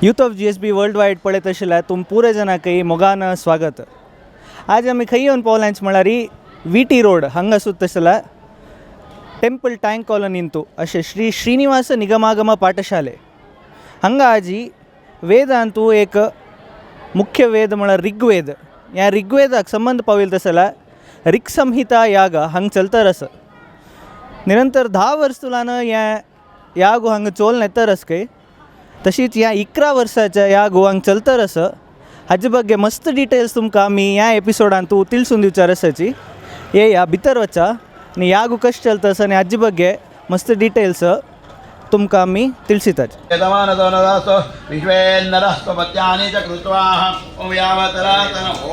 Youth of GSB world wide पळयत आशिल्ल्या तुम पुरे जणांकय मोगान स्वागत. आज आमी खंय येवन पावल्यांच म्हळ्यार VT road हांगा सुद्दां आशिल्ल्या टेंपल टँक कॉलनींतू अशें श्री श्रीनिवास निगमागम पाठशाले हांगा आजी वेदांतू एक मुख्य वेद म्हळ्यार ऋग्वेद. ह्या ऋग्वेदाक संबंद पाविल्लो तसो ऋक्संहिता याग हांगा चलतर आसा. निरंतर 10 वर्स तुलान ह्या यागो हांगा चोल नेतर आसा खंय. तशीच ह्या 11 वर्साच्या यागो हांगा चलतर आसा. हाजे ಬಗ್ಗೆ मस्त डिटेल्स तुमकां आमी ह्या एपिसोडांतू तिळसून दिवचार आसाची. येया भितर वचा आनी यागो कशें चलता आसा आनी हाजे ಬಗ್ಗೆ मस्त डिटेल्स तुमकां आमी तिळसितात. विश्वेन्नरः स्वपत्यानि च कृत्वाः ॐ यावतरातन ओ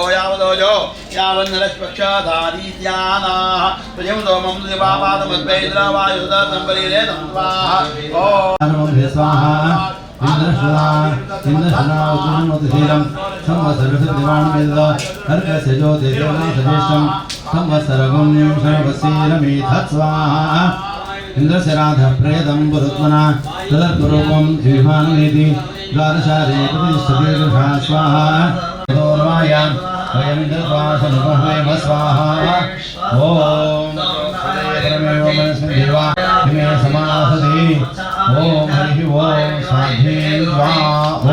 यावदोजो यावन्नरस्पक्षाधारीत्यानाः तुजं सोमं दिवापादमद्वैद्रवायुधसंपरीरे तं स्वाहा ॐ स्वाहा इन्द्रश्रा इन्द्रश्रावतुन्मतिशीलं संवत्सरसदिवाणमेद अर्कस्य ज्योतिर्योगसजेष्टं संवत्सरगुं सर्वशीलमेधत् स्वाहा. इन्द्रस्य राधः प्रेतं पुरुत्मना तदर्परूपं विमानमेति द्वादशारे प्रतिष्ठते स्वाहा. तदोर्वायां वयमिन्द्रत्वासनुपहमेव स्वाहा. ॐ परमेव मनस्मिन् देवा इमे समासति. ॐ हरिः ॐ स्वाधीन्वा ॐ.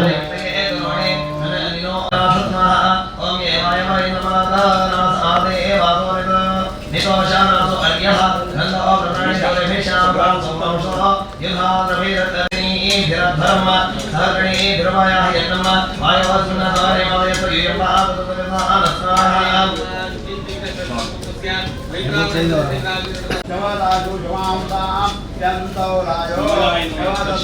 शवदाशु शवांतां यन्तौ रायो स्वाहा.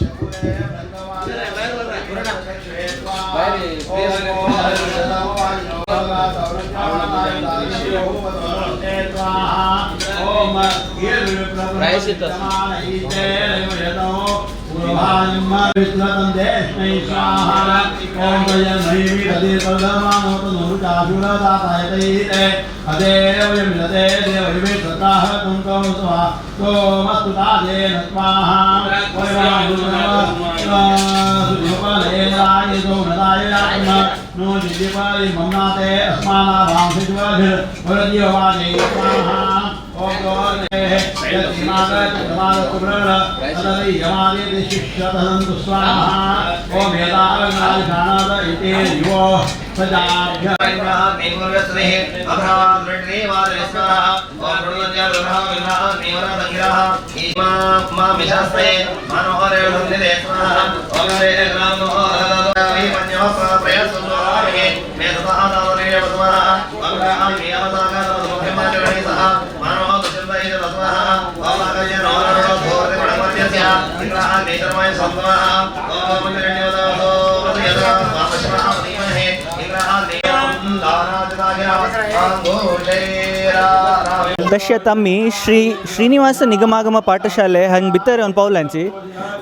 तशेंच आमी श्री श्रीनिवास निगमागम पाठशाले हांगा भितर येवन पावल्यांची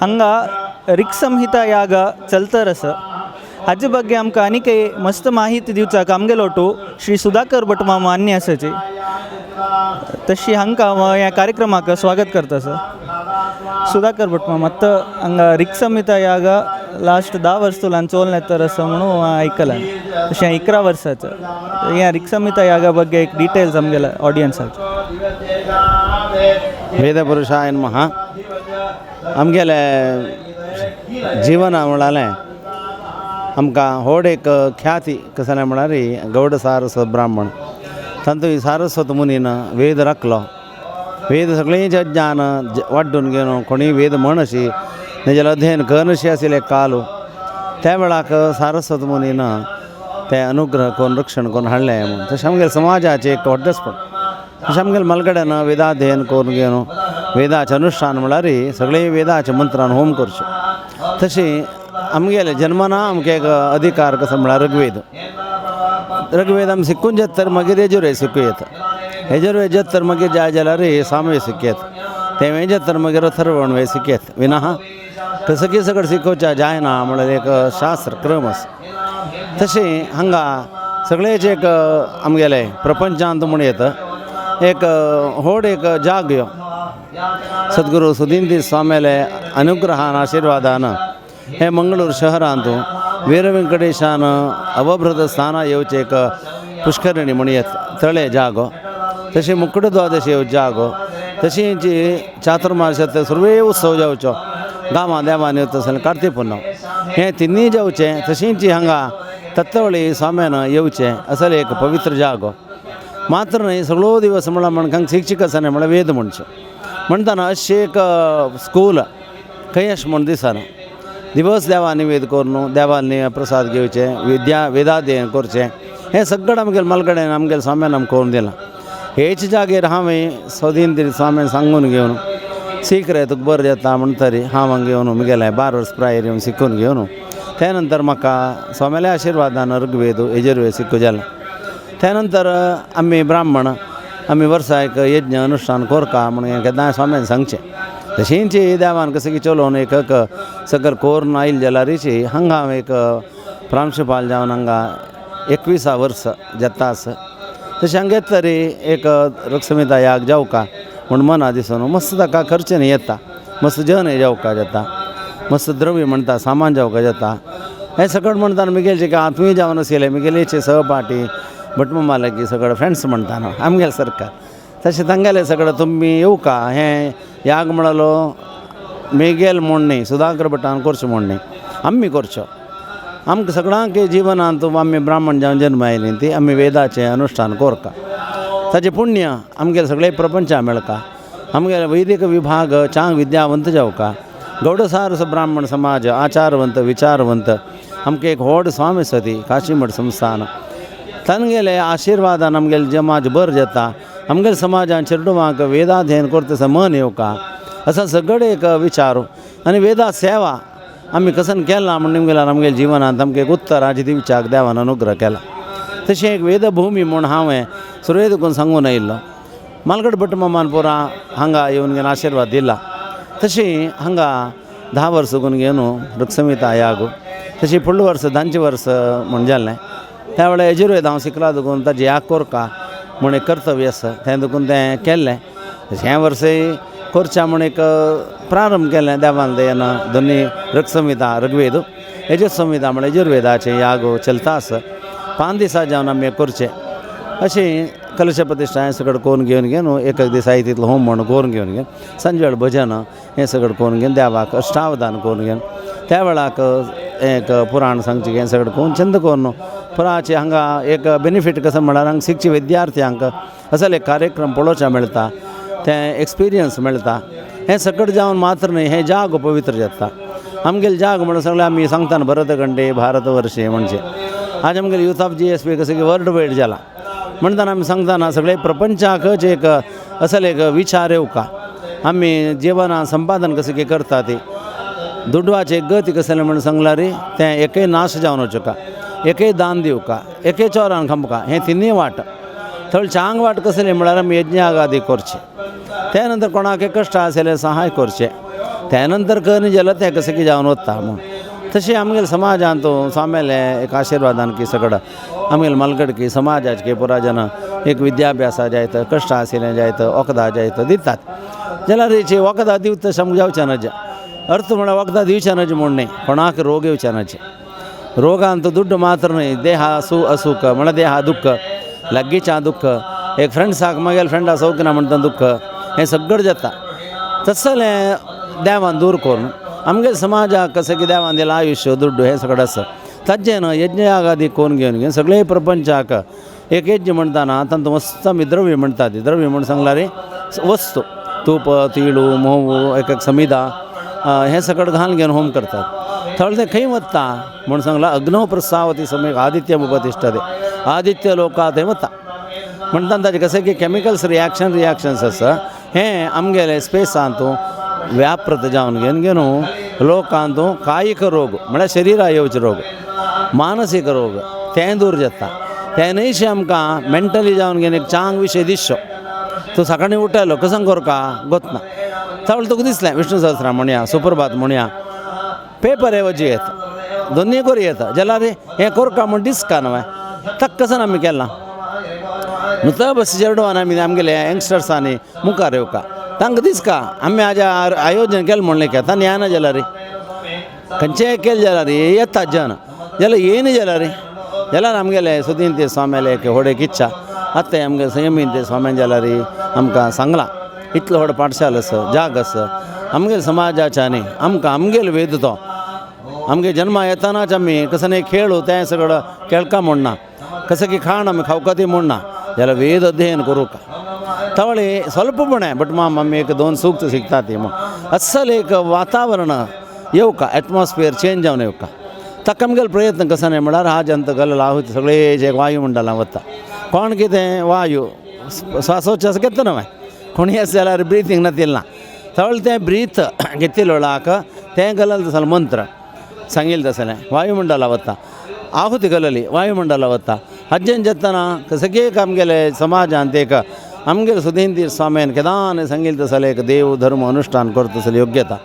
हांगा ऋक्संहिता याग चलतर आसा. हाजे ಬಗ್ಗೆ आमकां आनीकय मस्त माहिती दिवचाक आमगेलो श्री सुधाकर भट मामा आन्नी आसाची. तशी हांकां ह्या कार्यक्रमाक स्वागत करता सर. सुधाकर भट मामा, आत्तां हांगा ऋक्संहिता याग लास्ट 10 वर्स तुलान चोल तर आसा म्हणून आयकलां. तशें 11 वर्साचो ह्या ऋक्संहिता यागा ಬಗ್ಗೆ एक डिटेल्स आमगेल्या ऑडियन्साक. वेदपुरुषाय नमः. आमगेले जीवन म्हळालें आमकां व्हड एक ख्याती कसलें म्हळ्यार गौड सारस्वत ब्राह्मण तांतू सारस्वत मुनीन वेद राखलो. वेद सगळीं ज्ञान वाड्डून घेवन कोणीय वेद म्हणशी तेजें अध्ययन करनशी आशिल्लें काल त्या वेळाक सारस्वत मुनीन ते अनुग्रह करून रक्षण करून हाडलें म्हूण. तशें आमगेले समाजाचें एक व्हडलेंपण. तशें आमगेले मलगड्यान वेदाध्ययन करून घेवन वेदाचें अनुश्ठान म्हळ्यार सगळीं वेदाच्या मंत्रान होम करचें. तशें आमगेले जन्मना आमकां एक अधिकार कसो म्हळ्यार ऋग्वेद. ऋग्वेद आमी शिकून जाता तर मागीर यजुर्वेद शिकूं येता. यजुर्वेद जाता तर मागीर जाय जाल्यार सामवेद शिकूं येता. तें जाता तर मागीर अथर्वण वेद शिकूं येता. विना कसं की सगळें शिकोवच्या जायना म्हळ्यार एक शास्त्र क्रम आसा. तशें हांगा सगळेच एक आमगेले प्रपंचांत म्हूण येता एक व्हड एक जाग ह्यो सद्गुरू सुदीन स्वाम्याले अनुग्रहान आशिर्वादान हें मंगळूर शहरांत वीरवेंकटेशान अवभृत स्थान येवचें एक पुष्करणी म्हण येता तळे जागो तशें मुकुट द्वादशी येवचो जागो तशींच चातुर्मास सुर्वे उत्सव जावचो गांवां देवांनी वता आसतना कार्तीक पुनव हें तिनूय जावचें. तशींच हांगा तत्वळी स्वाम्यान येवचें असले एक पवित्र जागो. मात्र न्हय सगळो दिवस म्हळ्यार म्हण शिक्षक आसा न्हय म्हळ्यार वेद म्हणचें म्हणटना अशें एक स्कूल खंय अशें म्हूण दिसना. दिवस देवा निवेद करून देवान प्रसाद घेवचें विद्या वेदाध्ययन करचें हें सगळें आमगेलें मालकडेन आमगेले स्वाम्यान आमकां करून दिलां. हेच जागेर हांवें सदीन तरी स्वाम्यान सांगून घेवन सीख रे तुका बरें जाता म्हणटरी हांव हांगा येवन म्हगेलें 12 वर्स प्रायेर येवन शिकून घेवन त्या नंतर म्हाका स्वाम्याल्या आशिर्वादान ऋग्वेद यजुर्वेद शिकू जालें. त्या नंतर आमी ब्राह्मण आमी वर्सा एक यज्ञ अनुश्ठान कोरका म्हणून केन्नाय स्वाम्यान सांगचें. तशींच देवान कशें की चलोवन एक सगळें कोरून आयलें जाल्यारीची हांगा हांव एक प्रांशुपाल जावन हांगा 21 वर्स जाता आसा. तशें हांगा येतरी एक ऋक्संहिता याग जावका म्हूण मना दिसून मस्त ताका खर्च न्ही येता, मस्त जन जावका जाता, मस्त द्रव्य म्हणटा सामान जावका जाता. हें सगळें म्हणटा म्हगेलें जे आत्मीय जावन आशिल्लें म्हगेलेचे सहपाठी भटमामा लागीं सगळे फ्रेंड्स म्हणटा न्हू आमगेले सरकार तशें तांगेलें सगळें तुमी येवका हें याग म्हणलो मेगेल म्हूण न्ही सुधाकर भटान करचो म्हूण न्ही आमी करचो. आमकां सगळ्यांक जिवनांत आमी ब्राह्मण जावन जन्म आयली ती आमी वेदाचें अनुश्ठान कोरका ताचें पुण्य आमगेले सगळे प्रपंचा मेळका. आमगेले वैदिक विभाग चांग विद्यावंत जावका गौडसारस ब्राह्मण समाज आचारवंत विचारवंत आमकां एक व्हड स्वामी सती काशीमठ संस्थान तांगेले आशिर्वादान आमगेले समाज बरो जाता. आमगेले समाजान चेडवांक वेदाध्ययन करता मन येवका असो सगळे एक विचार आनी वेदा सेवा आमी कसन केला म्हूण गेल्यार आमगेले जिवनांत आमकां एक उत्तराची दिवच्याक देवान अनुग्रह केला. तशें एक वेदभुमी म्हूण हांवें सुरवेक देखून सांगून आयिल्लो मालगड भटमामान पुरा हांगा येवन घेवन आशिर्वाद दिला. तशें हांगा 10 वर्सां करून घेवन ऋक्संहिता याग तशें फुडले वर्स 10 वर्स म्हूण जालें त्या वेळार यजुर्वेद हांव शिकला देखून ताजें याग कोरका म्हूण एक कर्तव्य आसा तें देखून तें केल्लें. तशें हें वर्सय करचें म्हूण एक प्रारंभ केलें देवान दयेन दोनी ऋक्संहिता ऋग्वेद यजुर् संहिता म्हळ्यार यजुर्वेदाचें याग चलता आसा. 5 दिसां जावन आमी करचें अशें कलश प्रतिश्ठा हें सगळें करून घेवन घेवन एक एक दीस आयत तितलो होम म्हूण करून घेवन घेवन सांजे वेळ भजन हें सगळें करून घेवन देवाक अष्टावधान करून घेवन त्या वेळाक एक पुराण सांगचें हें सगळें करून छंद करून पुराचे हांगा एक बेनिफीट कसो म्हळ्यार हांगा शिकचे विद्यार्थ्यांक असले एक कार्यक्रम पळोवचें मेळटा तें एक्सपिरियन्स मेळटा. हें सगळें जावन मात्र न्हय हें जाग पवित्र जाता. आमगेले जाग म्हणून सगळें आमी सांगता न्हू भरतखंडे भारतवर्षे म्हणजे आज आमगेले यूथ ऑफ GSP कशें की वर्ल्ड वायड जाला म्हणटना आमी सांगतना सगळे प्रपंचाकच एक असले एक विचार येवका आमी जिवनां संपादन कशें की करता ती दुडवाचे गती कसलें म्हूण सांगल्यार तें एकय नाश जावन वचका एकय दान दिवका एकय चोरान खामका हें तिनूय वाट थोडी चांग वाट कसली म्हळ्यार आमी यज्ञागादी करचें त्या नंतर कोणाक कश्ट आसले सहाय करचें त्या नंतर करणी जाल्यार तें कशें की जावन वता म्हूण. तशें आमगेले समाजांत स्वाम्याले एक आशिर्वादान की सगळं आमगेले मालगडकी समाजाचे पुरा जन एक विद्याभ्यासा जायत कश्ट आशिल्लें जायत वखदां जायत दितात जाल्यार हेची वखदां दिवता तशें आमकां जावचें ना अर्थ म्हळ्यार वखदां दिवचें ना म्हूण न्हय कोणाक रोग येवचे नाचे रोगांत दुड्ड मात्र न्हय देहा असूख म्हळ्यार देहा दुख्ख लागींच्या दुख्ख एक फ्रेंड्साक मागीर फ्रेंडा सौख ना म्हणटा दुख्ख हें सगळें जाता. तसलें देवान दूर करून आमगेले समाजाक कशें की देवान दिलां आयुश्य दुड्डू हें सगळें आसा ताजें न्हय यज्ञयागादी करून घेवन घेवन सगळे प्रपंचाक एक यज्ञ म्हणटाना तातूंत मस्त आमी द्रव्य म्हणटा ती द्रव्य म्हूण सांगल्यार वस्तू तूप तिळू म्होंव एक एक समिधा हें सगळें घालून घेवन होम करतात. थोडे तें खंय वता म्हूण सांगलां अग्नौ प्रसावती सम्यक आदित्य उपतिष्ठते आदित्य लोकां थंय वता म्हणटा ताजें कशें की केमिकल्स रिएक्शन्स आसा हें आमगेलें स्पेसांत व्यापृत जावन घेवन घेवन लोकांत कायिक रोग म्हळ्यार शरिरा येवचे रोग मानसीक रोग तें दूर जाता. तें न्हयशें आमकां मेंटली जावन घेवन एक चांग विशय दिसचो तूं सकाळीं उठलो कसं कोरका गोतना त्यावेळी तुका दिसलें विष्णु सहस्रा म्हणया सुप्रभात म्हणया पेपर येवची येता दोनूय करी येता जाल्यार हें कोरका म्हूण दिसका न्हय ताका कसं आमी केलां नुस्तं बस चेडवान आमी आमगेले यंगस्टर्सांनी मुखार येवका तांकां दिसका आमी आज आयोजन केलें म्हणलें की तांणी येना जाल्यार खंयचेय केलें जाल्यार येता जन जाल्यार येयना जाल्यार जाल्यार आमगेले सुदीन स्वाम्याले एक व्हड एक इच्छा. आतां आमगे संयमीन ते स्वाम्यान जाल्यार आमकां सांगलां इतलो व्हड पाठशाल आसा जाग आसा आमगेले समाजाच्या न्ही आमकां आमगेलो वेद तो आमगे जन्मा येतानाच आमी कसो न्ही खेळ तें सगळं केळका म्हणना कसं की खाण आमी खावका ती म्हणना जाल्यार वेद अध्ययन करूंक तवळे स्वल्पपणे बट माम आमी एक दोन सूक्त शिकता ती म्हूण अस्सल एक वातावरण येवका एटमॉस्फियर चेंज जावन येवका. ताका आमगेलो प्रयत्न कसो न्ही म्हळ्यार हा जंत गल आहुती सगळे जे वायुमंडलां वता कोण कितें वायू श्वासोच्छ्वास घेता न्हय कोणीय आसा जाल्यार ब्रिथींग ना तवळ तें ब्रीथ घेतिल्लो वेळाक तें गलल तसलो मंत्र सांगिल्लें तसलें वायुमंडला वता आहुती गलली वायुमंडला वता. हाजेन जेतना सगळे आमगेले समाजांत एक आमगेले सुधींदीर स्वाम्यान केदान सांगिल्लें तसलें एक देव धर्म अनुश्ठान करता तसली योग्यता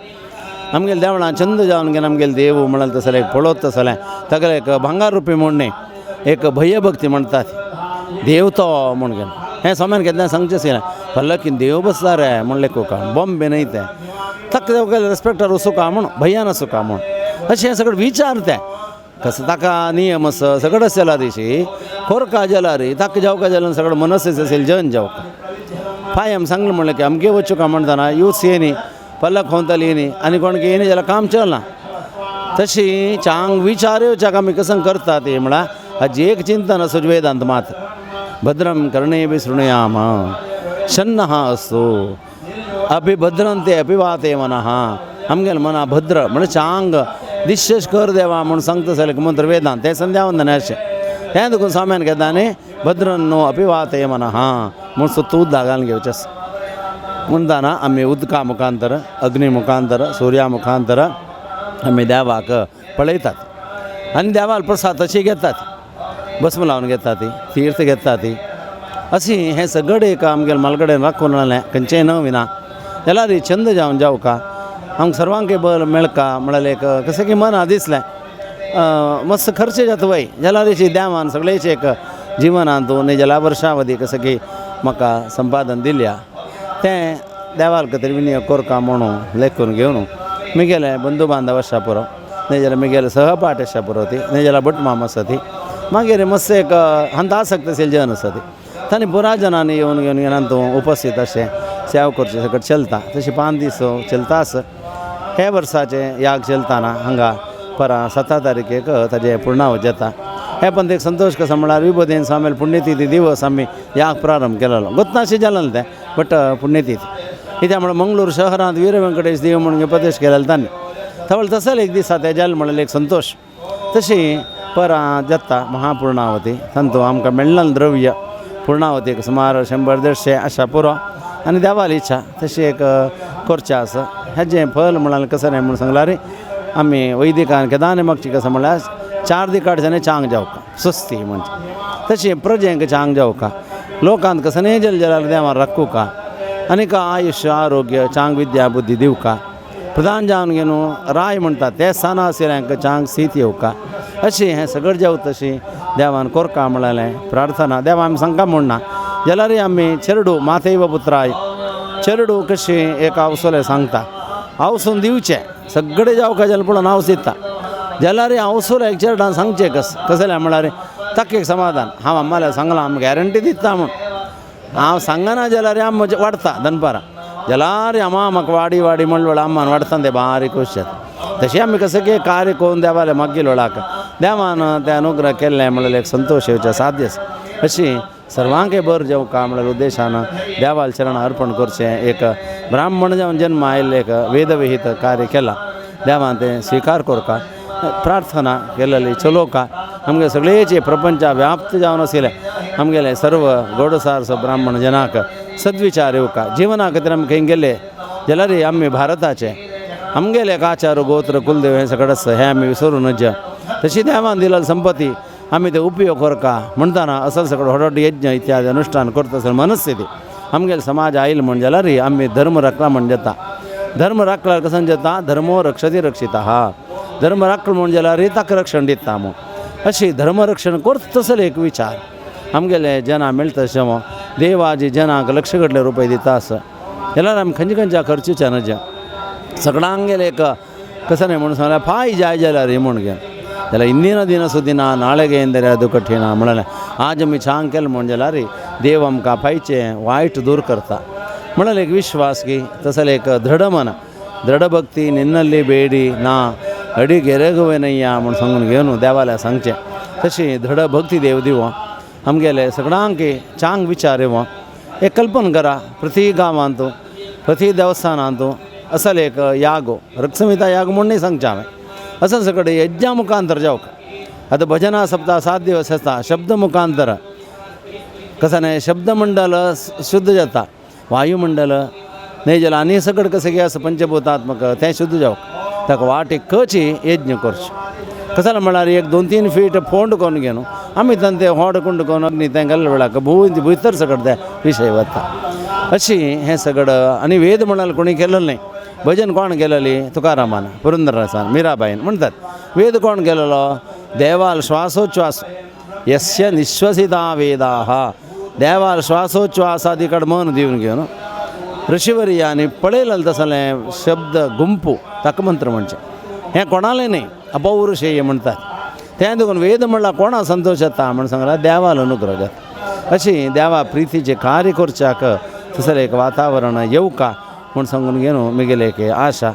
आमगेले देवळां चंद जावन गेले आमगेले देव म्हणलें तसलें एक पळोवत तसलें तागेलें एक भांगार रुपी म्हूण एक भयभक्ती म्हणटात देव तो म्हूण गेले हें स्वाम्यान केन्ना सांगचें आशिल्लें पल्लकीन देव बसला रे म्हण लेखूका बॉम्बे न्हय तें ताका रेस्पेक्टर वचूका म्हूण भंयान आसूका म्हूण अशें हें सगळें विचार तें कसो ताका नियम आसा सगळें आसा जाल्यार दिशी कोरका जाल्यार ताका जावका जाल्यार सगळें मनस असेल जन जावका फाय आमी सांगलें म्हणलें की आमगे वचूका म्हणटना यूथ येयनी पल्लक खोंतली येयनी आनी कोण येयनी जाल्यार काम चलना. तशी चांग विचार येवच्याक आमी कसं करता ती म्हळ्यार हाजी एक चिंतन आसा वेदांत मात भद्रम कर्णे बी शृणुयाम शन्नः अस्तु अभिभद्रंते अभिवाते मनः आमगेलें मना भद्र म्हळ्यार चांग दिश्यश कर देवा म्हूण सांगता जाल्यार मंत्र वेदांत तें संध्यावंदन अशें तें देखून स्वाम्यान घेता न्ही भद्रन न्हू अभिवाते मनः म्हूण सुत्त उदक घालून घेवचें आसा. म्हणटाना आमी उदका मुखांतर अग्नी मुखांतर सुर्या मुखांतर आमी देवाक पळयतात आनी देवाल प्रसाद तशी घेतात भस्म लावन घेता ती तीर्थ घेता ती अशी हें सगळें एक आमगेले मालकडेन राखून जालें खंयचेंय नवी ना जाल्यार छंद जावन जावका आमकां सर्वांकय बरें मेळका म्हळ्यार एक कशें की मना दिसलें मस्त खर्च जाता वय जाल्यार अशी देवान सगळेच एक जिवनांत न्ही जाल्यार वर्षावधी कसं की म्हाका संपादन दिल्या तें देवाल खातीर विनियोग करका म्हणून लेखून घेवन म्हगेले बंधू बांधव आसा पुरो न्ही जाल्यार म्हगेले सहपाठ आसा पुरो ती न्ही जाल्यार भटमाम आसा ती मागीर मस्त एक हांत आसक्त आशिल्ले जन आसा ती तांणी पुरा जनांनी येवन घेवन घेवन तूं उपस्थीत अशें सेवा करचें सगळें चलता तशें 5 दीस चलता आसा. हे वर्साचें याग चलताना हांगा परां 7 तारखेक ताजें पुर्णावत जाता. हे पण एक संतोश कसो म्हळ्यार विबोधेन स्वामील पुण्यतिथी दिवस आमी याग प्रारंभ केलेलो गोतनाशें जालें तें बट पुण्यतिथी कित्याक म्हळ्यार मंगळूर शहरांत वीर व्यंकटेश देव म्हणून उपदेश केलेलो तांणी तवळ तसो एक दिसा तें जालें म्हणल्यार एक संतोश. तशी परां जाता महापूर्णावती तांतू आमकां मेळ्ळें द्रव्य पूर्णावतीक सुमार 100 150 आशा पुरो आनी देवाली इच्छा तशी एक करचें आसा. हेजें फल म्हळ्यार कसं न्हय म्हूण सांगल्यार आमी वैदिकान केदाने मागची कसं म्हळ्यार 4 दिकाडच्यान चांग जावका स्वस्ती म्हणजे तशें प्रजेंक चांग जावका लोकांत कसं न्हय जल जलाल देवान राखूका आनीक आयुश्य आरोग्य चांग विद्या बुद्धी दिवका प्रधान जावन घेवन राय म्हणटा ते स्थाना आशिल्ल्यांक चांग सीत येवका अशें हें सगळें जावं तशें देवान कोरका म्हळ्यालें प्रार्थना देवा आमी सांगका म्हणना जाल्यार आमी चेरडू माथैव पुत्राय चेरडू कशें एक आवसोलें सांगता आवसून दिवचें सगळें जावका जाल्यार पळोवन हांव दिता जाल्यार आवसोलें एक चेरडान सांगचें कस कसलें म्हळ्यार ताका एक समाधान हांव आम्हाला सांगलां आमी गॅरंटी दिता म्हूण हांव सांगना जाल्यार आम म्हजें वाडटा दनपारां जाल्यार आमा म्हाका वाडी वाडी म्हणलो अम्मान वाडटा तें बारीक खोश जाता. तशें आमी कसं की कार्य करून देवालें मागील वेळाक देवान तें अनुग्रह केल्लें म्हणल्यार एक संतोश येवचें साध्य आसा. अशी सर्वांकय बरें जेवका म्हणल्यार उद्देशान देवाल चरण अर्पण करचें एक ब्राह्मण जावन जन्म आयिल्लें एक वेदविहित कार्य केलां देवान तें स्विकार करका प्रार्थना केलेली चलोवका आमगे सगळेचे प्रपंचा व्याप्त जावन आशिल्लें आमगेले सर्व गौडसारस ब्राह्मण जनाक सद्विचार येवका जिवना खातीर आमी खंय गेले जाल्यार आमी भारताचे आमगेले आचार गोत्र कुलदेव हें सगळें आसा हें आमी विसरूं नज. तशी देवान दिलेली संपत्ती आमी ते उपयोग करका म्हणटाना असो सगळो व्हड व्हड यज्ञ इत्यादी अनुश्ठान करता आसतना मनस्थिती आमगेले समाज आयल म्हण जाल्यार आमी धर्म राखला म्हण जाता. धर्म राखल्यार कसो जाता धर्मो रक्षती रक्षिता धर्म राखलो म्हण जाल्यार ताका रक्षण दिता म्हूण अशी धर्मरक्षण करता तसलो एक विचार आमगेले जनां मेळटा तशें देवाजी जनांक लक्ष घडले रुपये दिता आसा जाल्यार आमी खंयच्या खंयच्या खर्चीच्या नज सगळ्यांगेले एक कसं न्हय म्हणून सांगल्यार पांय जाय जाल्यार म्हूण घेवन जाल्यार इंदिन दिन सुदिना नाळेगे ಎಂದರೆ ಅದು ಕಠಿಣ म्हणलें आज आमी छान केलें म्हूण जाल्यार देव आमकां पायचें वायट दूर करता म्हणल्यार एक विश्वास की तसलें एक दृढ मन दृढ भक्ती निन्ನಲ್ಲಿ ಬೇಡಿ ನಾ अडिगेरगुवेनय्या म्हूण सांगून घेवन देवाल्या सांगचें तशी दृढ भक्ती देव दिवो आमगेले सगळ्यांक चांग विचार येवो एक कल्पना करा प्रति गांवांत प्रति देवस्थानांत असल एक यागो ऋक्संहिता याग म्हूण न्ही सांगचें हांवें असो सगळें यज्ञा मुखांतर जावंक आतां भजना सप्ताह 7 दिवस आसता शब्द मुखांतर कसं न्हय शब्दमंडल शुद्ध जाता वायुमंडल न्हय जाल्यार आनी सगळें कशें कितें आसा पंचभूतात्मक तें शुद्ध जावंक ताका वाट एक कची यज्ञ करचो कसो म्हळ्यार एक 2-3 फीट फोंड करून घेवन आमी तांचे होड कुंड करून अग्नी तें घाल्ले वेळाक भितर सगळें ते विशय वता अशी हें सगळें. आनी वेद म्हणाल कोणी केलें न्हय भजन कोण केलेली तुकारामान पुरंदरदासान मीराबाईन म्हणटात. वेद कोण केलेलो देवाल श्वासोच्छ्वास यस्य निश्वसिता वेदाः देवाल श्वासोच्छ्वासादी कडेन मन दिवन घेवन ऋषिवर्यांनी पळयलें तसलें शब्द गुंपू ताका मंत्र म्हणचें हें कोणालें न्हय अपौरुषेय म्हणटात तें देखून वेद म्हणल्यार कोणा संतोश जाता म्हण सांगल्यार देवाल अनुग्रह जाता. अशी देवा प्रितीचें कार्य करच्याक तसलें एक वातावरण येवका म्हूण सांगून घेवन म्हगेली एक आशा.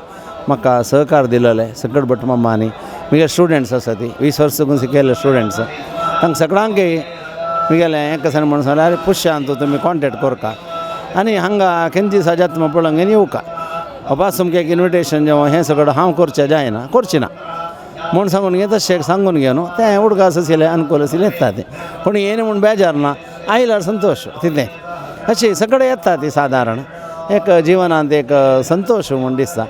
म्हाका सहकार दिलेलें सगळे भटमामांनी म्हगे स्टुडंट्स आसा ती 20 वर्सां साकून शिकयल्ले स्टुडंट्स तांकां सगळ्यांक म्हगेलें हें कशें म्हण सांगल्यार पुष्यांत तुमी कॉन्टेक्ट करका आनी हांगा खंयची दिसा जाता पळोवंक येवका अपास तुमकां एक इन्विटेशन जेवण हें सगळें हांव करचें जायना करचें ना म्हूण सांगून घे तशें सांगून घेवन तें उडगास आशिल्लें अनुकूल आशिल्लें येता तें पूण येयना म्हूण बेजार ना आयल्यार संतोश तितलें अशें सगळें येता ती सादारण एक जिवनांत एक संतोश म्हूण दिसता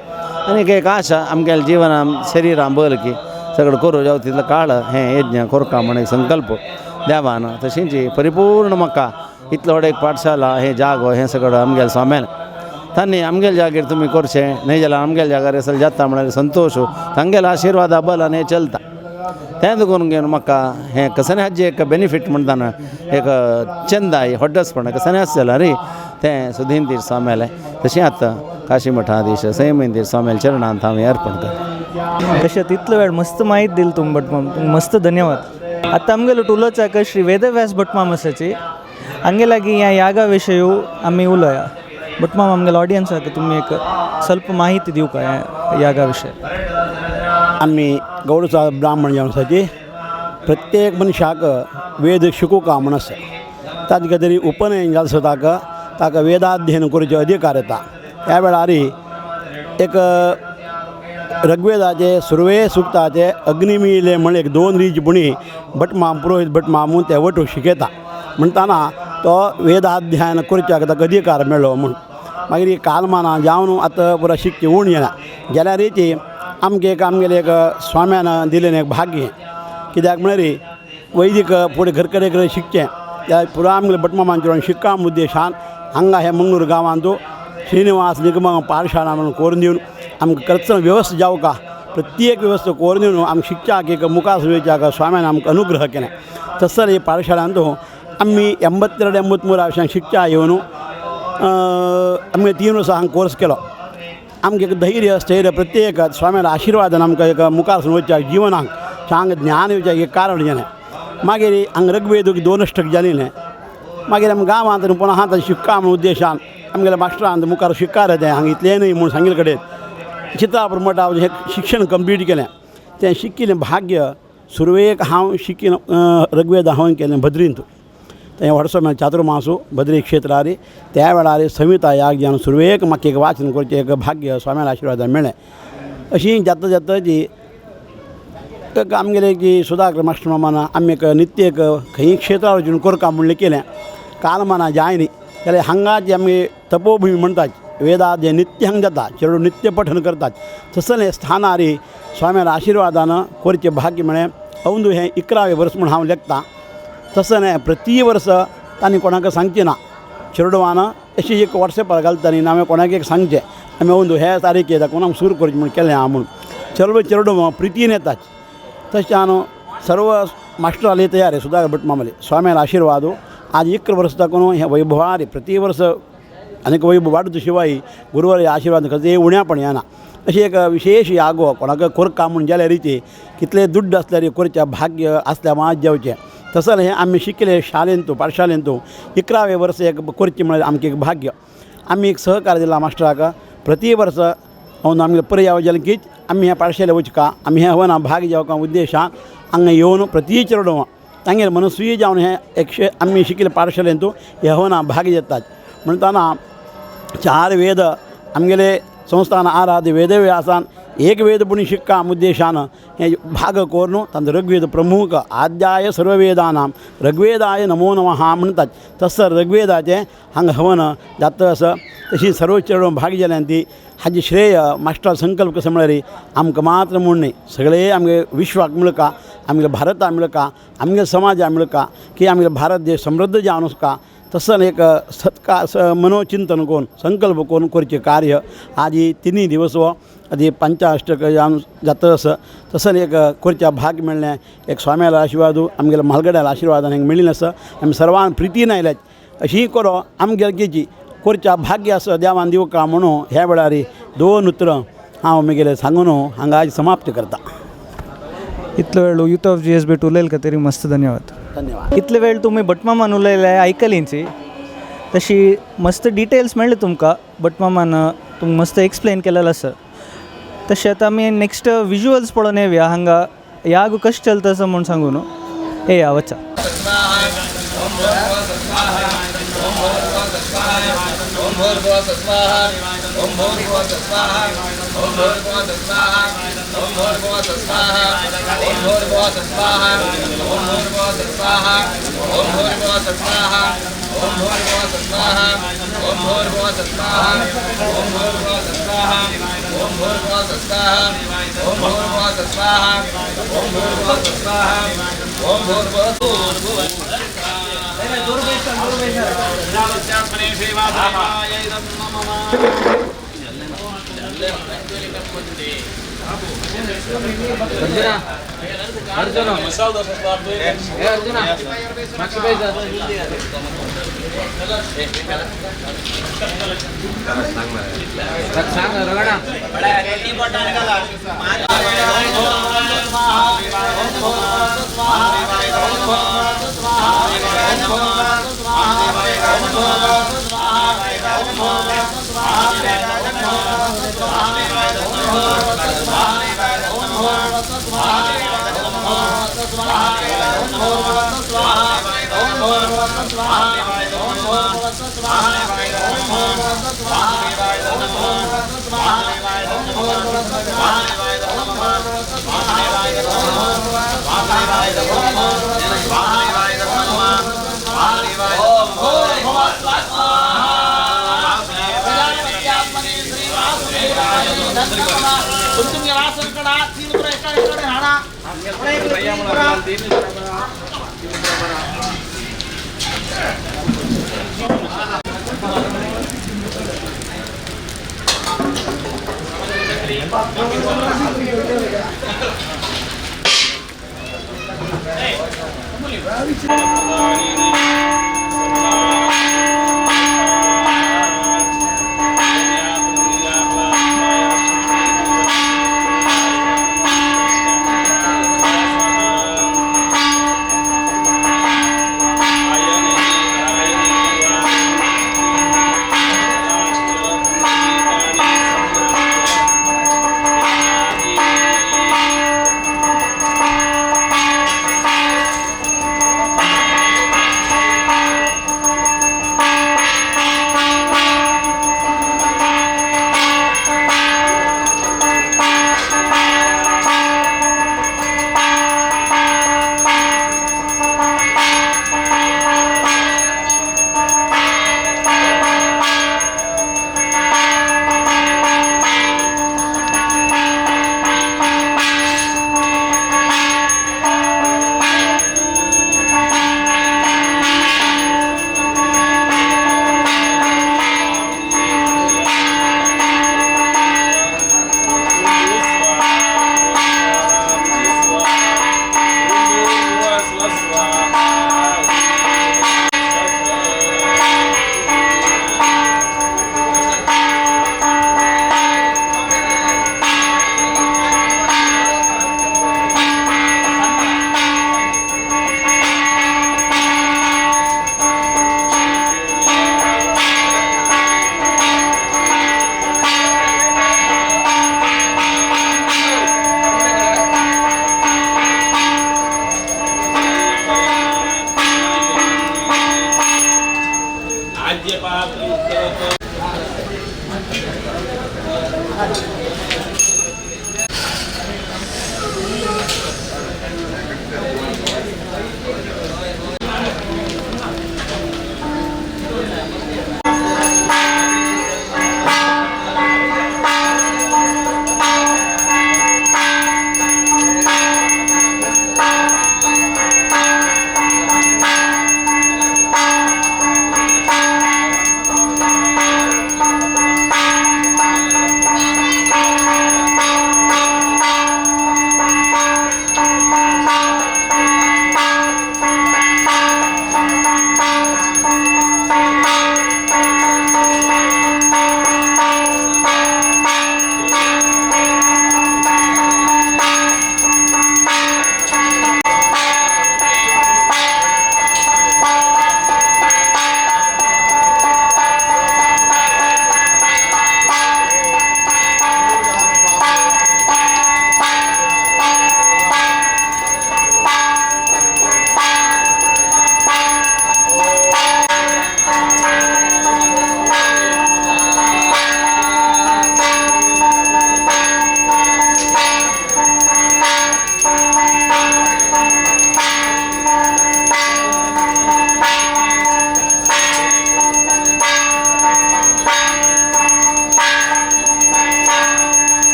आनी एक आशा आमगेल्या जिवनान शरिरान बल की सगळें करूं जावं तितलो काळ हें यज्ञ करका म्हण एक संकल्प देवान तशींच परिपूर्ण म्हाका इतलो व्हड एक पाठशाला हें जागो हें सगळें आमगेल्या स्वाम्यान तांणी आमगेल्या जागेर तुमी करचें न्हय जाल्यार आमगेल्या जाग्यार अशें जाता म्हळ्यार संतोश तांगेल्या आशिर्वादा बलान हें चलता तें देखून घेवन म्हाका हें कसलें हाजें एक बेनिफीट म्हणटा न्हय एक चंदाय हड्डसपण कसलें आसलें जाल्यार तें सुधीन तीर्थ स्वाम्यालें तशें आतां काशी मठाधीश संयमेंद्र स्वाम्याल्या चरणांत हांव हें अर्पण करता. तशें तितलो वेळ मस्त माहिती दिली तुमी भटमाम मस्त धन्यवाद. आतां आमगेलो उलोवचाक श्री वेदव्यास भटमाम आसाची हांगे लागीं ह्या यागा विशयू आमी उलोया. भटमाम आमगेलो ऑडियन्साक तुमी एक ಸ್ವಲ್ಪ माहिती दिवका ह्या यागा विशय. आमी गौड ब्राह्मण जावन आसाची प्रत्येक मनशाक वेद शिकूंक म्हूण आसा ताजे खातीर उपनयन जालें सुद्दां ताका ताका वेदाध्ययन करचो अधिकार येता. त्या वेळार एक ऋग्वेदाचे सुर्वे सुक्ताचे अग्निमिले म्हण एक 2 रीच पुणी भटमाम पुरोहीत भटमामून ते वटू शिकयता म्हणटाना तो वेदाध्ययन करच्याक ताका अधिकार मेळ्ळो म्हूण. मागीर कालमानां जावन आतां पुरो शिकचें उण येना जाल्यारच आमकां एक आमगेलें एक स्वाम्यान दिलें एक भाग्य कित्याक म्हळ्यार वैदीक फुडें घर कडेन शिकचें त्या पुरो आमगेले भटमामांचे शिक्का उद्देशान हांगा हे मंगळूर गांवांत श्रीनिवास निगम पाठशाळा म्हणून करून दिवन आमकां करचो वेवस्था जावका प्रत्येक वेवस्था करून दिवन आमकां शिकच्याक एक मुखार वयच्याक स्वाम्यान आमकां अनुग्रह केलें. तसर ही पाठशाळांत आमी 82 83 वर्सां शिकच्या येवन आमगे 3 वर्सां हांगा कोर्स केलो. आमकां एक धैर्य स्थैर्य प्रत्येक स्वाम्याल्या आशिर्वादान आमकां एक मुखार वयच्याक जिवनाक चांग ज्ञान येवच्याक एक कारण जालें. मागीर हांगा ऋग्वेद 2 अष्टक जालें. मागीर आमी गांवांत पुणा आहा शिक्का म्हूण उद्देशान आमगेल्या मास्टरान मुखार शिक्कार तें हांगा इतलें न्हय म्हूण सांगिल्ले कडेन चित्रापूर मठा हें शिक्षण कंप्लीट केलें. तें शिकिल्लें भाग्य सुरवेक हांव शिकीन ऋग्वेद हांवें केलें भद्रींत तें व्हडसो म्हळ्यार चातुर्मासू भद्री क्षेत्रार त्या वेळार संहिता याग जावन सुरवेक म्हाका एक वाचन करचें एक भाग्य स्वाम्याल्या आशिर्वादान मेळ्ळें. अशी जाता जाता जी एक आमगेले जी सुधाकर मास्टर मामान आमी एक नित्य एक खंय क्षेत्रार वचून करका म्हणलें केलें कालमाना जायनी जाल्यार हांगा जी आमगे तपोभूमी म्हणटात वेदा जे नित्य हांगा जाता चेडूं नित्य पठन करतात तसलें स्थानार स्वाम्याल्या आशिर्वादान करचें भाग्य मेळ्ळें. अंदू हें 11वें वर्स म्हूण हांव लेखतां. तसो न्हय प्रति वर्स तांणी कोणाक सांगचें ना चेडवान अशी एक वॉट्सॅपार घालता न्ही हांवें कोणाक एक सांगचें आमी अंदू हे तारीखेर कोणाक सुरू करचें म्हूण केलें आहा म्हूण सर्व चेडवां प्रितीन येतात. तशें न्हू सर्व मास्टराले तयार सुधाकर भटमामाले स्वाम्याला आशिर्वाद आज 11 वर्स दाखोवन हें वैभवार प्रति वर्स आनीक वैभव वाडत शिवाय गुरुवारी आशिर्वाद खंय उण्यापण येना. अशी एक विशेश यागो कोणाक कोरका म्हूण जाल्यार रिती कितले दुड्ड आसल्यार कोरच्या भाग्य आसल्यार मात जेवचें. तसं हें आमी शिकले शाळेंतू पाठशाळेंतू 11वे वर्स एक कोरचें म्हळ्यार आमचें एक भाग्य. आमी एक सहकार दिला मास्टराक प्रति वर्स हांव आमगे पर्याव जालें की आमी ह्या पाठशाले वचका आमी ह्या हवना भाग घेवका उद्देशान हांगा येवन प्रति चेडवां तांगेले मनस्वी जावन हें एकशे आमी शिकिल्ले पाठशाळेंतू हे हवना भाग घेतात. म्हणटाना 4 वेद आमगेले संस्थान आराध्य वेदव्यासान एक वेद पुणी शिक्का उद्देशान हे भाग करून तांचो ऋग्वेद प्रमुख आद्याय सर्ववेदानां ऋग्वेदाय नमो नमः म्हणटात. तसो ऋग्वेदाचें हांगा हवन जाता आसा. तशी सर्व चेडवां भाग जाल्यान ती हाजें श्रेय मास्टर संकल्प कशें म्हळ्यार आमकां मात्र म्हूण न्ही सगळे आमगे विश्वाक मेळका आमगे भारताक मेळका आमगे समाजाक मेळका की आमगे भारत देश समृद्ध जावन वचका. तसो एक सत्का मनोचिंतन करून संकल्प करून करचें कार्य आजी 3 दिवस हो आदी पंचाष्टक जावन जाता आसा. तसो एक करच्या भाग मेळ्ळें एक स्वाम्यालो आशिर्वाद आमगेल्या म्हालगड्यालो आशिर्वादान हांगा मेळिल्लें आसा. आमी सर्वान प्रितीन आयल्यात अशी करो आमगेले केची करच्या भाग्य आसा देवान दिवका म्हणून ह्या वेळार 2 उतरां हांव म्हगेलें सांगून हांगा आज समाप्त करता. इतलो वेळ यूथ ऑफ GS भेट उलयल खातीर मस्त धन्यवाद. धन्यवाद. इतले वेळ तुमी भटमामान उलयले आयकलींची तशी मस्त डिटेल्स मेळ्ळे तुमकां भटमामान तुमकां मस्त एक्सप्लेन केलेलें आसा. तशें आतां आमी नेक्स्ट विजुअल्स पळोवन येवया हांगा याग कशें चलता आसा म्हूण सांगू न्हू. येया वचा.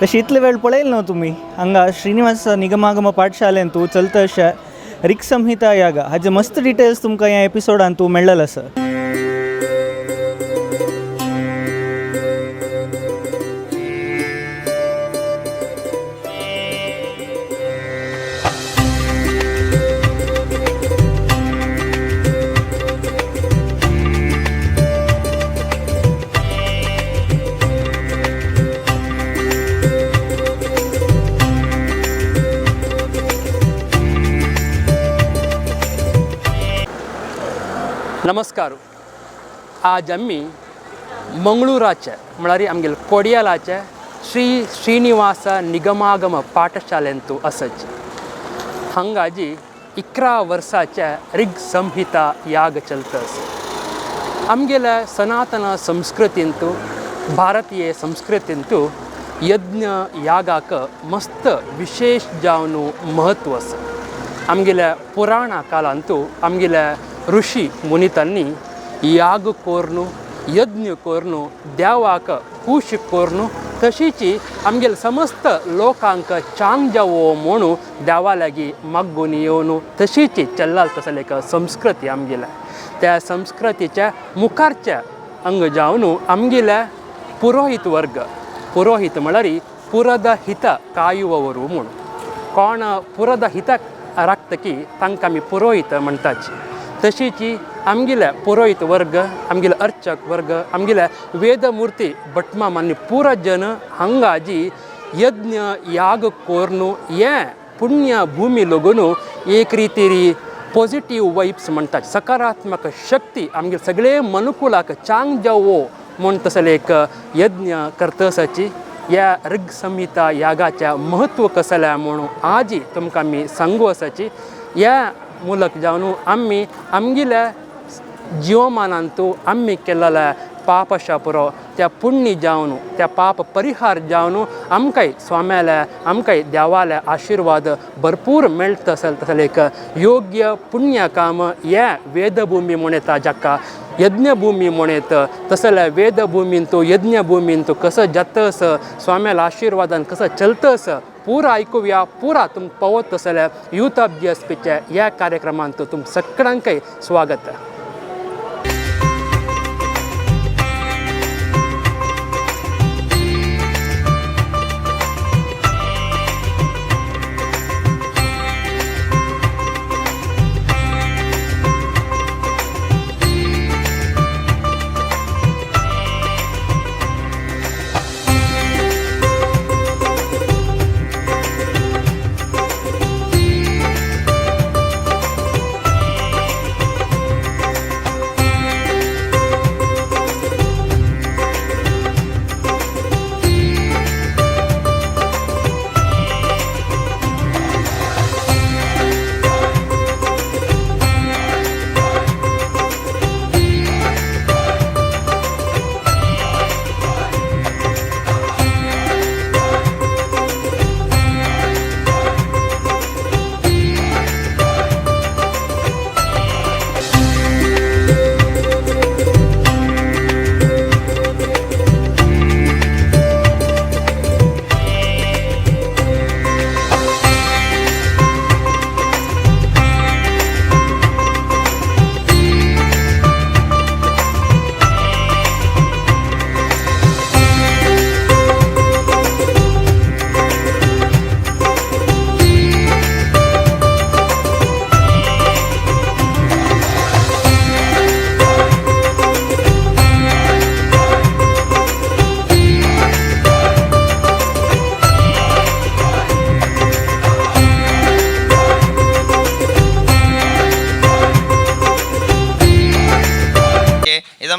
तशी इतले वेळ पळयल न्हू तुमी हांगा श्रीनिवास निगमागम पाठशालेंतू चलता अशें ऋक्संहिता याग हाजे मस्त डिटेल्स तुमकां ह्या एपिसोडान तूं मेळ्ळेलें आसा. नमस्कार. आज आमी मंगळुराचे म्हळ्यार आमगेले कोडियालाचे श्री श्रीनिवास निगमागम पाठशालेंतू आसचे. हांगा जी 11 वर्साचे ऋग संहिता याग चलता आसा. आमगेल्या सनातन संस्कृतींतू भारतीय संस्कृतींतू यज्ञ यागाक मस्त विशेष जावन म्हत्व आसा. आमगेल्या पुराणा कालांतू आमगेल्या ऋषी मुनितांनी याग कोर्नु यज्ञ कोर्नु देवाक खूश कोर्नु तशीची आमगेले समस्त लोकांक चांग जावो म्हणून देवा लागीं मागून येवन तशीची चल्लाल तसले एक संस्कृती आमगेल्या. त्या संस्कृतीच्या मुखारच्या अंग जावन आमगेल्या पुरोहीत वर्ग, पुरोहीत म्हळ्यार पुರದ हित कायुवವರು म्हणून कोण पुರದ हित राखतकी तांकां आमी पुरोहीत म्हणटाची. तशीची आमगेल्या पुरोहीत वर्ग, आमगेले अर्चक वर्ग, आमगेल्या वेदमूर्ती भटमामांनी पुरा जन हांगा जी यज्ञ याग कोर्नु हे पुण्य भूमी लोगून एक रितीरी पॉझिटिव्ह वायब्स म्हणटात, सकारात्मक शक्ती आमगेले सगळे मनुकुलाक चांग जावो म्हूण तसले एक यज्ञ करतसाची ह्या ऋग संहिता यागाच्या म्हत्व कसलें म्हणून आजी तुमकां आमी सांगू आसाची. ह्या मुलक जावन आमी आमगेल्या जिवमानांतू आमी केल्ल्या पापशापुरो त्या पुण्य जावन त्या पाप परिहार जावन आमकांय स्वाम्याल्या आमकांय देवाल्या आशिर्वाद भरपूर मेळटा आसल तसलें एक योग्य पुण्य काम ह्या वेदभूमी म्हूण येता, जाका यज्ञभूमी म्हूण येता, तसल्या वेदभूमींतू यज्ञभूमींतू कसो जाता आसा स्वाम्याल्या आशिर्वादान कसो चलता आसा पुरा आयकुया, पुरा तुमकां पवत तसल्या यूथ ऑफ जी एस पीच्या ह्या कार्यक्रमांत तुमकां सगळ्यांकय स्वागत.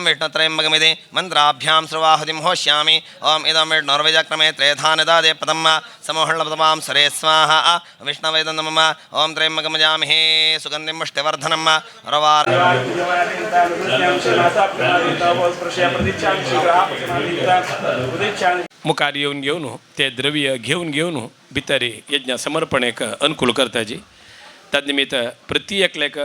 विष्णुत्रयम्बकमिति मन्त्राभ्यां सर्वाहुतिं होष्यामि। ओम इदं विष्णुर्विचक्रमे त्रेधा निदादे पदं समोहणपदमां सरे स्वाहा विष्णवेदं नमः। ओम त्र्यम्बकमजामहे सुगन्धिं मुष्टिवर्धनं रवार मुखार येवन घेवन ते द्रव्य घेवन घेवन भितर यज्ञ समर्पणेक अनुकूल करताची तद निमित्त प्रति एकल्याक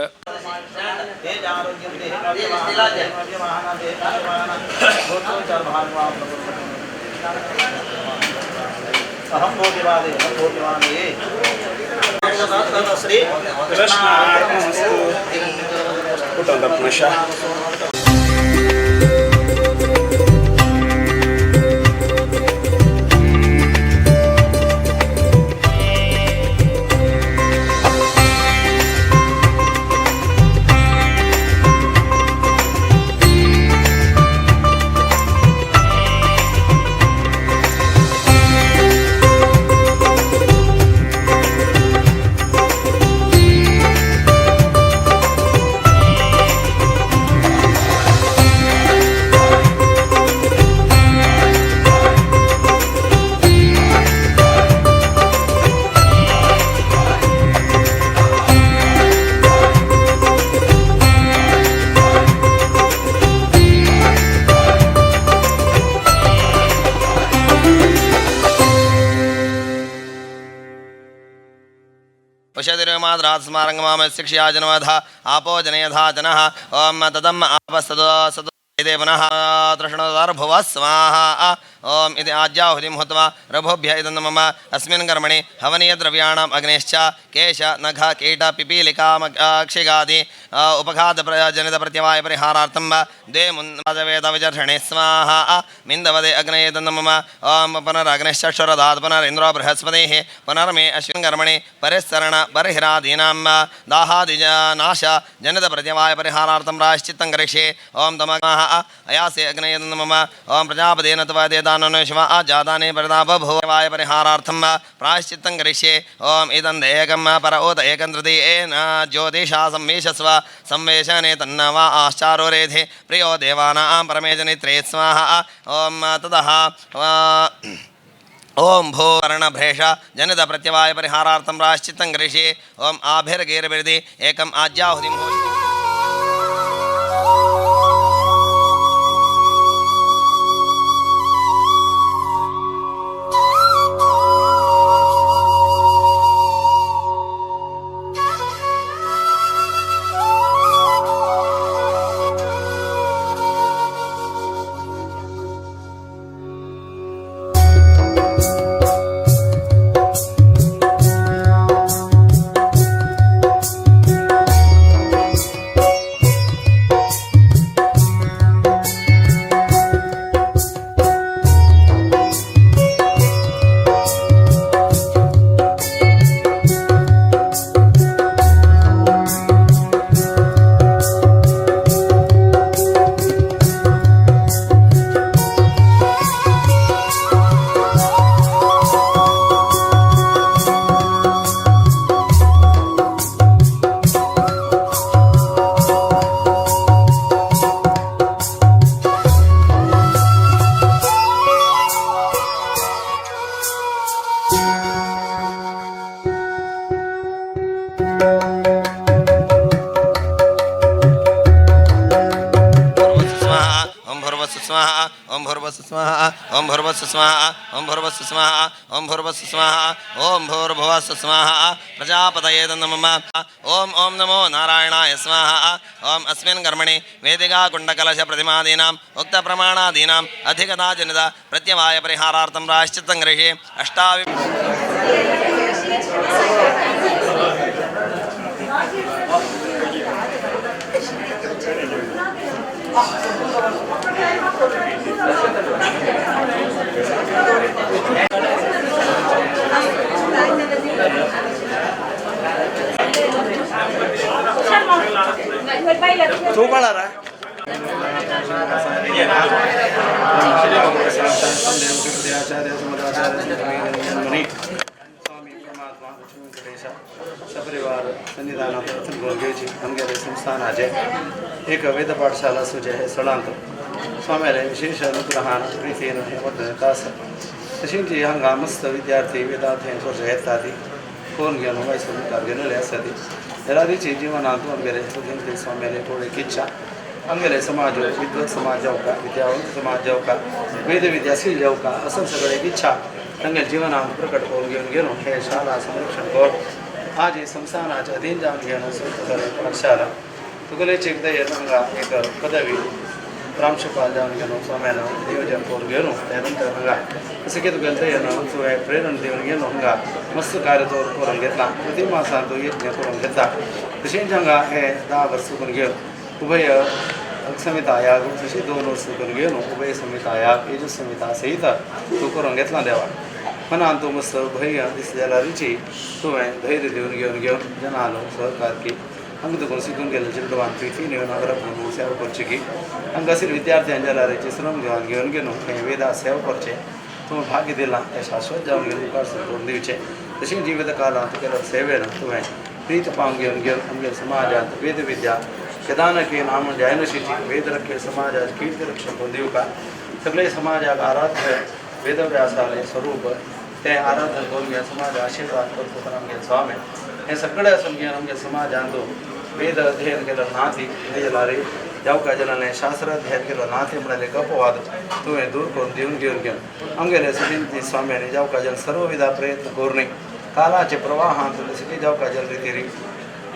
उषतिर्माद्रात्स्मारङ्गमामशिक्ष्याजनवध आपो जनयधा जनः। ॐ तदम् आपस्तदो सदो इति पुनः तृष्णोदर्भुवः स्वाहा। ॐ इति आज्याहुतिं हुत्वा रघुभ्य इदं मम अस्मिन् कर्मणि हवनीयद्रव्याणाम् अग्नेश्च केश नख कीट पिपीलिकाक्षिगादि उपघातजनितप्रत्यवाय परिहारार्थं द्वे मुन्वेदविचर्षणे स्वाहा। मिन्दवदे अग्नये इदं मम ॐ पुनरग्निश्चक्षुरदात् पुनरिन्द्रो बृहस्पतिः पुनर्मे अस्मिन् कर्मणि परिसरण बर्हिरादीनां दाहादि नाश जनितप्रत्यवाय परिहारार्थं प्रायश्चित्तं करिष्ये। ॐ तमः अयासे अग्नये इदं मम ॐ प्रजापतेन त्वदेदाननो शिव आजातानि परितापभुवाय परिहारार्थं प्रायश्चित्तं करिष्ये। ॐ इदं एकं पर उत एकं तृतीयेन ज्योतिषा संवेशस्व संवेशने तन्न वा आश्चारोरेधि प्रियो देवानां परमे जनित्रे स्वाहा। ॐ ततः ॐ भूवर्णभ्रेष जनित प्रत्यवाय परिहारार्थं प्रायश्चित्तं करिष्ये। ॐ आभिर्गीर्भिर्दि एकम् आज्याहुतिं स्वाहा। ओम भूर्भुवस्सु स्वाहा ओम भूर्भुवस्सु स्वाहा ओम भूर्भुवस्सु स्वाहा ओम भूर्भुवस्सु स्वाहा ओम भूर्भुवस्सु स्वाहा प्रजापतये नमः। ओम ओम नमो नारायणाय स्वाहा। ओम अस्मिन् कर्मणि वेदिका कुण्डकलश प्रतिमादीनाम् उक्त प्रमाणादीनाम् अधिकता जनित प्रत्यवाय परिहारार्थं प्रायश्चित्तं गृह्ये अष्टावि लक्ष्मी वेंकटेश सपरिवार सन्निधान प्रार्थना करून घेवची आमगेले संस्थानाचे एक वेद पाठशाला आसूचे हे स्थळांत स्वाम्याले विशेष अनुग्रहान प्रितीन हे वर्धन आसा. तशेंच हांगा मस्त विद्यार्थी वेदाध्ययन करचे येता ती करून घेवन वयस मुखार गेलेले आसा ती हेरादीची जिवनांत आमगेले सुधींद्र स्वाम्याले थोडे इच्छा आमगेले समाज विद्वत समाज जावका, विद्यावंत समाज जावका, वेद विद्याशील जावका असं सगळे इच्छा तांगेले जिवनांत प्रकट करून घेवन घेवन हे शाळा संरक्षण कर आज ही संस्थानाच्या अधीन जावन घेवन सगळे पाठशाला तुगेलेची एकदा हांगा एक पदवी प्रांशुपाल जावन घेवन स्वाम्यान नियोजन करून घेवन त्या नंतर हांगा अशें कितें तुगेलें दयेन तुवें प्रेरणा दिवन घेवन हांगा मस्त कार्य तो करून घेतला. प्रति मासान तूं यज्ञ करून घेतला. तशेंच हांगा हे 10 वर्सां करून घेवन उभय संहिता याग तशी 2 वर्सां करून घेवन उभय संहिता याग यजु संहिता सहित तूं करून घेतला देवा. मनान तूं मस्त भंय दिसले जाल्यार तुवें धैर्य दिवन घेवन घेवन जनालो सहकार की हांगा तुका शिकून गेले चेडवान प्रितीन येवन हांगा राबून सेवा करची की हांगासर विद्यार्थ्यां जाल्यार श्रम घेवन घेवन घेवन हें वेदा सेवा करचें तुवें भाग्य दिलां तें शाश्वत जावन घेवन मुखार करून दिवचें. तशें जिवीत काळांत तुगेल्या सेवेन तुवें प्रीत पावून घेवन घेवन आमगे समाजांत वेदविद्या केदानकी नाम जायनशीची वेद रखे समाजात कीर्ती रक्षण करून दिवका. सगळे समाजाक आराध्य वेदव्यासालें स्वरूप तें आराधन करून घेवन समाज आशिर्वाद करता आमगे स्वामी हें सगळें आसून घेवन आमगे समाजांत वेद अध्ययन केलं नाती जाल्यार जावका जनाने शास्त्र अध्ययन केलं नाती म्हळ्यार एक अपवाद तुवें दूर करून दिवन घेवन घेवन आमगेले सुदिंती स्वाम्यानी जावका जन सर्वविधा प्रयत्न करून कालाचे प्रवाहांत जशें जावका जन रितीरी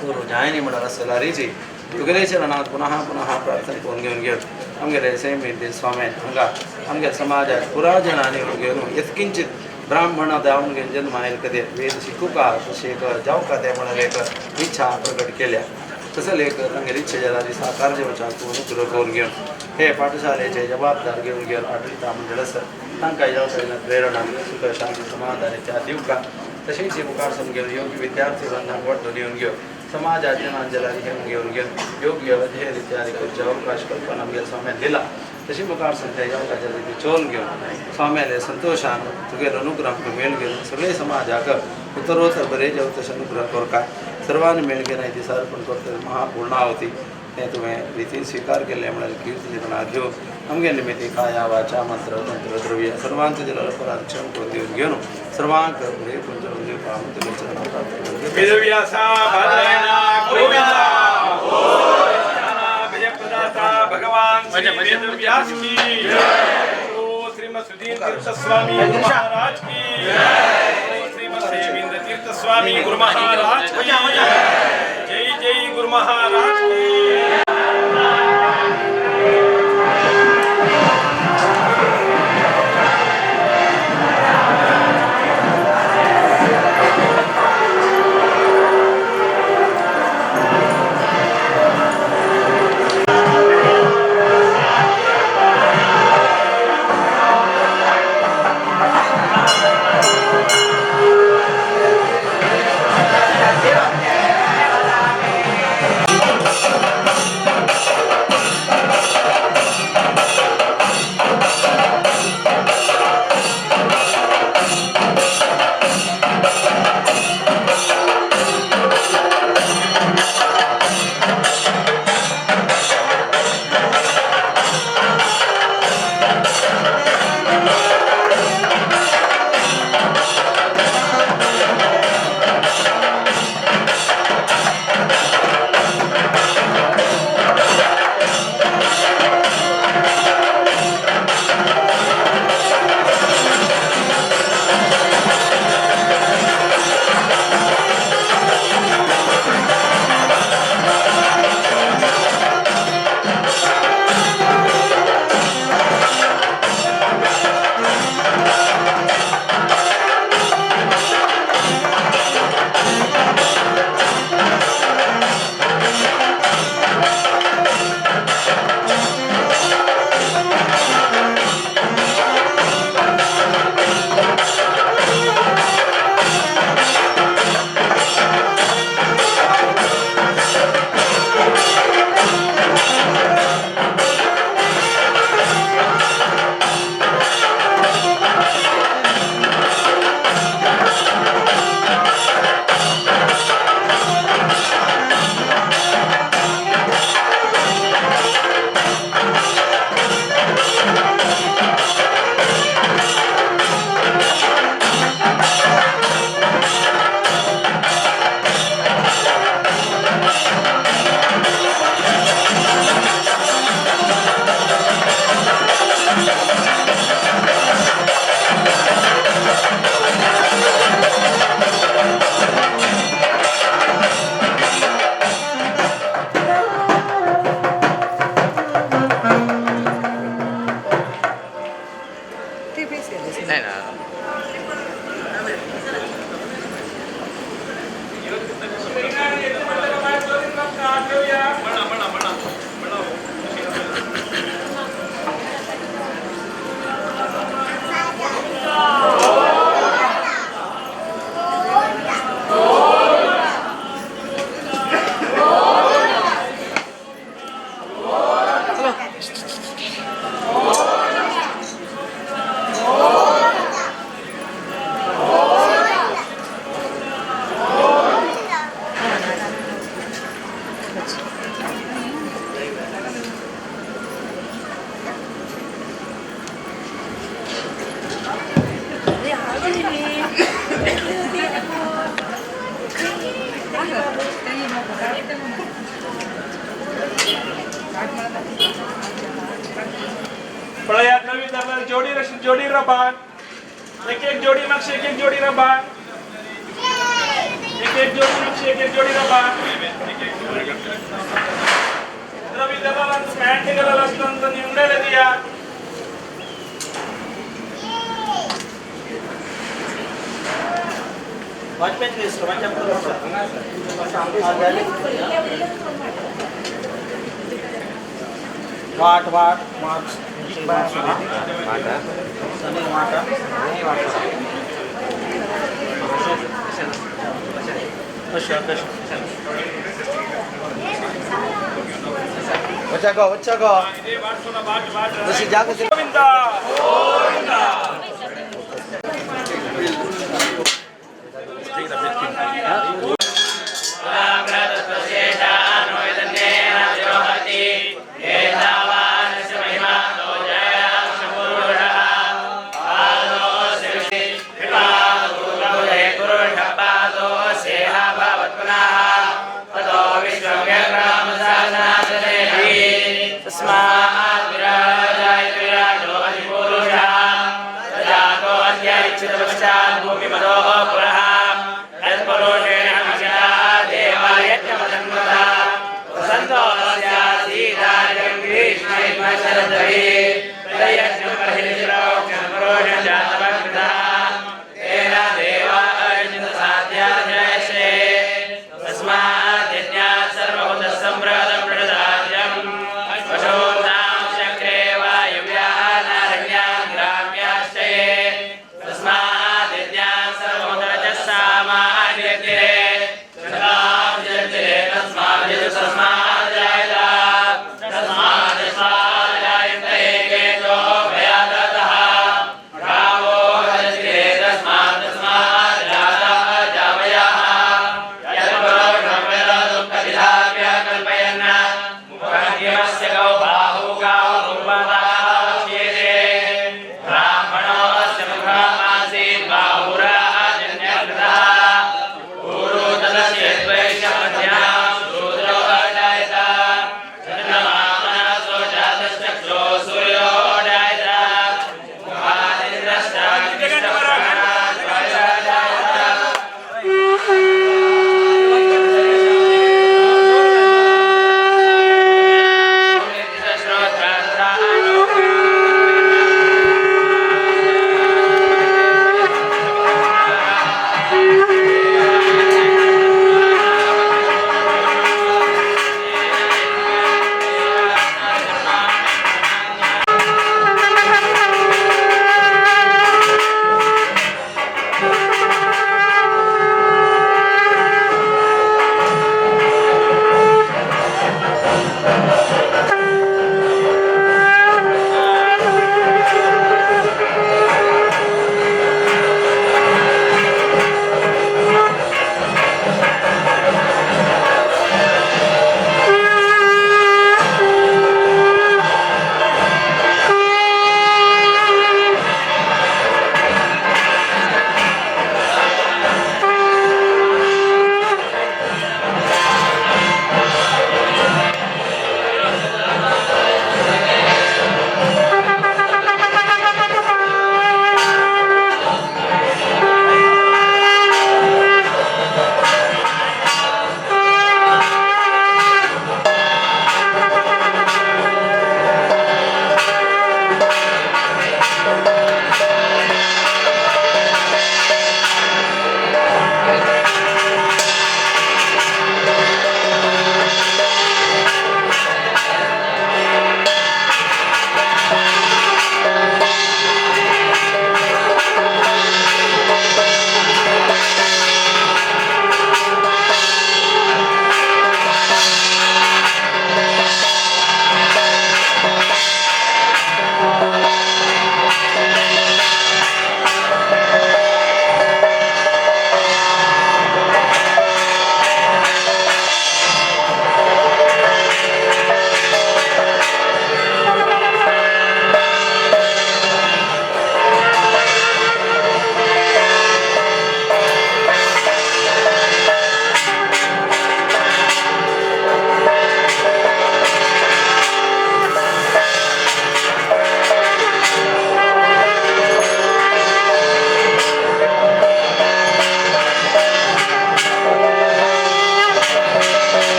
करूं जायनी म्हळ्यार आसल्यारीची तुगेले चरणांत पुनः पुनः प्रार्थना करून घेवन घेवन आमगेले सेमिती स्वाम्यान हांगा आमगे समाजात पुरा जनांनी घेवन यत्किंचित ब्राह्मण जावन घेवन जन्म आयल कदेर वेद शिकूका तशें एक जावका तें म्हळ्यार एक इच्छा प्रकट केल्या. तसं एक तांगेली इच्छा जाल्यार साकार जेवच्या तूं अनुग्रह करून घेवन हे पाठशालेचे जबाबदार घेवन घेवन आडळिता मंडळ आसा तांकां जावका प्रेरणा सुख शांती समाधानाच्या दिवका. तशेंच मुखार समजून घेवन योग्य विद्यार्थी वृंदांक वाटो दिवन घेवन समाजात जनांजला घेवन घेवन घेवन योग्य अध्ययन इत्यादी करचे अवकाश कल्पना आमगे स्वाम्यान दिला. तशी मुखार संख्या जावकाच्या रिती चोवन घेवन स्वाम्याले संतोशान तुगेलो अनुग्रह आमकां मेळ घेवन सगळे समाजाक उत्तरोत्तर बरें जावं तशें अनुग्रह करका. सर्वांनी मेळ घेवन हे दिसा अर्पण करता महापूर्णावती हें तुवें रितीन स्विकार केल्लें म्हळ्यार कीर्ती जिरणां घेवन आमगे निमित्ती काया वाचा मंत्र तंत्र द्रव्य सर्वांचो जल अपराध क्षम करून दिवन घेवन सर्वांक बरें पुंज दिवपा तुगेल्या चरणां प्रार्थना करून. वेदव्यासा बादरायणा गोविंदा विजयप्रदाता भगवान श्री वेदव्यास की जय. श्रीमद सुधीर तीर्थ स्वामी गुरु महाराज की जय. श्रीमद सेविंद्र तीर्थ स्वामी गुरु महाराज की जय. जय गुरु महाराज की. पळयात नवी दलाल जोडी जोडी रबान एक एक जोडी मागशी एक एक जोडी रबान एक एक जोडी मागशी एक एक जोडी रबान रवी दलालांचं पॅन्ट निघालेलं असतं तर निवडायला दिया. वाट वाट मार्क्स गोविंदा.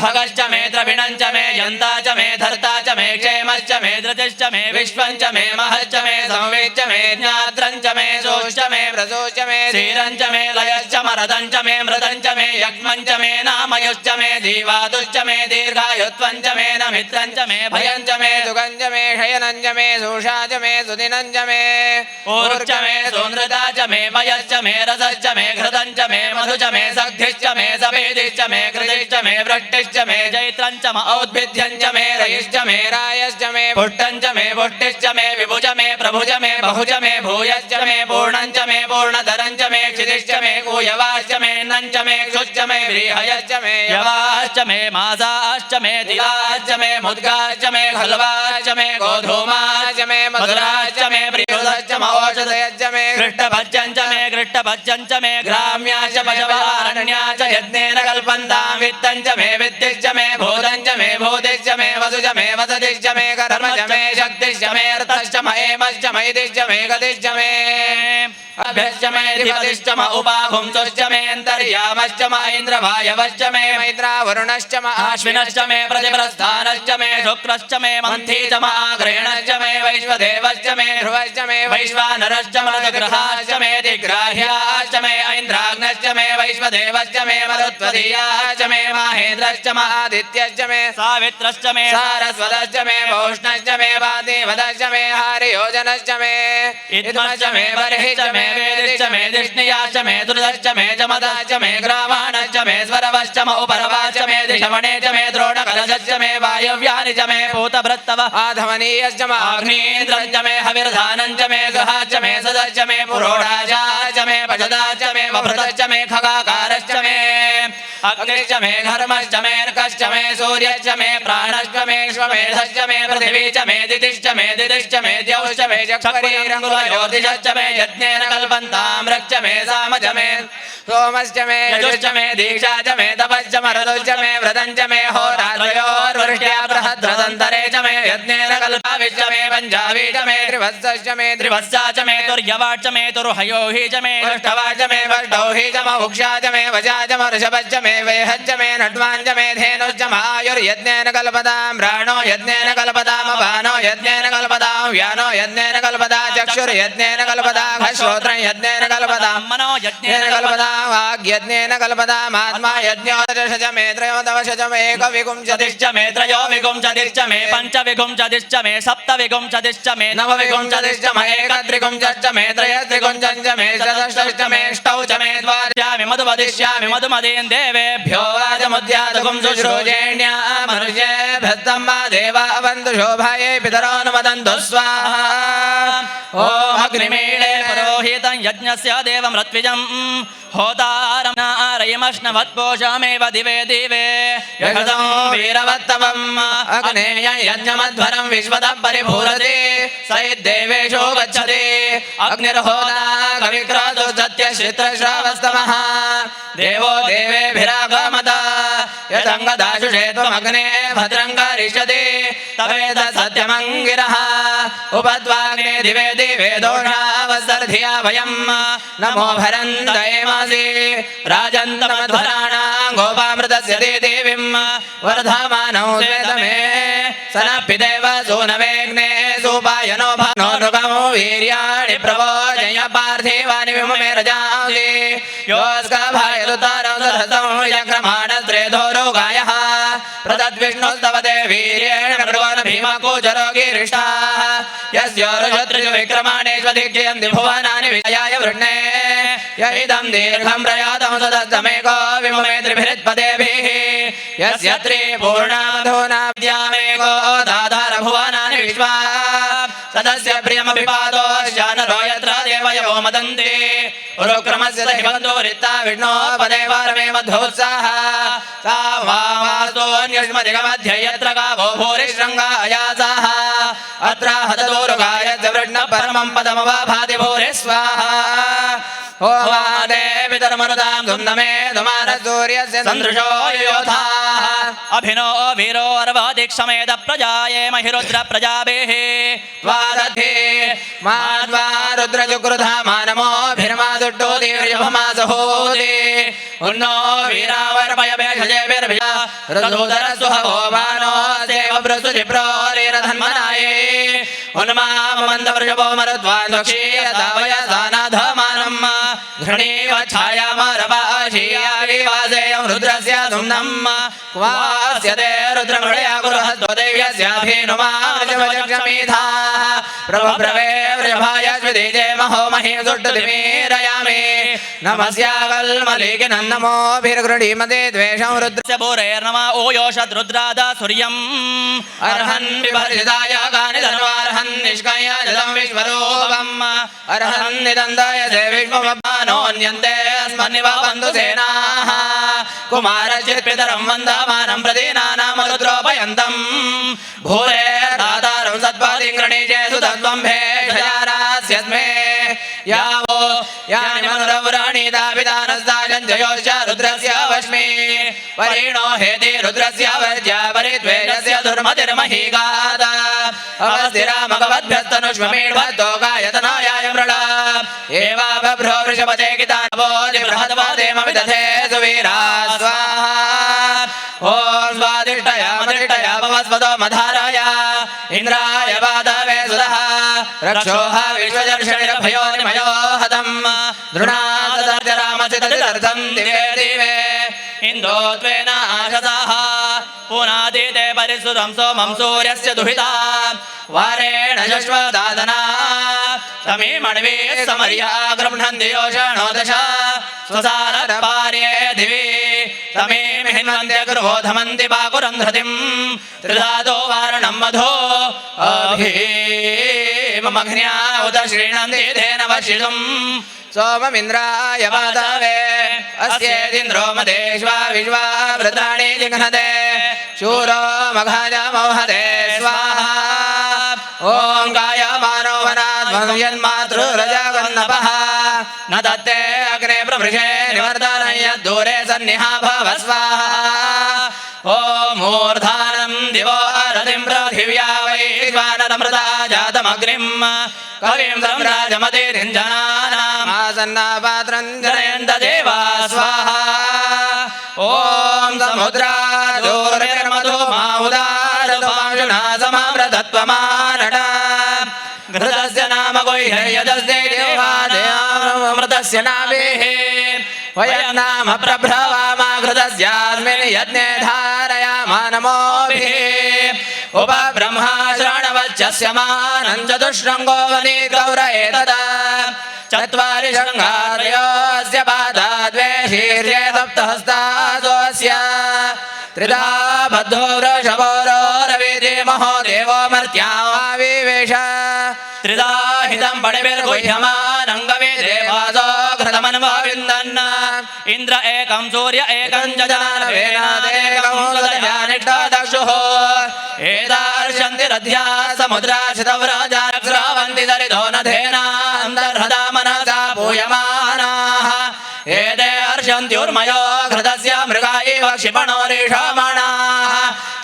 भगश्च मे द्रविणं च मे यन्ता च मे धर्ता च मे क्षेमश्च मे धृतिश्च मे विश्वं च मे महश्च मे संवेच्च मे ज्ञात्रं च मे सोश्च मे प्रसोश्च मे क्षीरं च मे लयश्च मरदं च मे मृदं च मे यक्ष्मं च मे नामयुश्च मे जीवातुश्च मे दीर्घायुत्वं च मे नमित्रं च मे भयं च मे सुखं च मे शयनं च मे सुषा च मे सुदिनं च मे ऊर्च मे सुनृता च मे मयश्च मे रसश्च मे घृतं च मे मधु च मे सग्धिश्च मे सपेदिश्च मे कृतिश्च मे वृष्टिश्च मे जैत्रं च म औद्भिद्यं च मे रयिश्च मे रायश्च मे पुष्टं च मे पुष्टिश्च मे विभुज मे प्रभुज मे बहुज मे भूयश्च मे पूर्णं च मे पूर्णधरं च मे क्षितिश्च मे कूयवाश्च मे अन्नं च मे क्षुश्च मे व्रीहयश्च मे यवाश्च मे मासाश्च मे तिलाश्च मे मुद्गाश्च मे खल्वाश्च मे गोधूमाश्च मे मधुराश्च मे प्रियोदश्च महोषधयश्च मे कृष्टभज्यं च मे कृष्टभज्यं च मे ग्राम्याश्च पशवारण्याश्च यज्ञेन कल्पन्तां वित्तं च मे विद्यश्च मे भूतं च मे भूतिश्च मे वसु च मे वसतिश्च मे कर्म च मे शक्तिश्च मे अर्थश्च म एमश्च मैतिश्च मे गतिश्च मे अभ्यश्च मे अधिपतिश्च म उपाभुंसुश्च मे अन्तर्यामश्च म ऐन्द्रवायवश्च मे मैत्रावरुणश्च म आश्विनश्च मे प्रतिप्रस्थानश्च मे शुक्रश्च मे मन्थी च म आग्रहणश्च मे वैश्वदेवश्च मे ध्रुवश्च मे वैश्वानरश्च मरुद्ग्रहाश्च मे दिग्राह्याश्च मे ऐन्द्राग्नश्च मे वैश्वदेवश्च मे मरुत्वदीयाश्च मे माहेन्द्रश्च म आदित्यश्च मे सावित्रश्च मे सारस्वतश्च मे भूष्णश्च मे वादिवदश्च मे हारियोजनश्च मे इद्मश्च मे बर्हिश्च मे वेदिश्च मे दिष्णियाश्च मे दुर्दश्च मे जमदाश्च मे ग्रावाणश्च मे स्वरवश्च म उपरवाश्च मे दिशवणे च मे द्रोणकलशश्च मे वायव्यानि च मे पूतभृत्तव आधमनीयश्च म आग्नेन्द्रं च मे हविर्धानं च मे गृहाश्च मे सदश्च मे पुरोडाशाश्च मे पशदाश्च मे वभृतश्च मे खगाकारश्च मे अग्निश्च मे घर्मश्च मे अर्कश्च मे सूर्यश्च मे प्राणश्च मे श्वमेधश्च मे पृथिवी च मे दितिश्च मे दितिश्च मे द्यौश्च मे चक्षुरङ्गुलयोर्दिशश्च मे यज्ञेन कल्पन्तां रक्ष मे साम च मे सोमश्च मे यजुश्च मे दीक्षा च मे तपश्च मरुदुश्च मे व्रतं च मे होरात्रयोर्वृष्ट्या बृहद्रदन्तरे च मे यज्ञेन कल्पाविश्च मे पञ्चावी च मे त्रिवत्सश्च मे त्रिवत्सा च मे तुर्यवाच मे तुर्हयो हि च मे पृष्ठवा च मे वष्टौ हि च मौक्षा च मे वजा च मऋषभश्च मे वेहश्च मे नड्वाञ्च मे धेनुश्च मायुर्यज्ञेन कल्पतां प्राणो यज्ञेन कल्पतामपानो यज्ञेन कल्पतां व्यानो यज्ञेन कल्पता चक्षुर्यज्ञेन कल्पता श्रोत्रं यज्ञेन कल्पतां मनो यज्ञेन कल्पतां वाग्यज्ञेन कल्पतामात्मा यज्ञो दश च मे त्रयोदश च मे एकविंशतिश्च चतिश्च मे त्रयोविंशतिश्च मे पञ्चविंशतिश्च मे सप्तविंशतिश्च मे नवविंशतिश्च मे एकत्रिंशच्च मे त्रयस्त्रिंशच्च मे चतुष्टश्च मे अष्टौ च मे द्वादशामि मधुवदिष्यामि मधुमदीन् देवेभ्यो भ्यो वाचमुद्यातकुं शुश्रूषेण्या मनुष्येभ्यस्तं मा देवा अवन्तु शोभायै पितरोऽनुमदन्तु स्वाहा। ॐ अग्निमीळे पुरोहितं यज्ञस्य देवं ऋत्विजं होतारं नारयमश्नवत्पोषमेव दिवे दिवे यशसं वीरवत्तमम् अग्नेय यज्ञमध्वरं विश्वतः परिभूरति स यद्देवेषु गच्छति अग्निर्होता कविक्रतु सत्यश्रित्रश्रावस्तमः देवो देवेभिरागमत यदङ्गदाशुषे त्वमग्ने भद्रं करिष्यति तवेतत् सत्यमङ्गिरः उपद्वाग्ने दिवे दिवे दोषावसर्धिया वयम् नमो भरन्तयेमासि राजन्तमध्वराणां गोपामृतस्य देवीं वर्धमानौ स्वेदमे सनपिदेव सूनवेग्ने सूपायनो भानो नृगमो वीर्याणि प्रवोजय पार्थिवानि विममे रजांसि योऽस्कभायदुतारं सधसं यक्रमाणस्त्रेधोरोगायः प्रतद्विष्णुस्तवते वीर्येण मृगोन भीमकूचरो गिरिष्ठाः यस्योरुशत्रुषु विक्रमाणेष्वधिक्षयन्ति भुवनानि विजयाय वृष्णे य इदं दीर्घं प्रयातं सदस्तमेको विममे त्रिभिरित्पदेभिः यस्य त्रिपूर्णामधूनाद्यामेको दाधार भुवनानि विश्वा सदस्य प्रियमपि पादोश्चानरो यत्र देवयवो मदन्ति उरुक्रमस्य हिबन्धोरित्ता विष्णो पदे वारमे मध्वोत्साह सा वामास्तोऽन्यष्मदिगमध्य यत्र गावो भूरिशृङ्गा अयासाः अत्र हतदोरुगायस्य वृष्ण परमं पदमवाभाति भूरि स्वाहा। ॐ पितरमरुतां धुम्नमे धुमानसूर्यस्य सन्दृशो योधाः अभिनो वीरो अर्वादिक्षमेद प्रजाये महिरुद्र प्रजाभिः त्वादधे मा त्वा रुद्रजुक्रुधा मानमोभिर्मा दुष्टो देवर्यभमासहोदे उन्नो वीरावर्पय भेषजेभिर्भिया ऋतुधरसुहवो मानो देव प्रसुजिप्रोरेरधन्मनाये उन्मामन्दवृषभो मरुत्वान् दक्षीयतावयसानाधमानम् घृणीव छायामरपाशीयाविवासेयं रुद्रस्य धुम्नम् क्वास्य ते रुद्रमृळया गुरुहस्तो देव्यस्याभिनुमाक्षमीधाः प्रभुब्रवे वृषभाय स्विदीजे महो महीं सुष्ठुतिमीरयामि नमस्याकल्मलिकिनं नमोभिर्गृणीमते द्वेषं रुद्र भूरेर्नम ओयोषद्रुद्राद सूर्यम् अर्हन् विभर्जिताय कानि धन्वार्हन् निष्कय जलं विश्वरूपम् अर्हन् निदन्दाय विश्वमभानोऽन्यन्ते अस्मन्निवापन्तु सेनाः कुमारश्चित्पितरं वन्दमानं प्रदीनानामरुद्रोपयन्तम् भूरेर्दातारं सत्पतिं गृणीजे सुतत्वं भेषजारास्यस्मे यावो यानि मनुरव्राणीतापितानस्ताजञ्जयोश्च रुद्रस्य वश्मि परिणो हेति रुद्रस्य वर्ज्या परिद्वेषस्य दुर्मतिर्महीगात अवस्थिरामगवद्भ्यस्तनुष्वमीड्भद्दो गायतनायाय मृळ एवा बभ्रो वृषभते कितानवोति बृहद्वदेमविदधे सुवीरा स्वाहा। ॐ स्वादिष्टया मदिष्टया भवस्वतो मधाराय इन्द्राय वादवे सुतः रक्षोः विश्वजर्षणिरभयो निमयो हतम् दृढादरामसितर्थं दिवे दिवे इन्दो त्वेन आशसाः पुनादिते परिसुतं सोमं सूर्यस्य दुहिता वारेण शश्वदादना समीमण्वी समर्या गृह्णन्ति योषणो दश स्वसारपार्ये दिवि समीं हिन्वन्त्य गृहो धमन्ति पाकुरन्धृतिं त्रिधातो वारणं मधो अभीममघ्न्या उत श्रीणन्ति धेन वशितुम् सोममिन्द्राय पादवे अस्येदिन्द्रो मदेष्वा विश्वा वृत्राणि जिघ्नते शूरो मघाय मोहते स्वाहा। ॐ गायमानो वनाद्वयन्मातृरजगन्नपः न दत्ते अग्ने प्रभृशे निवर्धनय दूरे सन्निहा भव स्वाहा। ॐ मूर्धानं दिवो अरतिं पृथिव्या वैश्वानरमृता जातमग्निं कविं सम्राजमतिरिञ्जनानामासन्नापात्रं जनयन्त देवा स्वाहा। ॐ समुद्रादूर्मिर्मधु माउदारपांशुना समामृतत्वमानट घृतस्य नाम गुह्ययजस्य देवादेवामृतस्य नाभिः वयं नाम प्रभ्रवामा घृतस्यास्मिन् यज्ञे धारयामा नमोभिः। उपब्रह्मा श्राणवच्चस्य मानं चतुष्रङ्गो वनीगौर एतदा चत्वारि शृङ्गात्रयोऽस्य पादा द्वे शीर्षे सप्तहस्तासोऽस्य त्रिधा बद्धो वृषभो रविति महो देवो मर्त्याविवेश त्रिदाहितं पणिभिर्गुह्यमानङ्गवे देवासो घृतमन्वविन्दन् इन्द्र एकं सूर्य एकं जजानवेनादेकं दक्षुः एतार्षन्ति रथ्या समुद्राशितव्रजास्रावन्ति दरिधो न धेनान्तर्हदा मनसा पूयमानाः एते अर्षन्त्युर्मयो घृतस्य मृगा इव क्षिपणो ऋषमणाः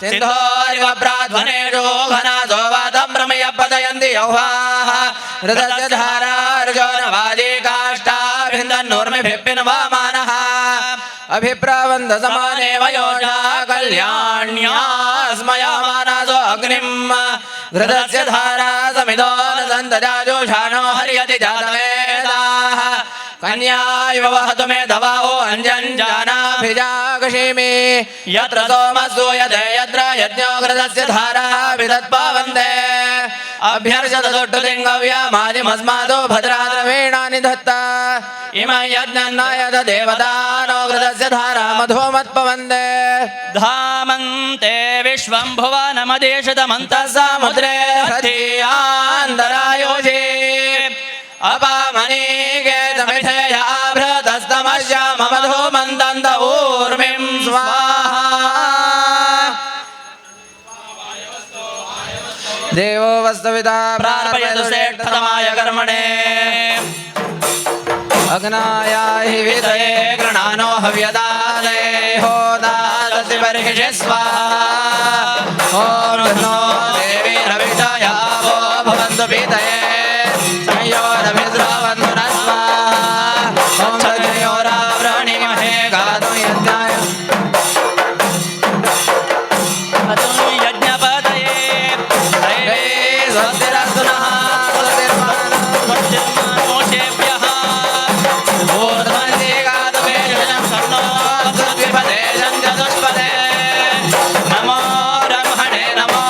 सिन्धोरिव प्राध्वनेषु घनासो वातं भ्रमय पतयन्ति यौहाः घृतस्य धारार्जो न वाजी काष्ठाभिन्दन्नूर्मिभिप्पिन्वमानः अभिप्रबन्ध समाने वयोषा कल्याण्यास्मयमानसो अग्निं घृतस्य धारा समिधो न सन्तजाजुषाणो हर्यति जातवेदाः कन्या इव वहतु मे दवाओ अञ्जञ्जानाभिजागशिमि यत्र सोमसूयते यत्र यज्ञो घृतस्य धाराभिदत्पवन्दे अभ्यर्षतुष्टुतिङ्गव्यमाजिमस्मादो भद्राद्रवीणानि धत्ता इमं यज्ञन्नायत देवतानो घृतस्य धारा मधुमत्पवन्दे धामन्ते विश्वं भुवनमदेशतमन्तः समुद्रे हृदयान्तरायोषे अपामनीके समिधेयाभृतस्तमस्य मधुमन्तन्त ऊर्मिं स्वाहा। देवो वस्तुविदा प्रार्पयतु श्रेष्ठतमाय कर्मणे अग्नाया हि विदये गृणानो हव्यदादये होदादसि बर्हिषि स्वाहा। ॐ नो देवीरभिषया वो भवन्तु पीतये संयोरभिस्रवन्तु नः स्वाहा। ॐ संयोरावृणीमहे गातुं यज्ञाय यज्ञपतये स्वस्तिरस्तु नः स्वस्तिर्मानुषेभ्यः नमो ब्रह्मणे नमो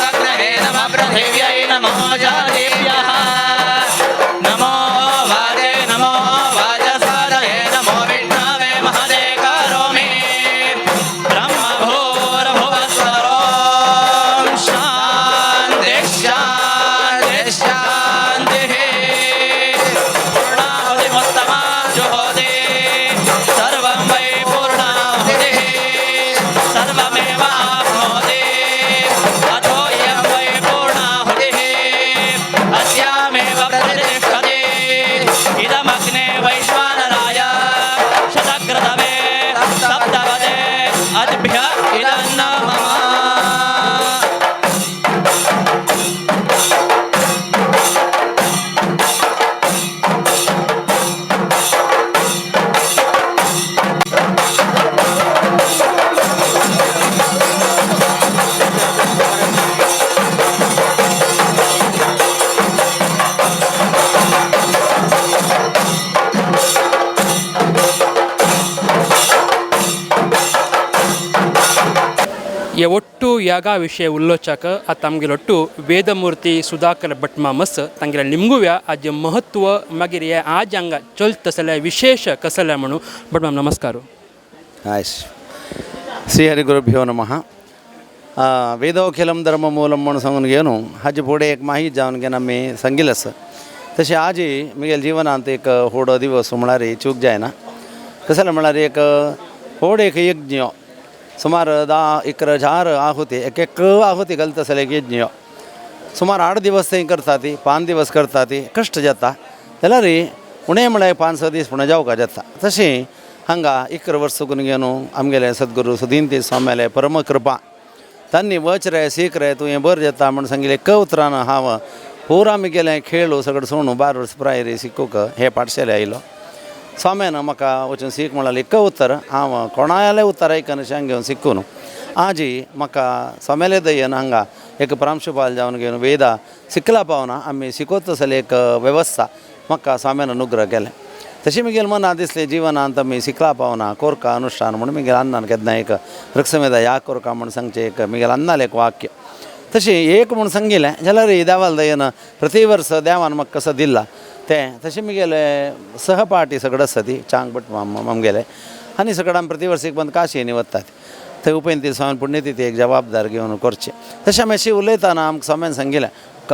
अग्नये नमः पृथिव्यै नमो जातिभ्यः नमो वाजे नमो वाजसादये नमो विष्णवे महदे करोमि ब्रह्मभूर्भुवस्वरों शान्तिः शान्तिः शान्तिः। पूर्णाहुतिमुत्तमा जुहोति सर्वं वै पूर्णाहुतिः सर्वमेवाप्नोति अथो इयं वै पूर्णाहुतिः अस्यामेव प्रतिष्ठति। इदमग्ने वैश्वानराय शतक्रतवे सप्तपदे अद्भ्य इदं नमः। हे ಒಟ್ಟು ಯಾಗ ವಿಷಯ ಉಲ್ಲೋಚಕ ಆ ತಮಗೆಲೊಟ್ಟು ವೇದಮೂರ್ತಿ ಸುಧಾಕರ್ ಭಟ್ ಮಾಮಸ್ ತಂಗೆಲ ನಿಮಗೂ ಆಜ महत्व मागीर हे आज हांगा चलता जाल्यार विशेष कसलें म्हणून भट माम नमस्कार. ಆಯ್ಸ್ ಶ್ರೀಹರಿಗುರುಭ್ಯೋ ನಮಃ. वेदोखिलं धर्ममूलं म्हणून सांगून घेवन हाजे फुडें एक माहीत जावन घेवन आमी सांगिल्लें आसा. तशें आजी म्हगेल्या जिवनांत एक व्हडलो दिवस म्हळ्यार चूक जायना. कसलें म्हळ्यार एक व्हड एक यज्ञ सुमार 10-11 हजार आहुती एक एक आहुती घालता आसले एक यज्ञ. सुमार 8 दिवस थंय करता ती, 5 दिवस करता ती, कश्ट जाता जाल्यार उणें म्हळ्यार 5-6 दीस पूण जावका जाता. तशें हांगा 11 वर्स चुकून घेवन आमगेले सद्गुरू सुधीन स्वाम्याले परम कृपा तांणी वच रे सीख रे तूं हें बरें जाता म्हूण सांगिल्लें. एका उतरान हांव पुरा म्हगेलें खेळ सगळें सोडून 12 वर्स प्रायरी शिकूंक हे पाठशाले आयलो. स्वाम्यान म्हाका वचून सीख म्हळ्यार एका उतर हांव कोणाले उतर आयकना घेवन शिकून आजी म्हाका स्वाम्याले दयेन हांगा एक प्रांशुपाल जावन घेवन वेदा शिकला पावना आमी शिकवत आसले एक वेवस्था म्हाका स्वाम्यान अनुग्रह केलें. तशें म्हगेलें मनां दिसलें जिवनांत आमी शिकला पावना कोरका अनुष्ठान म्हूण म्हगेलें अन्नान केन्ना एक ऋक्समेदा या कोरका म्हूण सांगचें एक म्हगेलें अन्नालें एक वाक्य तशें एक म्हूण सांगिल्लें जाल्यार देवाल दयेन प्रति वर्स देवान म्हाका कसो दिला तें. तशें म्हगेलें सहपाठी सगळें आसा ती चांग भट आमगेले आनी सगळें आमी प्रति वर्स एक बंद काशयेनी वतात थंय उपेंती स्वामी पुण्यतिथी एक जबाबदार घेवन करचें. तशें आमी अशें उलयतना आमकां स्वाम्यान सांगिल्लें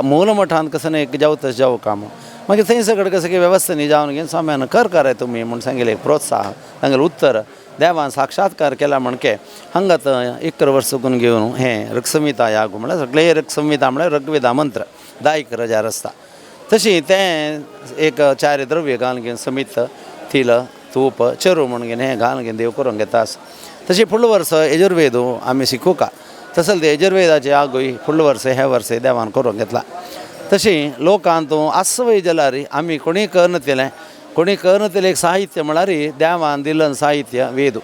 मूलमठांत कसो एक जावं तशें जावं का म्हूण. मागीर थंय सगळें कसं की वेवस्था न्ही जावन घेवन स्वाम्यान कर कराय तुमी म्हूण सांगिल्लें एक प्रोत्साह तांगेलें उत्तर देवान साक्षात्कार केला म्हणके हांगात 11 वर्स चुकून घेवन हें ऋक्संहिता याग म्हळ्यार सगळें ऋक्संहिता म्हळ्यार ऋग्वेदा मंत्र 10 रजार आसता. तशी तें एक 4 द्रव्य घालून घेवन समित तिल तूप चरू म्हूण घेवन हें घालून घेवन देव करूंक घेता आसा. तशी फुडले वर्स यजुर्वेद आमी शिकूका तसलें तें यजुर्वेदाचें यागूय फुडले वर्स हे वर्स देवान करूंक घेतला. तशी लोकांत आसवय जाल्यार आमी कोणी करनातिलें कोणी करनातिलें एक साहित्य म्हळ्यार देवान दिलन साहित्य वेद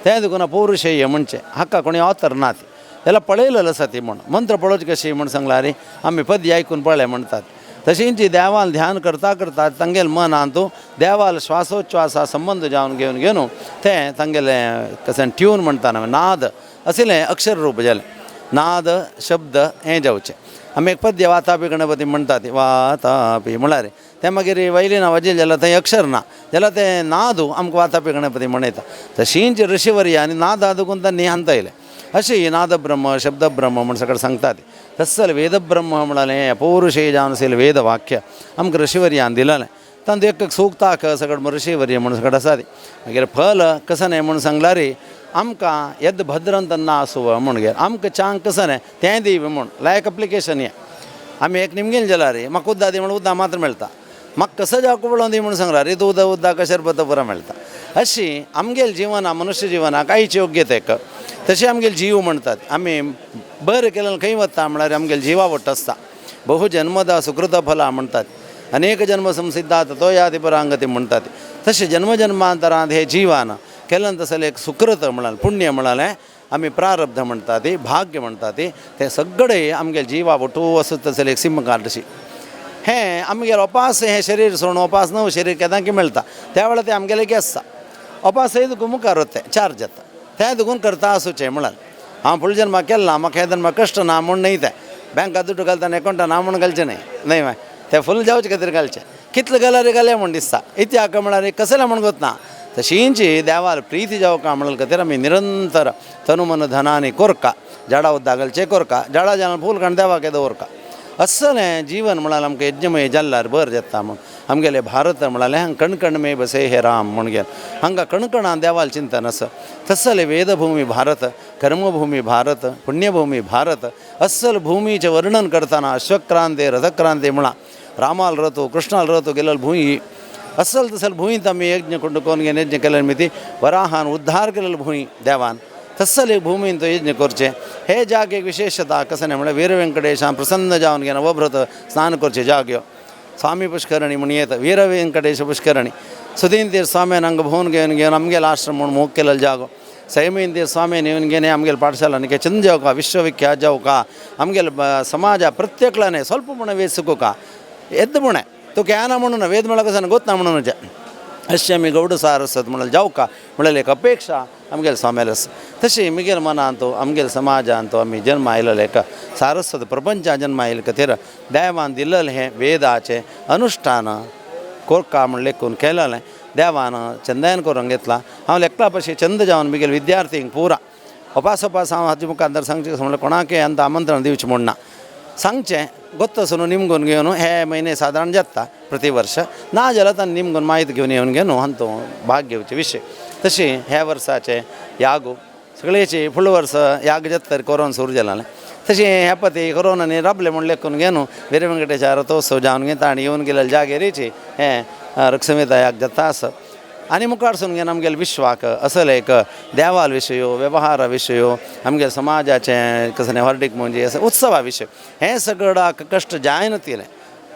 तें देखून पौरुषेय म्हणचें हाका कोणी ऑथर ना ती जाल्यार पळयलें आसा ती म्हूण मंत्र पळोवचें कशी म्हूण सांगल्यार आमी पद्य आयकून पळय म्हणटात. तशेंच देवान ध्यान करता करता तांगेले मनांत देवाल श्वासोच्छ्वासा संबंद जावन घेवन घेवन तें तांगेलें कशें ट्यून म्हणटा नाद असलें अक्षर रूप जालें नाद शब्द हें जावचें. आमी एक पद्य वातापी गणपती म्हणटा ती वातापी म्हळ्यार तें मागीर वयलिना वाजयलें जाल्यार थंय अक्षर ना जाल्यार तें नादू आमकां वातापी गणपती म्हणयता. तशींच ऋषिवर्य आनी नादा दुकून तांणी हांतयलें. अशी नादब्रह्म शब्दब्रह्म म्हूण सगळें सांगतात. तस्सल वेदब्रह्म म्हळ्यार हें पौरुषेय जावन आशिल्लें वेदवाक्य आमकां ऋषिवर्यान दिलेलें. तांतूं एक एक सुक्ताक सगळें ऋषिवर्य म्हूण सगळें आसा ती. मागीर फल कसं न्हय म्हूण सांगल्यार आमकां यद भद्रंत ना आसूं म्हूण गे आमकां चांग कसं न्हय तें दी म्हूण लायक एप्लिकेशन हें आमी एक निमगेल जाल्यार म्हाका उद्दा दी म्हूण उद्दा मात्र मेळटा म्हाका कसं जावं पळोवन दी म्हूण सांगल्यार तूं उद्दा उद्दाक शरबत पुरो मेळटा. अशी आमगेल जिवना मनुष्य जिवनाक आयची योग्यतेक तशें आमगेल जीव म्हणटात आमी बरें केलें खंय वता म्हळ्यार आमगेल जिवा वट आसता. बहु जन्मदा सुकृत फला म्हणटात अनेक जन्म संसिद्धात तो यादी परांगती म्हणटात. तशें जन्म जन्मांतरांत हे जिवान केलें तसलें एक सुकृत म्हळ्यार पुण्य म्हळ्यार आमी प्रारब्ध म्हणटा ती भाग्य म्हणटा ती तें सगळें आमगेल जिवा वटू आसत तसलें एक सिम कार्ड अशी हें आमगेल अपास हें शरीर सोडून अपास नव शरीर केदांकी मेळटा त्या वेळार तें आमगेलें आसता अपास दुखून मुखार वता तें चार्ज जाता तें दुखून करता आसूचें म्हळ्यार हांव फुडल्या जन्माक केलें ना म्हाका ह्या जन्माक कश्ट ना म्हूण न्हय तें बँकात दुडू घालतना एकावंटा ना म्हूण घालचें न्हय न्हय मागीर तें फूल जावचे खातीर घालचें कितलें घाल्यार घालें म्हूण दिसता इत्याक म्हळ्यार कसलें म्हूण गोतना तशींच देवार प्रीती जावका म्हणून खातीर आमी निरंतर तनुमन धनानी कोरका झाडा उद्दा घालचें कोरका झाडा जावन फूल काडून देवाक दवरका असलें जीवन म्हळ्यार आमकां यज्ञमय जाल्यार बरें जाता म्हूण आमगेलें भारत म्हळ्यार हांगा कणकण मे बसे हे राम म्हूण गेल हांगा कणकणान देवाल चिंतन आसा. तसलें वेदभूमी भारत कर्मभूमी भारत पुण्यभूमी भारत अस्सल भूमीचें वर्णन करतना अश्वक्रांते रथक्रांते म्हळां रामाल रथो कृष्णाल रथो गेलेली भूंय अस्सल तसल भूंयत आमी यज्ञ कोण घेवन यज्ञ केलें मिती वराहान उद्धार केलेली भूंय देवान तस्सले भूमीन तो यज्ञ करचें हे जागेक विशेषता कसं न्हय म्हळ्यार वीर वेंकटेशान प्रसन्न जावन घेवन अवभ्रत स्नान करचें जाग्यो स्वामी पुष्करणी म्हूण येता वीर वेंकटेश पुष्करणी सुदीन तीर्थ स्वाम्यान हांगा भोंवन घेवन घेवन आमगेलो आश्रम म्हूण मोग केलेलो जागो सैमीन तीर्थ स्वाम्यान येवन घेवन आमगेले पाठशाला न्ही चंद जावका विश्वविख्यात जावका आमगेले समाजा प्रत्येकल्याने ಸ್ವಲ್ಪ म्हण वेद सुकोका ಎದ್ದು ಮುಣೆ तुका येना म्हणून वेद म्हळ्यार कसं गोत ना म्हणून अशें आमी गौड सारस्वत म्हणल्यार जावका म्हणल्यार एक अपेक्षा आमगेले स्वाम्याले आसा. तशी म्हगेले मनांत आमगेले समाजांत आमी जन्म आयलेले एक सारस्वत प्रपंचा जन्म आयले खातीर देवान दिल्लें हें वेदाचें अनुश्ठान कोरका म्हण लेखून केलेलें देवान चंदन करूंक घेतला. हांव लेखला पशी चंद जावन म्हगेले विद्यार्थींक पुरा अपास अपास हांव हाजे मुखार सांगचें म्हणल्यार कोणाकय आतां आमंत्रण दिवचें म्हूण ना सांगचें गोत्त आसून निमगून घेवन हे म्हयने सादारण जाता प्रति वर्ष ना जाल्यार तांणी निमगून माहिती घेवन येवन घेवन हांतू भाग घेवचे विशय. तशें ह्या वर्साचे यागो सगळेचे फुडले वर्स याग जाता कोरोन सुरू जालें. तशें ह्या पती कोरोनांनी राबले म्हूण लेखून घेवन वीर वेंकटेशा रथोत्सव जावन गे ताणें येवन गेलेले जागेरीची हें रक्षमिता याग जाता आसा. आनी मुखार घेवन आमगेले विश्वाक असले एक देवाल विशयो वेवहारा विशयो आमगेले समाजाचें कसलें हॉर्डीक म्हणजे असं उत्सवा विशय हें सगळ्याक कश्ट जायना तिलें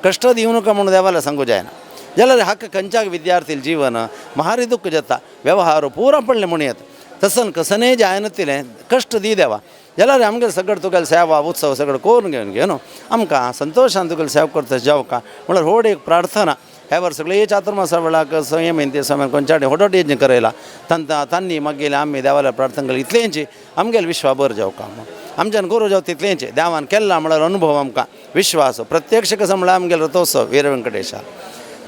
कश्ट दिवं नका म्हणून देवाला सांगू जायना जाल्यार हाका खंयच्याक विद्यार्थी जीवन मारी दुःख जाता व्यवहार पुरा पडलें म्हणून येता तसन कसनेय जायना तिलें कश्ट दी देवा जाल्यार आमगेले सगळें तुगेले सेवा उत्सव सगळें करून घेवन घेवन आमकां संतोशान तुगेले सेवा करता जावका म्हणल्यार व्हड एक प्रार्थना. ह्या वर्स सगळे चातुर्मासा वेळाक संयम ते समय कोंचाडे होडोट यज्ञ करयला तांकां तांणी मागीर आमी देवाल्या प्रार्थना केली इतलेंच आमगेले विश्वा बरें जावका आमच्यान करूं जावं तितलेंच देवान केल्ला म्हळ्यार अनुभव आमकां विश्वास प्रत्यक्ष कसो म्हळ्यार आमगेलो रथोत्सव वीर वेंकटेशा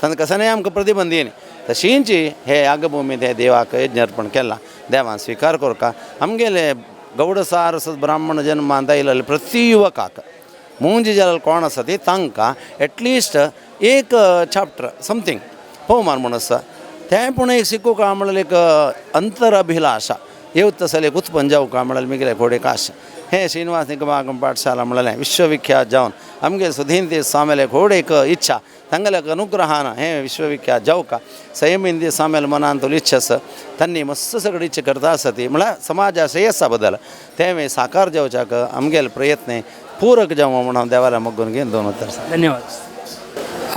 तांकां कसो आमकां प्रतिबंध येयनी तशींच हे यागभुमींत हे देवाक यज्ञ अर्पण केला देवान स्विकार करका. आमगेले गौड सारस्वत ब्राह्मण जन्मान आयिल्ले प्रति युवकाक मुंजी जाल्यार कोण आसा ती तांकां एटलिस्ट एक चॅप्टर समथींग पवमान म्हूण आसा तें पूण एक शिकूंक म्हणल्यार एक अंतर अभिलाशा येवत तसले एक उत्पन्न जावंक म्हणल्यार मिगेले घोडे आशा. हें श्रीनिवास निगमागम पाठशाला म्हणलें विश्वविख्यात जावन आमगे सुधीन स्वामीले घोड एक इच्छा तांगेले अनुग्रहान हें विश्वविख्यात जावका संयम स्वामीले मनांत इच्छा आसा तांणी मस्त सगळी इच्छा करता आसा ती म्हळ्यार समाजा श्रेयसा बदल तें साकार जावच्याक आमगेले प्रयत्न पूरक जावं म्हणून हांव देवाला मगून घेवन दोन उतर. धन्यवाद.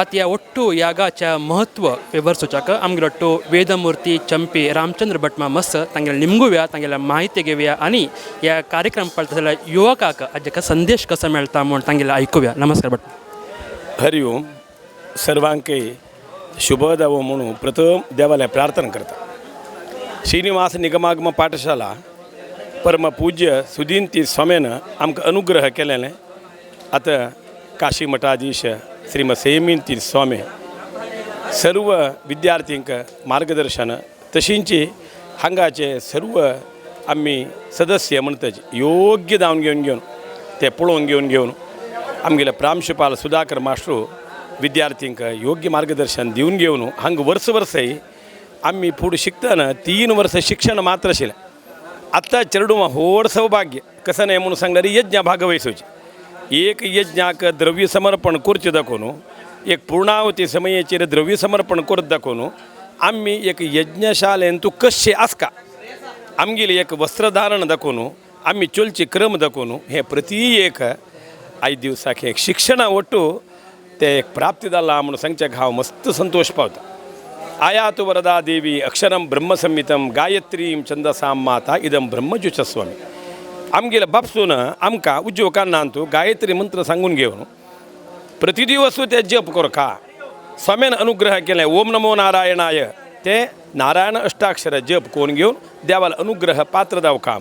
आतां ह्या ಒಟ್ಟು ಯಾಗಾच्या महत्व विवरसुचाक आमगेलो ಒಟ್ಟು ವೇದಮೂರ್ತಿ ಚಂಪಿ ರಾಮಚಂದ್ರ ಭಟ್ ಮಸ್ तांगेले निमगुया तांगेले माहिती घेवया आनी ह्या कार्यक्रम पळयता जाल्यार युवकाक हाजेका संदेश कसो मेळटा म्हूण तांगेले आयकुया. नमस्कार भट. हरि ओम. सर्वांकय शुभ जावो म्हणून प्रथम देवाला प्रार्थना करता. श्रीनिवास निगमागम पाठशाला परम पूज्य सुदीन तीर्थ स्वामीन आमकां अनुग्रह केलेले. आतां काशी मठाधीश श्रीमद संयमीन तीर्थ स्वामी सर्व विद्यार्थींक मार्गदर्शन तशींच हांगाचे सर्व आमी सदस्य म्हणटाचे योग्य जावन घेवन घेवन ते पळोवन घेवन घेवन आमगेले प्रांशुपाल सुधाकर मास्ट्रू विद्यार्थींक योग्य मार्गदर्शन दिवन घेवन हांगा वर्स वर्सय आमी फुडें शिकतना 3 वर्सां शिक्षण मात्र आशिल्लें. आतां चेडवां व्हड सौभाग्य कसं न्हय म्हणून सांगल्यार यज्ञ भागवयसोची एक यज्ञाक द्रव्य समर्पण करचें दाखोवन एक पूर्णावती समयेचेर द्रव्य समर्पण करत दाखोवन आमी एक यज्ञशालेन तूं कशें आसका आमगेली एक वस्त्रधारण दाखोवन आमी चलचे क्रम दाखोवन हें प्रती एक आयज दिवसाक एक शिक्षणा ಒಟ್ಟು ते एक प्राप्ती जाला म्हणून सांगच्याक हांव मस्त संतोश पावता. आयातु वरदा देवी अक्षरम ब्रह्मसंहितम गायत्रीम छंदसां माता इदम ब्रह्मजुचस्वामी. आमगेले बापसून आमकां उद्योगांत गायत्री मंत्र सांगून घेवन प्रतिदिवसू ते जप करका स्वाम्यान अनुग्रह केले ओम नमो नारायणाय ते नारायण अष्टाक्षर जप करून घेवन देवाला अनुग्रह पात्र दावका.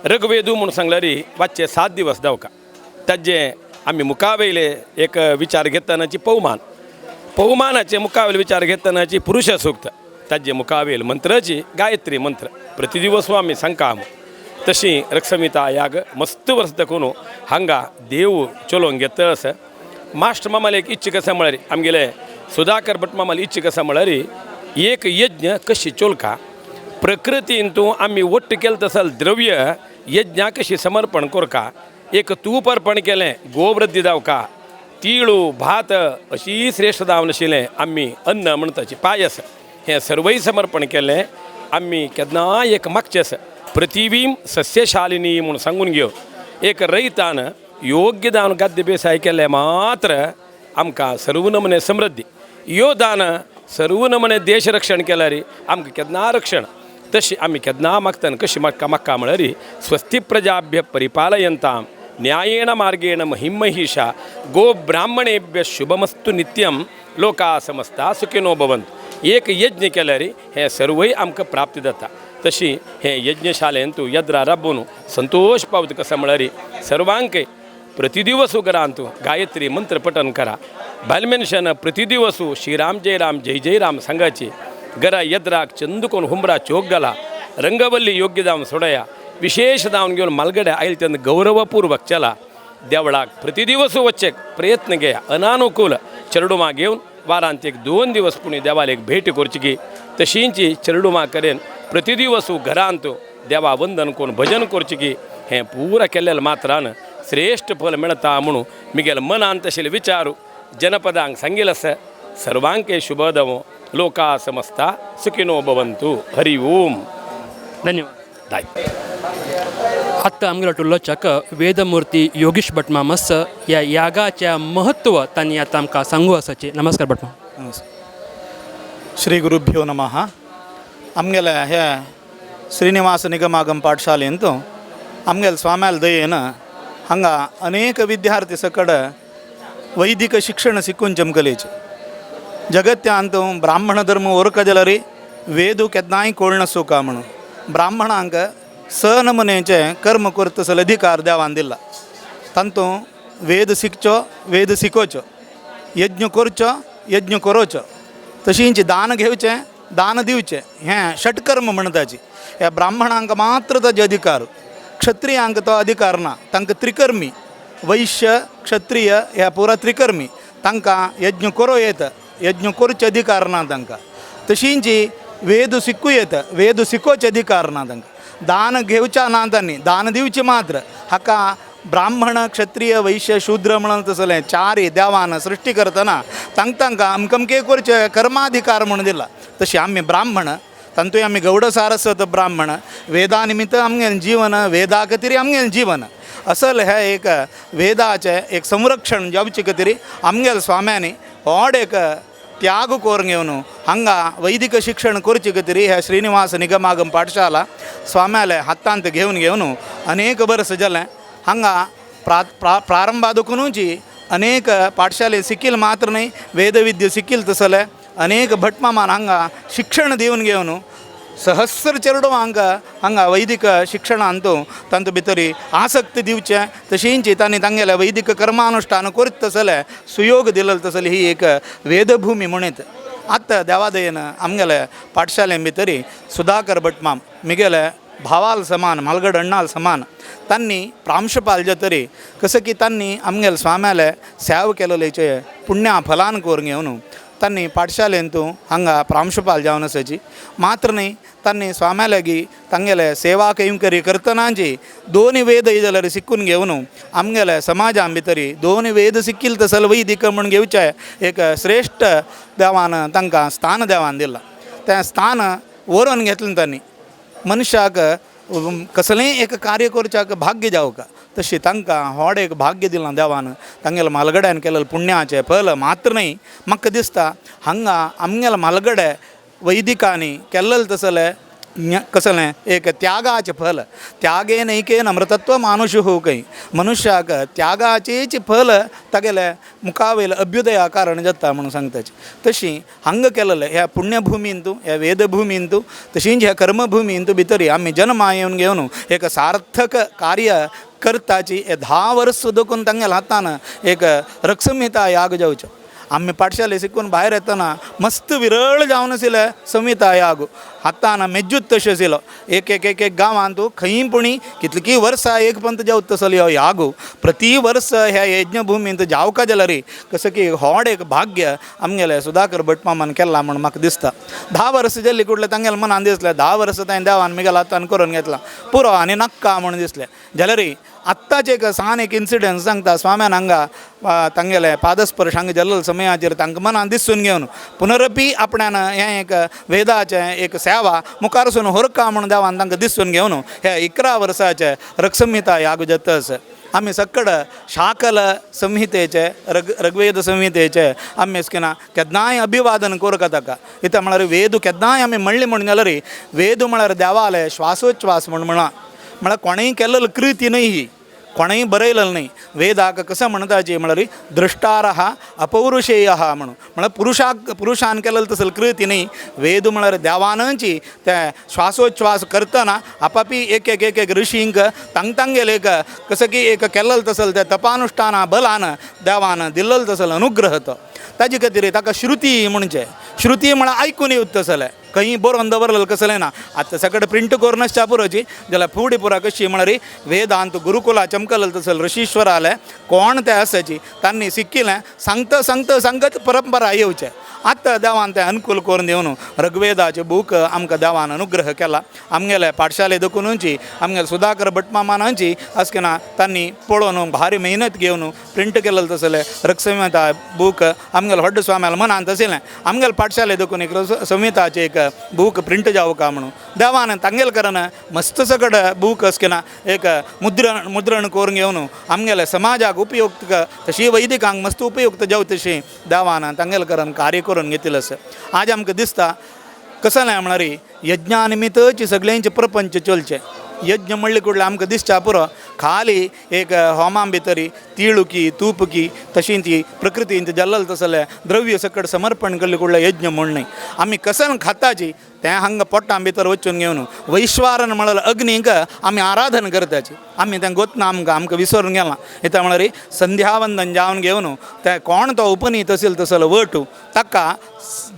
रघुवेदू म्हणून सांगल्यार वाचचे 7 दिवस दावका. ताजे आमी मुखावयले एक विचार घेतनाची पवमान पवमानाचे मुखावेले विचार घेतनाची पुरुष सूक्त ताजे मुखावेल मंत्राची गायत्री मंत्र प्रतिदिवस आमी सांगता. तशी रक्षमिता याग मस्त वर्स दाखोवन हांगा देव चलोवन घेता आसा. मास्टर मामाले एक इच्छा कसा म्हळ्यार आमगेले सुधाकर भट मामाले इच्छा कसा म्हळ्यार एक यज्ञ कशी चोलका प्रकृतीन तूं आमी वट्ट केलें तसल द्रव्य यज्ञा कशी समर्पण करका एक तूप अर्पण केलें गोवृद्धी दावका तिळू भात अशी श्रेश्ठ जावन आशिल्लें आमी अन्न म्हणटाची पायस हें सर्वय समर्पण केलें आमी केन्नाय एक मागचें आसा पृथिवीं सस्यशालिनी म्हूण सांगून घेवन एक रैतान योग्य दान गद्य बेसाय केलें मात्र आमकां सर्व नमने समृद्धी यो दान सर्व नमने देश रक्षण केल्यार आमकां केन्ना रक्षण तशी आमी केन्ना मागतना कशी मागका मागका म्हळ्यार स्वस्ति प्रजाभ्य परिपालयंतां न्यायेण मार्गेण महिमहिषा गो ब्राह्मणेभ्य शुभमस्तु नित्यं लोका समस्ता सुखिनो भवन्तु. एक यज्ञ केल्यार हें सर्वय आमकां प्राप्ती जाता. तशी हें यज्ञशालेंतु यद्रा राबोवन संतोश पावता कसो म्हळ्यार सर्वांकय प्रतिदिवसू घरांतू गायत्री मंत्र पठन करा. बायल मनशान प्रतिदिवसू श्रीराम जय राम जय जय राम सांगाची घरा यद्राक चंद कोण हुमरा चोक घाला रंगवल्ली योग्य जावन सोडया विशेष जावन घेवन मालगड्या आयल तेन्ना गौरवपूर्वक चला देवळाक प्रतिदिवसू वच्चे प्रयत्न घेया. अनानुकूल चेडुमा घेवन वारांत एक 2 दिवस पुणी देवाक एक भेट करची की तशींची चेडुमा करेन प्रतिदिवसू घरांत देवा वंदन करून भजन करची की हें पुरा केल्लें मात्रान श्रेश्ठ फल मेळता म्हणून मिगेल मनांत तशें विचारू जनपदांक सांगील आसा. सर्वांके शुभदवो, लोका समस्ता सुखिनो भवंतु. हरि ओम. धन्यवाद. दाय. आत्तां आमगेलो टुल्लोचक वेदमूर्ती योगेश भटमाम आसा. ह्या यागाचें महत्व तांणी आतां आमकां सांगू आसाचे. नमस्कार भटमाम. श्री गुरुभ्यो नमः. आमगेले हे ಶ್ರೀನಿವಾಸ ನಿಗಮಾಗಮ ಪಾಠಶಾಲೆಂತು आमगेले स्वाम्याल ದಯೇನ हांगा अनेक विद्यार्थी सकड वैदिक शिक्षण शिकून चमकलेचे. जगत्यांत ब्राह्मण धर्म ओरका जाल्यार वेदू केन्नाय कोण सुका म्हणून ब्राह्मणांक स नमुनेचे कर्म करतसले अधिकार देवान दिला. तांतूं वेद शिकचो, वेद शिकोवचो, यज्ञ करचो, यज्ञ करोचो, तशींच दान घेवचें, दान दिवचें, हें षटकर्म म्हणटाची. ह्या ब्राह्मणांक मात्र ताजे अधिकार, क्षत्रियांक तो अधिकार ना. तांकां त्रिकर्मी, वैश्य क्षत्रिय ह्या पुरा त्रिकर्मी, तांकां यज्ञ करूं येता, यज्ञ करचे अधिकार ना तांकां. तशींच वेद शिकूं येता, वेद शिकोवचे अधिकार ना तांकां. दान घेवच्या ना तांणी, दान दिवचें मात्र. हाका ब्राह्मण क्षत्रिय वैश्य शूद्र म्हणून तसलें चारी देवान सृश्टी करतना तांकां तांकां अमकमके करचे कर्माधिकार म्हणून दिला. तशें आमी ब्राह्मण, तांतूय आमी गौड सारस्वत ब्राह्मण, वेदा निमित्त आमगेलें जीवन, वेदा खातीर आमगेलें जीवन असल हें एक वेदाचें एक संरक्षण जावचे खातीर आमगेल्या स्वाम्यांनी व्हड एक त्याग करून घेवन हांगा वैदिक शिक्षण करचे खातीर ह्या श्रीनिवास निगमागम पाठशाला स्वाम्याले हातांत घेवन घेवन अनेक वर्स जालें. हांगा प्रा प्रा प्रारंभादुकुनूच अनेक पाठशाले शिकील मात्र न्हय, वेदविद्या शिकील तसले अनेक भटमामान हांगा शिक्षण दिवन घेवन सहस्र चेडवांक हांगा वैदिक शिक्षणांत तांतू भितर आसक्ती दिवचें, तशींच तांणी तांगेलें वैदिक कर्मानुष्ठान करीत तसले सुयोग दिलेलो तसली ही एक वेदभूमी म्हणीत. आतां देवादयेन आमगेले पाठशाले भितर सुधाकर भटमाम मिगेले भावाल समान, म्हालगड अण्णाल समान, तांणी प्रांशपाल जे तरी कसं की तांणी आमगेले स्वाम्याले सेवा केलेलेचे पुण्या फलान करून घेवन तांणी पाठशालेंतू हांगा प्रांशुपाल जावन आसाची मात्र न्हय, तांणी स्वाम्या लागीं तांगेले सेवा कैंकर्य करतनाची दोन वेद जाल्यार शिकून घेवन आमगेले समाजा भितरी दोन वेद शिकील तसल वैदिक म्हूण घेवचें एक श्रेश्ठ देवान तांकां स्थान देवान दिलां. तें स्थान व्हरून घेतलें तांणी. मनशाक कसलेंय एक कार्य करच्याक भाग्य जावका तशें तांकां व्हड एक भाग्य दिलां देवान. तांगेल्या म्हालगड्यान केलेलें पुण्याचें फल मात्र न्हय, म्हाका दिसता हांगा आमगेल्या म्हालगडे वैदिकांनी केल्लें तसलें कसलें एक त्यागाचें फल. त्यागेनैकेन अमृतत्व मानुषुः खंय, मनुष्याक त्यागाचेच फल तागेले मुखावयले अभ्युदया कारण जाता म्हणून सांगताची. तशी हांगा केलेलें ह्या पुण्यभुमींतू, ह्या वेदभुमींतू, तशींच ह्या कर्मभुमींतू भितरी आमी जन्मा येवन घेवन एक सार्थक कार्य करताची. हे 10 वर्स देखून तांगेल्या हातान एक रक्षसंहिता याग जावच्यो. आमी पाठशाले शिकून भायर येतना मस्त विरळ जावन आशिल्ले संहिता याग हातान मेज्जूत तशें आशिल्लो. एक एक एक एक गांवांत खंय पुणी कितलीं वर्सां एक पंत जावत तसलो ह्यो याग प्रति वर्स ह्या यज्ञभुमींत जावका जाल्यार कसं की व्हड एक भाग्य आमगेले सुधाकर भटमामान केलां म्हूण म्हाका दिसता. 10 वर्सां जाल्ली कुडलें तांगेल्या मनान दिसलें 10 वर्सां ताणें देवान मिगेल्या हातान करून घेतलां पुरो आनी नाक्का म्हूण दिसलें. जाल्यार आत्ताचें एक सान एक इन्सिडंट सांगता. स्वाम्यान हांगा तांगेले पादस्पर्श हांगा जाल्लो समयाचेर तांकां मनान दिसून घेवन पुनरपी आपणान हें एक वेदाचें एक सेवा मुखारसून होरका म्हूण देवान तांकां दिसून घेवन हे 11 वर्साचे रक्षसंहिता याग जाता आसा. आमी सकड शाकल संहितेचे ऋग्वेद संहितेचे आमी किना केन्नाय अभिवादन करूंक ताका. इत्या म्हळ्यार वेद केन्नाय आमी म्हणली म्हूण जाल्यार वेद म्हळ्यार देवाले श्वासोच्छ्वास म्हूण म्हणा, म्हळ्यार कोणेंय केल्ली कृती न्हय ही, कोणेंय बरयलें न्हय. वेदाक कसं म्हणटाची म्हळ्यार दृष्टारः अपौरुषेयः म्हणून, म्हळ्यार पुरुषाक पुरुषान केलें तसली कृती न्हय. वेद म्हळ्यार देवानची ते श्वासोच्छ्वास करतना आपापी एक एक एक एक ऋषींक तांग तांगेले एक कसं की एक केल्लें तसल ते तपानुष्ठाना बलान देवान दिल्लो तसल अनुग्रह तो ताजे खातीर ताका श्रुती म्हणचें. श्रुती म्हळ्यार आयकून येवत तसलें. खंय बरोवन दवरलेलें कसलें ना. आतां सगळें प्रिंट करून आसच्या पुरोची जाल्यार फुडें पुरा कशी म्हळ्यार वेदांत गुरुकुला चमकलें तसलें ऋषीश्वर आलें कोण ते आसाची तांणी शिकिल्लें सांगता सांगता सांगत परंपरा येवचें. आतां देवान तें अनुकूल करून दिवन ऋग्वेदाचे बूक आमकां देवान अनुग्रह केला. आमगेले पाठशाले देखूनची आमगेले सुधाकर भटमामानांची अशें तांणी पळोवन भारी मेहनत घेवन प्रिंट केलेलें तसलें ऋक्संहिता बूक आमगेले व्हड स्वाम्याला मनांत आशिल्लें आमगेले पाठशाले देखून एक संहिताचें एक बूक प्रिंट जावं म्हणून देवान तांगेले करून मस्त सगळें बूक अशें एक मुद्रण करून घेवन आमगेले समाजाक उपयुक्त तशी वैदिकांक मस्त उपयुक्त जावं तशी देवान तांगेले करून कार्य करून घेतिल्लें आसा. आज आमकां दिसता कसलें म्हळ्यार यज्ञा निमित्तच सगळ्यांचे प्रपंच चलचें. यज्ञ म्हणले कुडले आमकां दिसच्या पुरो खाली एक होमा भितरी तिळुकी तूपकी तशी ती प्रकृतींत जल्लल तसलें द्रव्य सकट समर्पण केल्ले कुडले यज्ञ म्हूण न्हय. आमी कसन खाताची तें हांगा पोटां भितर वचून घेवन वैश्वारन म्हणल्यार अग्नीक आमी आराधन करताची. आमी तें गोतना आमकां आमकां विसरून गेलां. येता म्हळ्यार संध्यावंदन जावन घेवन तें कोण तो उपनीत असेल तसलो वटू ताका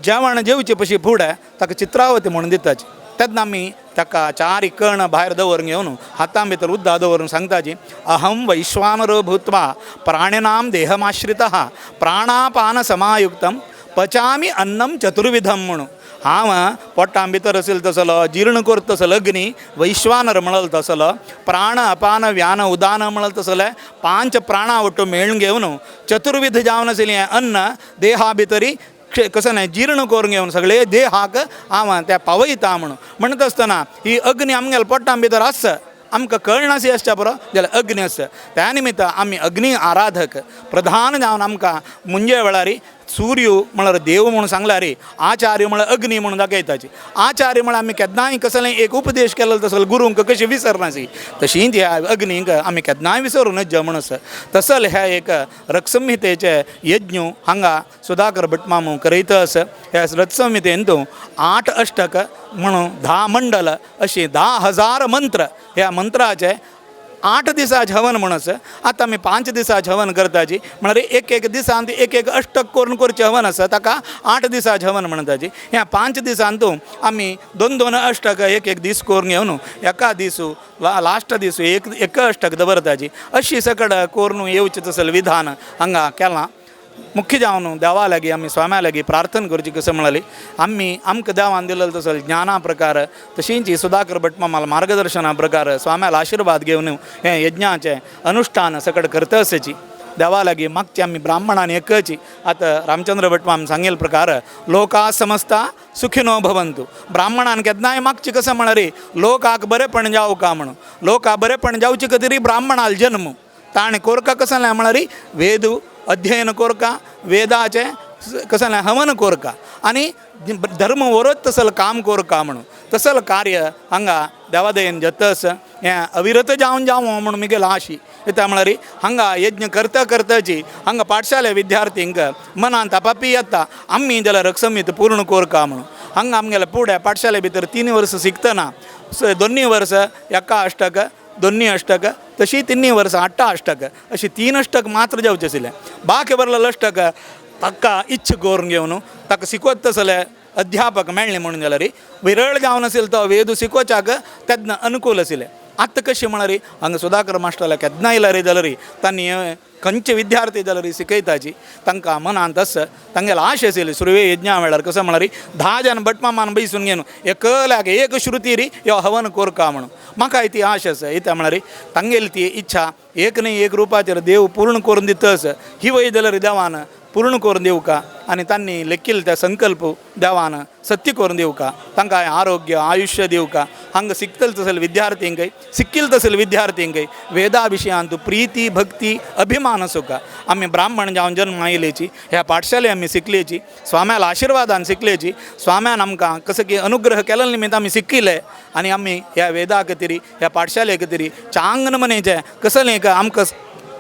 जेवण जेवचे पशी फुडें ताका चित्रावती म्हणून दिताची. तेन्ना आमी ताका चार कण भायर दवरून घेवन हातां भितर उद्दा दवरून सांगताची अहं वैश्वानरो भूत्वा प्राणिनां देहमाश्रितः प्राणापान समायुक्तं पचामि अन्नं चतुर्विधं म्हणून. हांव पोटां भितर असेल तसलो जीर्ण करता तसलो अग्नी वैश्वानर म्हणल तसलो प्राण अपान व्यान उदान म्हणल तसलें पांच प्राणा वट्टू मेळून घेवन चतुर्विध जावन आशिल्लें अन्न देहा भितरी कसं न्हय जीर्ण करून घेवन सगळे देहाक हांव त्या पावयता म्हणून. म्हणत आसतना ही अग्नी आमगेल्या पोटां भितर आसा आमकां कळनाशी आसच्या पुरो जाल्यार अग्नी आसा. त्या निमित्त आमी अग्नी आराधक प्रधान जावन आमकां मुंजे वेळार सूर्य म्हळ्यार देव म्हणून सांगल्यार आचार्य म्हळ्यार अग्नी म्हणून दाखयताची. आचार्य म्हळ्यार आमी केन्नाय कसलें एक उपदेश केलो तसलो गुरूंक कशें विसरनासी तशींच ह्या अग्नीक आमी केन्नाय विसरूं नज म्हूण आसा. तसल ह्या एक ऋक्संहितेचे यज्ञ हांगा सुधाकर भटमामू करयता आसा. ह्या ऋक्संहितेंत 8 अष्टक म्हणून 10 मंडल अशी 10,000 मंत्र ह्या मंत्राचे 8 दिसाचे हवन म्हूण आसा. आतां आमी 5 दिसाचे हवन करताची म्हळ्यार एक एक दिसान एक एक अष्टक करून करचें हवन आसा ताका 8 दिसाचे हवन म्हणटाची. ह्या 5 दिसांत आमी 2 2 अष्टक एक एक दीस करून घेवन एका दिसू लास्ट दिसू एक एक अष्टक दवरताची अशी सकड करून येवचें तसलें विधान हांगा केलां. मुख्य जावन देवा लागीं आमी स्वाम्या लागीं प्रार्थना करची कसं म्हळ्यार आमी आमकां देवान दिलेलो तसो ज्ञाना प्रकार तशींच सुधाकर भटमामाला मार्गदर्शना प्रकार स्वाम्याला आशिर्वाद घेवन हें यज्ञाचें अनुष्ठान सकड करता आसाची. देवा लागीं मागची आमी ब्राह्मणान एकची. आतां रामचंद्र भटमाम सांगेल प्रकार लोका समस्ता सुखिनो भवंतु. ब्राह्मणान केन्नाय मागची कसं म्हळ्यार लोकाक बरेपण जावं का म्हणून. लोका बरेपण जावचे खातीर ब्राह्मणाल जन्म ताणें कोरका कसलें म्हळ्यार वेदू अध्ययन कोरका वेदाचें कसलें हवन कोरका आनी धर्म वरत तसलें काम कोरका म्हणून तसलें कार्य हांगा देवादयेन जाता आसा. हें अविरत जावन जावं म्हणून म्हगेलो आशी. कित्याक म्हळ्यार हांगा यज्ञ करता करताची हांगा पाठशाले विद्यार्थींक मनांत आपापी येता आमी जाल्यार ऋक्संहिता पूर्ण कोरका म्हणून. हांगा आमगेले फुडें पाठशाले भितर 3 वर्सां शिकतना 2 वर्सां एका अष्टक 2 अष्टक तशी 3 वर्सां 8 अष्टक अशी 3 अष्टक मात्र जावचें आशिल्लें. बाकी बरलेलें अष्टक ताका इच्छा करून घेवन ताका शिकवत तसले अध्यापक मेळ्ळे म्हणून जाल्यार विरळ जावन आशिल्लो तो वेदू शिकोवच्याक तेन्ना अनुकूल आशिल्लें. आतां कशें म्हळ्यार हांगा सुधाकर मास्टराक केन्ना येयल्यार जाल्यार तांणी खंयचे विद्यार्थी जाल्यार शिकयताची तांकां मनांत आसा तांगेलो आश आशिल्ली. सुरवे यज्ञा वेळार कसं म्हळ्यार 10 जाण भटमामान बैसून घेवन एकल्याक एक श्रुतीरी यो हवन कोरका म्हणून म्हाकाय ती आश आसा. कित्याक म्हळ्यार तांगेली ती इच्छा एक न्हय एक रुपाचेर देव पूर्ण करून दितस ही वय जाल्यार देवान पूर्ण करून दिवका आनी तांणी लेखिल्लो त्या संकल्प देवान सत्य करून दिवका तांकां आरोग्य आयुश्य दिवका. हांगा शिकतले तसले विद्यार्थींकय शिकिल्ले तसले विद्यार्थींकय वेदा विशयांत प्रिती भक्ती अभिमान आसूका. आमी ब्राह्मण जावन जन्म आयिल्ल्याची ह्या पाठशाले आमी शिकल्याची स्वाम्याला आशिर्वादान शिकल्याची स्वाम्यान आमकां कसं की अनुग्रह केल्ले निमित्त आमी शिकिल्ले आनी आमी ह्या वेदा खातीर ह्या पाठशाले खातीर चांगन मनेचें कसलें आमकां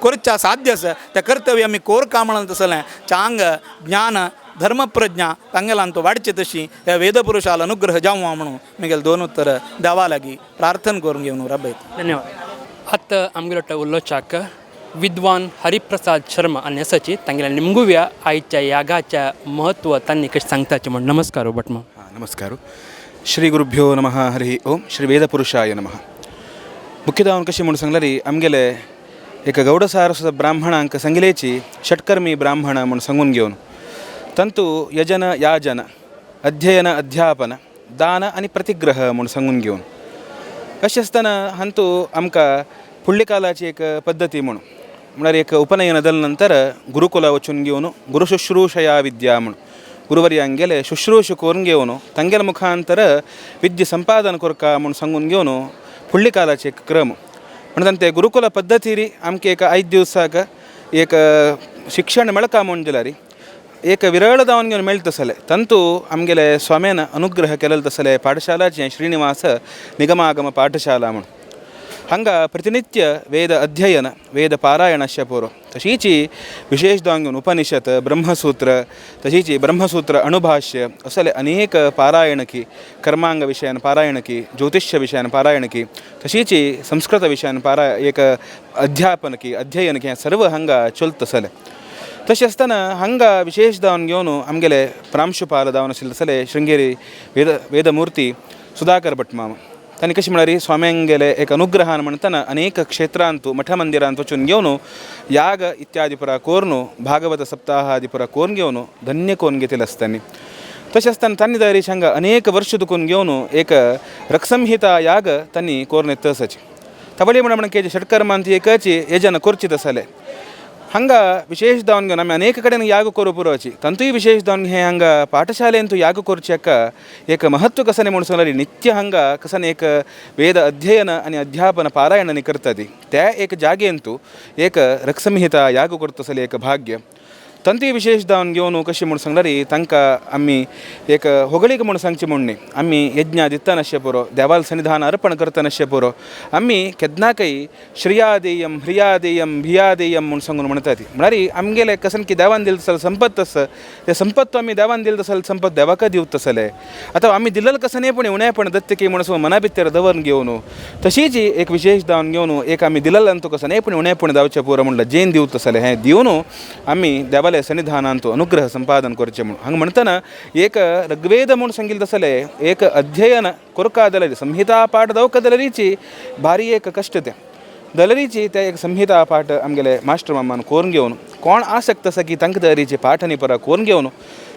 करच्या साध्य आसा तें कर्तव्य आमी कोरका म्हणून तसलें चांग ज्ञान धर्मप्रज्ञा तांगेल्यान तो वाडचे तशी ह्या वेदपुरुषाला अनुग्रह जावं म्हणून म्हगेलें 2 उत्तर देवा लागीं प्रार्थना करून घेवन राबयता. धन्यवाद. आतां आमगेलो उलोवच्याक विद्वान हरिप्रसाद शर्मा आनी आसाची तांगेल्या निमगुव्या आयच्या यागाच्या म्हत्व तांणी कशें सांगताचें म्हूण. नमस्कार भटमा. ನಮಸ್ಕಾರ. श्री गुरुभ्यो नमः. हरि ओम. श्री वेदपुरुषाय नमः. मुख्यतः कशें म्हूण सांगल्यार आमगेले एक गौड सारस्वत ब्राह्मणांक सांगिलेची षटकर्मी ब्राह्मण म्हूण सांगून घेवन तंतु यजन याजन अध्ययन अध्यापन दान आनी प्रतिग्रह म्हूण सांगून घेवन अशें आसतना हांतू आमकां फुडल्या कालाची एक पद्दती म्हूण म्हळ्यार एक उपनयन जाले नंतर गुरुकुला वचून घेवन गुरुशुश्रूषया विद्या म्हूण गुरुवर्यांगेले शुश्रूष करून घेवन तांगेल्या मुखांतर विद्या संपादन करका म्हूण सांगून घेवन फुडल्या कालाचे एक क्रम म्हणून ते गुरुकुಲ पद्दतीरी आमकां एक 5 दिवसाक एक शिक्षण मेळका म्हूण दिल्यार एक विरळ जावन घेवन मेळटा तसलें तंतू आमगेले स्वाम्यान अनुग्रह केलेले तसले पाठशालाचें श्रीनिवास निगमागम पाठशाला म्हूण हांगा प्रतिनित्य वेद अध्ययन वेद पारायणस्य पूर्व तशीची विशेष जावन घेवन उपनिषद ब्रह्मसूत्र तशीची ब्रह्मसूत्र अणुभाष्य असले अनेक पारायणकी कर्मांग विशयान पारायणकी ज्योतिष्य विशयान पारायणकी तशीची संस्कृत विशयान एक अध्यापनकी अध्ययनकी हें सर्व हांगा चलत तसलें. तशें आसतना हांगा विशेष जावन घेवन आमगेले प्रांशुपाल जावन आशिल्ले तसले शृंगेरी वेदमूर्ती सुधाकर भट मामा तांणी कशें म्हळ्यार स्वाम्यांगेले एक अनुग्रहान म्हणटना अनेक क्षेत्रांतु मठ मंदिरांत वचून घेवन याग इत्यादी पुरा कोरून भागवत सप्ताह आदी पुरा कोरून घेवन धन्य कोरून घेतिल्ले आसतानी. तशें आसतना तांणी दरेक हांगा अनेक वर्ष दुखून घेवन एक रक्संहिता याग तांणी कोरून येता आसाची. तबली म्हण केजे षटकर्मांत एकची यजन कोरची तसले हांगा विशेष जावन घेवन आमी अनेक कडेन याग करूं पुरोची तांतूय विशेष जावन हे हांगा पाठशालेंतू याग करचें एक महत्व कसने म्हूण सांगल्यार नित्य हांगा कसने एक वेद अध्ययन आनी अध्यापन पारायण करता ती त्या एक जागेंतू एक रक्संहिता याग करता तसलें एक भाग्य तंतूय विशेष जावन घेवन कशें म्हूण सांगल्यार तांकां आमी एक होगळीक म्हूण सांगचें म्हूण न्ही आमी यज्ञ दिता नाशे पुरो देवाल सन्निधान अर्पण करता नाशे पुरो आमी केन्नाकय श्रियादेयम ह्रियादेयम भियादेयम म्हूण सांगून म्हणटा ती म्हळ्यार आमगेले कसन की देवान दिल तसले संपत्त आसा ते संपत्त आमी देवान दिल तसले संपत्त देवाक दिवत तसले आतां आमी दिल्लें कसने पूण उणेपण दत्त की म्हूण मना भितर दवरून घेवन तशीच एक विशेष जावन घेवन एक आमी दिल्लें तो कसने पूण उणेपण जावचें पुरो म्हूण लजेन दिवत तसले हें दिवन आमी देवाले सन्निधानांतु अनुग्रह संपादन करचें म्हूण हांगा म्हणटना एक ऋग्वेद म्हूण सांगिल्लें तसलें एक अध्ययन कोरका जाल्यार संहिता पाठ जावका जाल्यारीची भारी एक कश्ट तें जाल्यारीची ते एक संहिता पाठ आमगेले मास्टर मामान कोरून घेवन कोण आसक्त आसा की तांकां तरेचे पाठ परा कोरून घेवन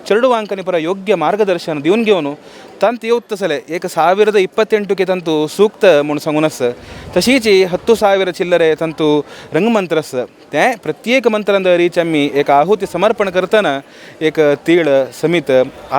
चेडवांकांनी परा योग्य मार्गदर्शन दिवन घेवन तांत येवत तसलें 1028 ತಂತು ಸೂಕ್ತ म्हूण सांगून आसा तशीच 10,000 चिल्लरे ತಂತು रंगमंत्र आसा तें प्रत्येक मंत्रान रीच आमी एक आहुती समर्पण करतना एक तीळ समीत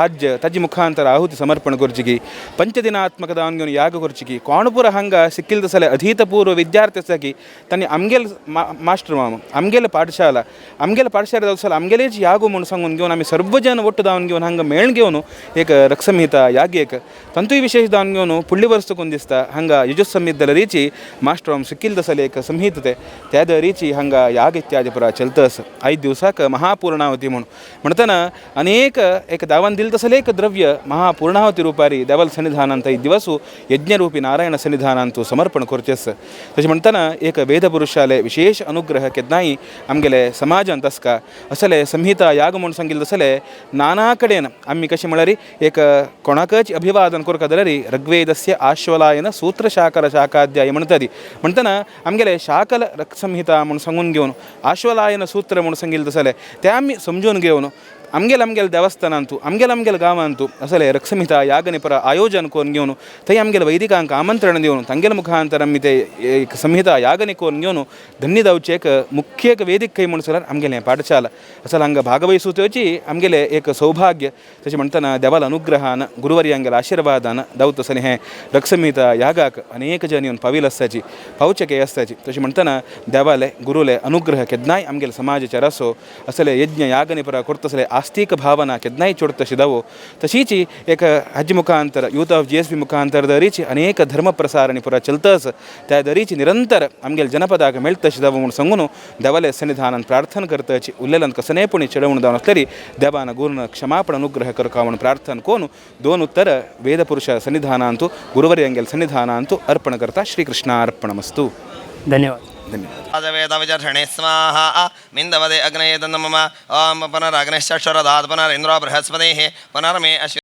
आज्य ताजे मुखांतर आहुती समर्पण करची की पंचदिनात्मक जावन घेवन याग करची की कोण पुरा हांगा शिकिल्ले तसले अधीतपूर्व विद्यार्थी आसा की तांणी आमगेल मास्टर मामा आमगेले पाठशाला आमगेले पाठशाला जावं जाल्यार आमगेलेच यागो म्हूण सांगून घेवन आमी सर्वजन ಒಟ್ಟು जावन घेवन हांगा मेळून घेवन एक रक्संहिता यागेक ತಂತುय विशेष जावन घेवन फुडले वर्स चुकून दिसता हांगा यजुसंहित दलरीची मास्टर माम शिकिल्ले तसले एक संहित ते त्या दरीची हांगा याग इत्यादी पुरा चलत आसा 5 दिवसाक महापूर्णावती म्हूण म्हणटना अनेक एक दावान दिल तसले एक द्रव्य महापूर्णावती रुपारी देवाल सन्निधानांत 5 दिवसू यज्ञरूपी नारायण सन्निधानांतू समर्पण करचें आसा. तशें म्हणटना एक वेदपुरुषाले विशेष अनुग्रह केन्नाय आमगेले समाजांत आसका असले संहिता याग म्हूण सांगिल्ले तसले नाना कडेन आमी कशें म्हळ्यार एक कोणाकच अभिवादन करता जाल्यार ऋग्वेदस्य आश्वलायन सूत्रशाकल शाखाध्याय म्हणटा ती म्हणटना आमगेले शाकल रक्संहिता म्हूण सांगून घेवन आश्वलायन सूत्र म्हूण सांगिल्लें तसलें तें आमी समजून घेवन आमगेल आमगेल देवस्थानांतू आमगेल आमगेल गांवांतू असले रक्संहिता यागने पर आयोजन करून घेवन थंय आमगेल वैदिकांक आमंत्रण दिवन तांगेल्या मुखांतर आमी ते एक संहिता यागने करून घेवन धन्य जावचें एक मुख्य एक वेदीक खंय म्हूण जाल्यार आमगेलें पाठशाला असल हांगा भागवहिसूची आमगेलें एक सौभाग्य. तशें म्हणटना देवाल अनुग्रहान गुरुवर्यांगेल्या आशिर्वादान दावत तसलें हें रक्संहिता यागाक अनेक जन येवन पाविल आसताची पावचें आसताची. तशें म्हणटना देवाले गुरुले अनुग्रह केन्नाय आमगेले समाजाचेर आसो असले यज्ञ यागने पर करतसले आस्तिक भावना केन्नाय चोडतशी दावो तशीच एक हाजे मुखांतर यूथ ऑफ GSB मुखांतर दरीची अनेक धर्म प्रसारणी पुरा चलतच त्या दरीची निरंतर आमगेले जनपदाक मेळतशी दावो म्हूण सांगून देवाले सन्निधानान प्रार्थना करतची उल्लेल्यान कसनेय पुणी चेडवण जावन आसतली देवान गुरून क्षमापण अनुग्रह करका म्हूण प्रार्थना कोन दोन उत्तर वेदपुरुष सन्निधानांतु गुरुवर्यांगेल सन्निधानांतु अर्पण करता. श्रीकृष्णार्पणमस्तु. धन्यवाद. धन्यवाद. वेदविचर्षणे स्वाहा मिन्दवदे अग्नये तन्मम ॐ पुनरग्निश्चक्षुरदात् पुनरिन्द्रो बृहस्पतिः पुनर्मे अश्व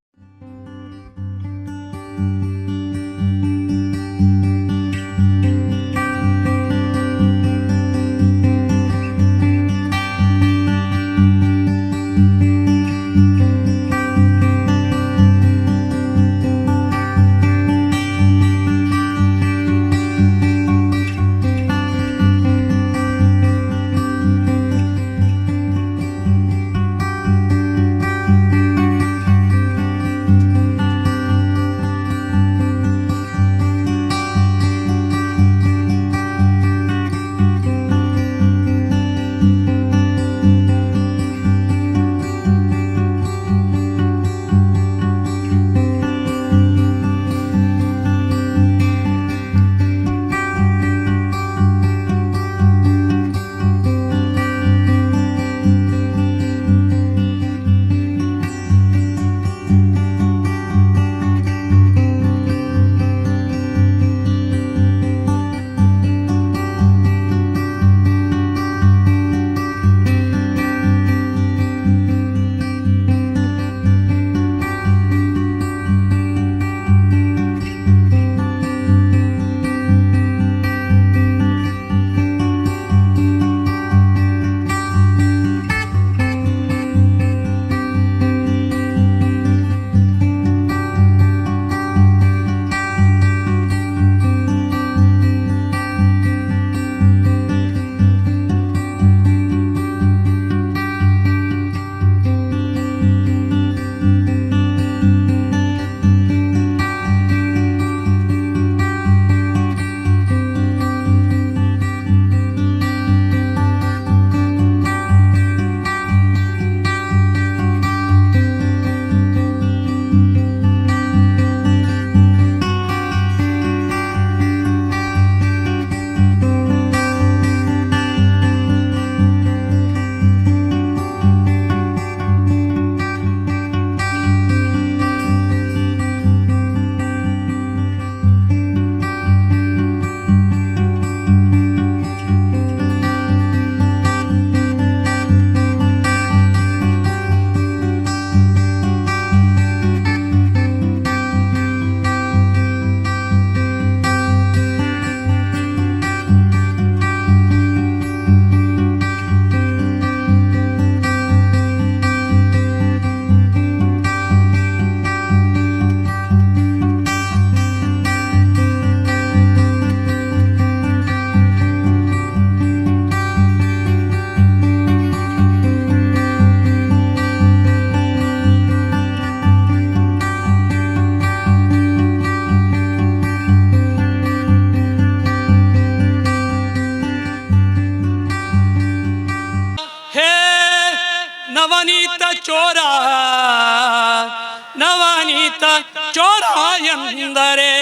ಎಂದರೆ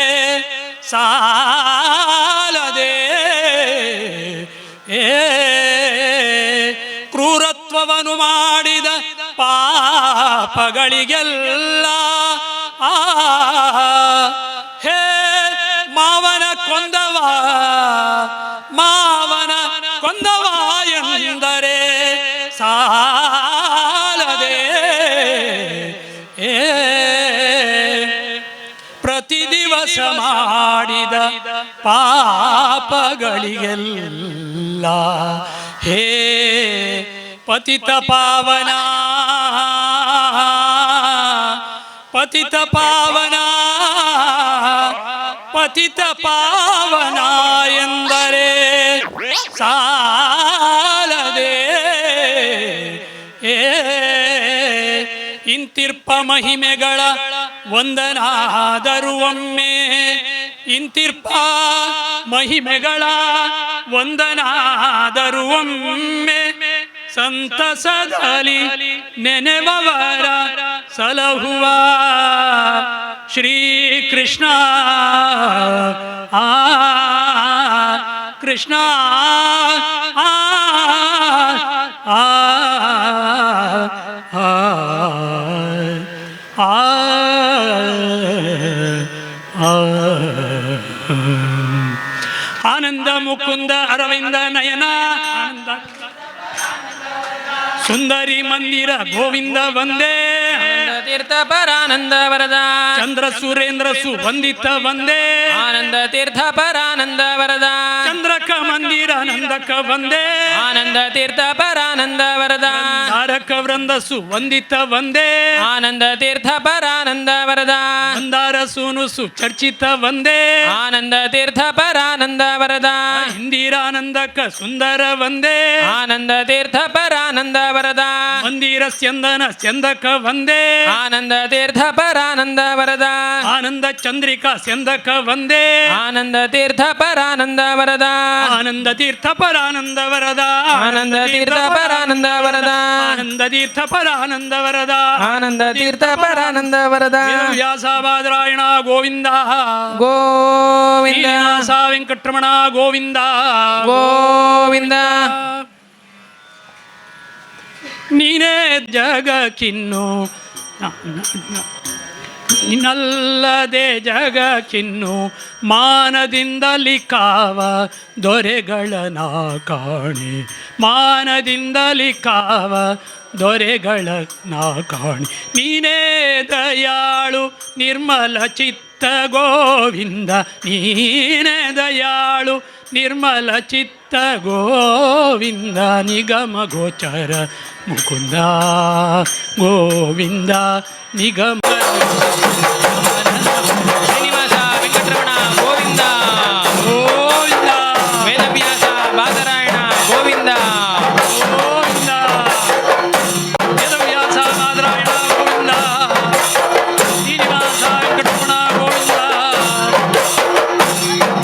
ಸಾಲದೆ ಏ ಕ್ರೂರತ್ವವನ್ನು ಮಾಡಿದ ಪಾಪಗಳಿಗೆಲ್ಲ ಆ ಹೇ ಮಾವನ ಕೊಂದವ ಮಾವನ ಕೊಂದವ ಎಂದರೆ ಸಾಲದೆ ಏ ಪ್ರತಿ ದಿವಸ ಮಾಡಿದ ಪಾಪಗಳಿಗೆಲ್ಲ ಹೇ ಪತಿತ ಪಾವನ ಪತಿತ ಪಾವನ ಪತಿತ ಪಾವನ ಎಂದರೆ ಸಾಲದೆ ಏ ಇಂತಿರ್ಪ ಮಹಿಮೆಗಳ ವಂದನಾದರೂ ಒಮ್ಮೆ ಇಂತಿರ್ಪ ಮಹಿಮೆಗಳ ವಂದನಾದರೂ ಒಮ್ಮೆ ಸಂತಸದಲ್ಲಿ ನೆನೆವವರ ಸಲಹುವ ಶ್ರೀಕೃಷ್ಣ ಆ ಕೃಷ್ಣ ಆ ಆ ಆ ಆ ಆನಂದ ಮುಕುಂದ ಅರವಿಂದ ನಯನ ಆನಂದ ಸುಂದರಿ ಮಂದಿರ ಗೋವಿಂದ ವಂದೇ ತೀರ್ಥ ಪರಾನಂದ ವರದ ಚಂದ್ರ ಸುರೇಂದ್ರ ಸುವಂದಿತ ವಂದೇ ಆನಂದ ತೀರ್ಥ ಪರಾನಂದ ವರದ ಚಂದ್ರಕ ಮಂದಿರ ನಂದಕ ವಂದೇ ಆನಂದ ತೀರ್ಥ ಪರಾನಂದ ವರದ ತಾರಕ ವೃಂದ ಸುವಂದಿತ ವಂದೇ ಆನಂದ ತೀರ್ಥ ಪರಾನಂದ ವರದ ಮಂದಾರ ಸೂನು ಸುಚರ್ಚಿತ ವಂದೇ ಆನಂದ ತೀರ್ಥ ಪರಾನಂದ ವರದ ಇಂದಿರಾನಂದಕ ಸುಂದರ ವಂದೇ ಆನಂದ ತೀರ್ಥ ಪರಾನಂದ ವರದ ಮಂದಿರ ಸ್ಯಂದನ ಸ್ಯಂದಕ ವಂದೇ ಆನಂದ ತೀರ್ಥ ಪರಾನಂದ ವರದ ಆನಂದ ಚಂದ್ರಿಕಾ ಸ್ಯಂದಕ ವಂದೇ ಆನಂದ ತೀರ್ಥ ಪರಾನಂದ ವರದ ಆನಂದ ತೀರ್ಥ ಪರಾನಂದ ವರದ ಆನಂದ ತೀರ್ಥ ಪರಾನಂದ ವರದ ಆನಂದ ತೀರ್ಥ ಪರಾನಂದ ವರದ ಆನಂದ ತೀರ್ಥ ಪರಾನಂದ ವರದ ವ್ಯಾಸ ಬಾದರಾಯಣ ಗೋವಿಂದ ಗೋವಿಂದ ಶ್ರೀನಿವಾಸ ವೆಂಕಟರಮಣ ಗೋವಿಂದ ಗೋವಿಂದ. ನೀನೇ ಜಗಕ್ಕಿನ್ನು ನಿನ್ನಲ್ಲದೆ ಜಗಕ್ಕಿನ್ನು ಮಾನದಿಂದಲಿ ಕಾವ ದೊರೆಗಳ ನಾ ಕಾಣೆ ಮಾನದಿಂದಲಿ ಕಾವ ದೊರೆಗಳ ನಾ ಕಾಣೆ ನೀನೇ ದಯಾಳು ನಿರ್ಮಲ ಚಿತ್ತ ಗೋವಿಂದ ನೀನೇ ದಯಾಳು ನಿರ್ಮಲ ಚಿತ್ತ ಗೋವಿಂದ ನಿಗಮ ಗೋಚರ ಮುಕುಂದ ಗೋವಿಂದ ನಿಗಮ ಶ್ರೀನಿವಾಸ ವೆಂಕಟರಮಣ ಗೋವಿಂದ ಗೋವಿಂದ ವೇದವ್ಯಾಸ ಬಾದರಾಯಣ ಗೋವಿಂದ ಗೋವಿಂದ ವೇದವ್ಯಾಸ ಬಾದರಾಯಣ ಗೋವಿಂದ ಶ್ರೀನಿವಾಸ ವೆಂಕಟರಮಣ ಗೋವಿಂದ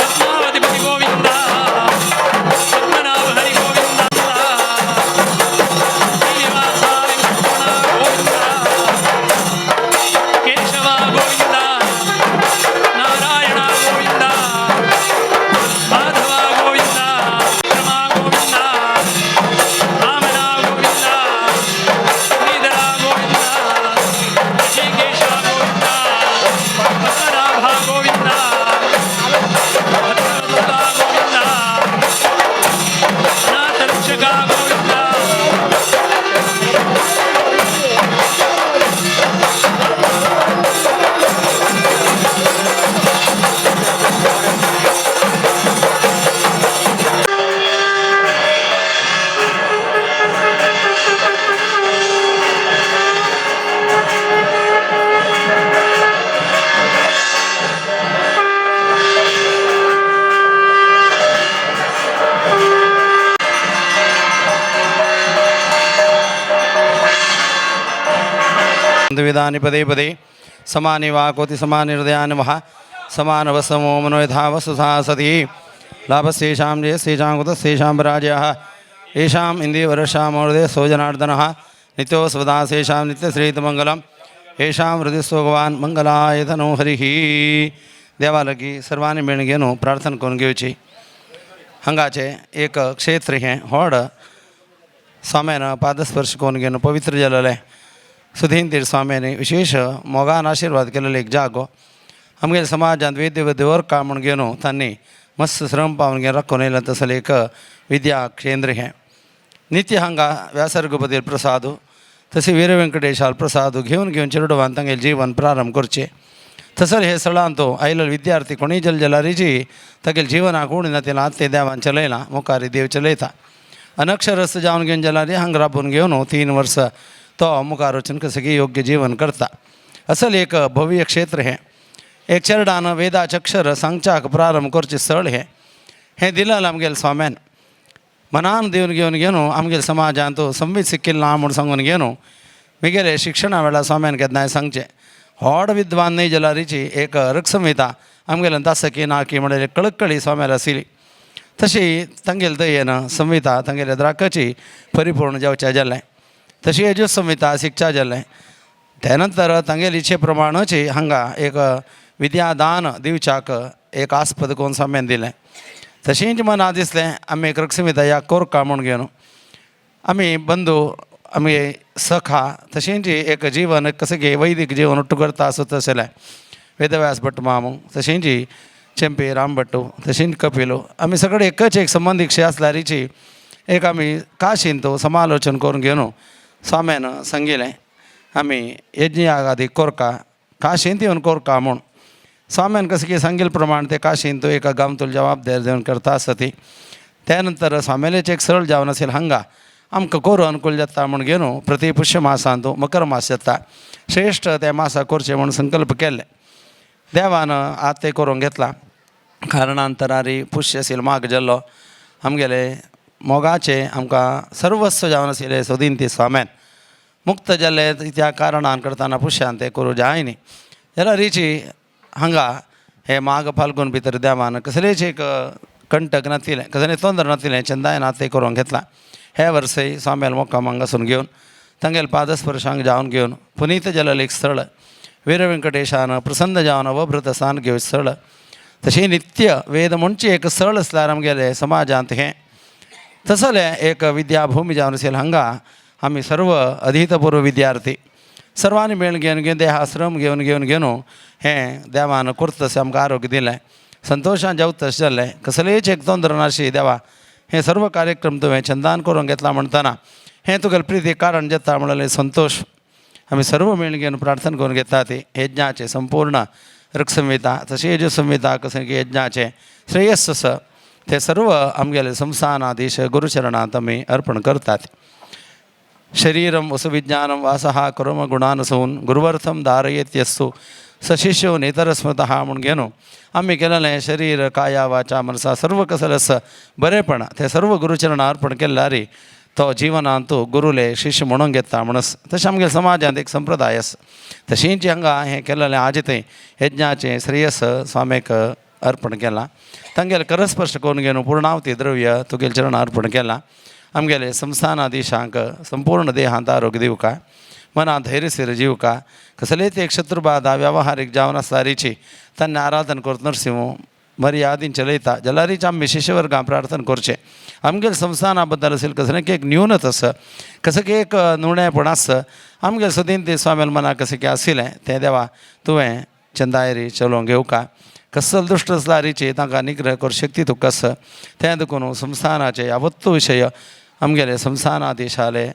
ಪದ್ಮಾವತಿಪತಿ ಗೋವಿಂದ ಪದ್ಮನಾಭ ಹರಿ ಗೋವಿಂದ ಶ್ರೀನಿವಾಸ ವೆಂಕಟರಮಣ ಗೋವಿಂದ ಕೇಶವ ಗೋವಿಂದ ನಾರಾಯಣ ಗೋವಿಂದ ಮಾಧವ ಗೋವಿಂದ ರಮಾ ಗೋವಿಂದ ವಾಮನ ಗೋವಿಂದ ಶ್ರೀಧರ ಗೋವಿಂದ ಋಷಿಕೇಶ ಗೋವಿಂದ ಪದ್ಮನಾಭ ಗೋವಿಂದ ಭದ್ರಲೋಕ ಗೋವಿಂದ ಅನಾಥ ರಕ್ಷಕ ಗೋವಿಂದ. विधानि पदे पदे समानि वाकोति समानि हृदयानि वः समानवसमो मनो यथा वसुधा सति लाभस्येषां जयस्येषां कुतस्येषां पराजयः येषाम् इन्दीवरषामोदे सोजनार्दनः नित्यो स्वदासेषां नित्यश्रीतमङ्गलं। येषां हृदयस्थो भगवान मंगलाय तनो हरिः. देवा लागीं सर्वांनी मेळून घेवन प्रार्थना करून घेवची. हांगाचें एक क्षेत्र हें व्हड स्वाम्यान पादस्पर्श करून घेवन पवित्र जालेलें सुधीन स्वाम्यानी विशेष मोगान आशिर्वाद केलेलो एक जागो. आमगेल्या समाजांत वेद्य देवर म्हूण घेवन तांणी मस्त श्रम पावन घेवन राखून येयला तसलें एक विद्या केंद्र हें. नित्य हांगा व्यासरघुपती प्रसाद तशें वीर वेंकटेशाल प्रसाद घेवन घेवन चेरडुवान तांगेलें जीवन प्रारंभ करचें. तसर हे स्थळांत आयिल्ले विद्यार्थी कोणूय जल जलारीची तागेले जिवनाक उणी ना तेन्ना ते देवान चलयला मुखारी देव चलयता. अनक्षरस्थ जावन घेवन जाल्यार हांगा राबून घेवन 3 वर्स तो मुखार वचून कसं योग्य जीवन करता. असल एक भव्य क्षेत्र हें. एक चेरडान वेदाचे अक्षर सांगच्याक प्रारंभ करचें स्थळ हें. हें दिलें आमगेल्या स्वाम्यान मनान दिवन घेवन घेवन आमगेल्या समाजांत संवीत सिक्किल ना म्हूण सांगून घेवन मिगेले शिक्षणा वेळार स्वाम्यान केन्नाय सांगचें व्हड विद्वान न्हय जाल्यारीची एक ऋक्संहिता आमगेल्यान तासकी नाकी म्हणल्यार कळकळी स्वाम्याल आशिल्ली. तशी तांगेले दयेन संहिता तांगेल्या द्राकाची परिपूर्ण जावच्या जालें. तशी यजु संहिता शिकच्या जालें. त्या नंतर तांगेले इच्छे प्रमाणची हांगा एक विद्यादान दिवच्याक एक आस्पद करून स्वाम्यान दिलें. तशेंच मना दिसलें आमी एक ऋक्संहिता ह्या कोरका म्हूण घेवन आमी बंधू आमी सखा तशेंच एक जीवन कसं गे वैदिक जीवन उट्टू करता आसत तशें वेदव्यास भट मामू तशेंच चेंपे रामभट्टू तशेंच कपिलो आमी सगळे एकच एक संबंदीक आसल्यारीची एक आमी काशींत समालोचन करून घेवन स्वाम्यान सांगिलें आमी यज्ञयागादी कोरका काशींत येवन कोरका म्हूण. स्वाम्यान कसं की सांगिल्ले प्रमाण ते काशींत एका गांवतूल जबाबदारी दिवन करता आसती. त्या नंतर स्वाम्यालेचें एक सरळ जावन आशिल्लें हांगा आमकां कोरू अनुकूल जाता म्हूण घेवन प्रति पुष्य मासांत मकर मास जाता श्रेश्ठ त्या मासा करचें म्हूण संकल्प केल्ले. देवान आत तें करूंक घेतला. कारणांतरारी पुष्य आशिल्लो माग जाल्लो आमगेले मोगाचें आमकां सर्वस्व जावन आशिल्लें सोदीन ती स्वाम्यान मुक्त जाल्ले त्या कारणान करतना पुष्यान तें करूं जाय न्ही. जाल्यार रिची हांगा हे माघ फाल्गून भितर देवान कसलेच एक कंटक नातिलें कसलें तोंदर नातिलें चंदायन आत तें करूंक घेतलां. हे वर्सय स्वाम्याल मोक्काम हांगासून घेवन तांगेले पादस्पर्शांक जावन घेवन पुनीत जालेलें एक स्थळ वीर वेंकटेशान प्रसन्न जावन अवभृत स्थान घेवन स्थळ तशें नित्य वेद म्हणचें एक स्थळ आसल्यार आमगेले समाजांत हें तसलें एक विद्याभूमी जावन आशिल्लें हांगा आमी सर्व अधीतपूर्व विद्यार्थी सर्वांनी मेळ घेवन घेवन देहाश्रम घेवन घेवन घेवन हें देवान करता तशें आमकां आरोग्य दिलें संतोशान जेवता तशें जालें कसलेच एक तोंदर नाशी देवा हें सर्व कार्यक्रम तुवें छंदान करूंक घेतला म्हणटना हें तुगेलें प्रिती कारण जाता म्हणलें संतोश आमी सर्व मेळ घेवन प्रार्थना करून घेता ती यज्ञाचें संपूर्ण ऋक्संहिता तशें यजुसंहिता कशें की यज्ञाचें श्रेयस तें सर्व आमगेले संस्थानाधीश गुरुचरणांत आमी अर्पण करतात. शरीरम वसुविज्ञानं वासः कर्म गुणानुसून गुरुवर्थम धारयेत्यस्तु सशिष्यो नेतरस्मृतः म्हूण घेवन आमी केलेलें शरीर काया वाचा मनसा सर्व कसलस बरेपण तें सर्व गुरुचरण अर्पण केल्यारी तो जिवनांत गुरुले शिष्य म्हणून घेता म्हणस. तशें आमगेल्या समाजांत एक संप्रदाय आसा. तशेंच हांगा हें केलेलें आयज थंय यज्ञाचें श्रेयस स्वाम्याक अर्पण केलां. तांगेलें करस्पर्श करून घेवन पूर्णावती द्रव्य तुगेले चरण अर्पण केलां. आमगेले संस्थानाधीशांक संपूर्ण देहांत आरोग्य दिवका मनांत धैर्यशीर जीवका कसलेच एक शत्रुबाधा व्यावहारीक जावन आसल्यारीची तांणी आराधन करत नरसिंह मर्यादीन चलयता जाल्यारीच आमी शिष्यवर्गां प्रार्थना करचें. आमगेले संस्थाना बद्दल आशिल्लें कसलें की एक न्यूनत आसा कसं की एक नुणेपण आसा आमगेले सदीन ते स्वाम्याल मनाक कशें की आशिल्लें तें देवा तुवें चंदायरी चलोवंक घेवका कसल दुश्ट आसल्यारीची तांकां निग्रह कर शक्ती तुका आसा तें देखून संस्थानाचे यावत्तू विशय आमगेले संस्थानाधीशाले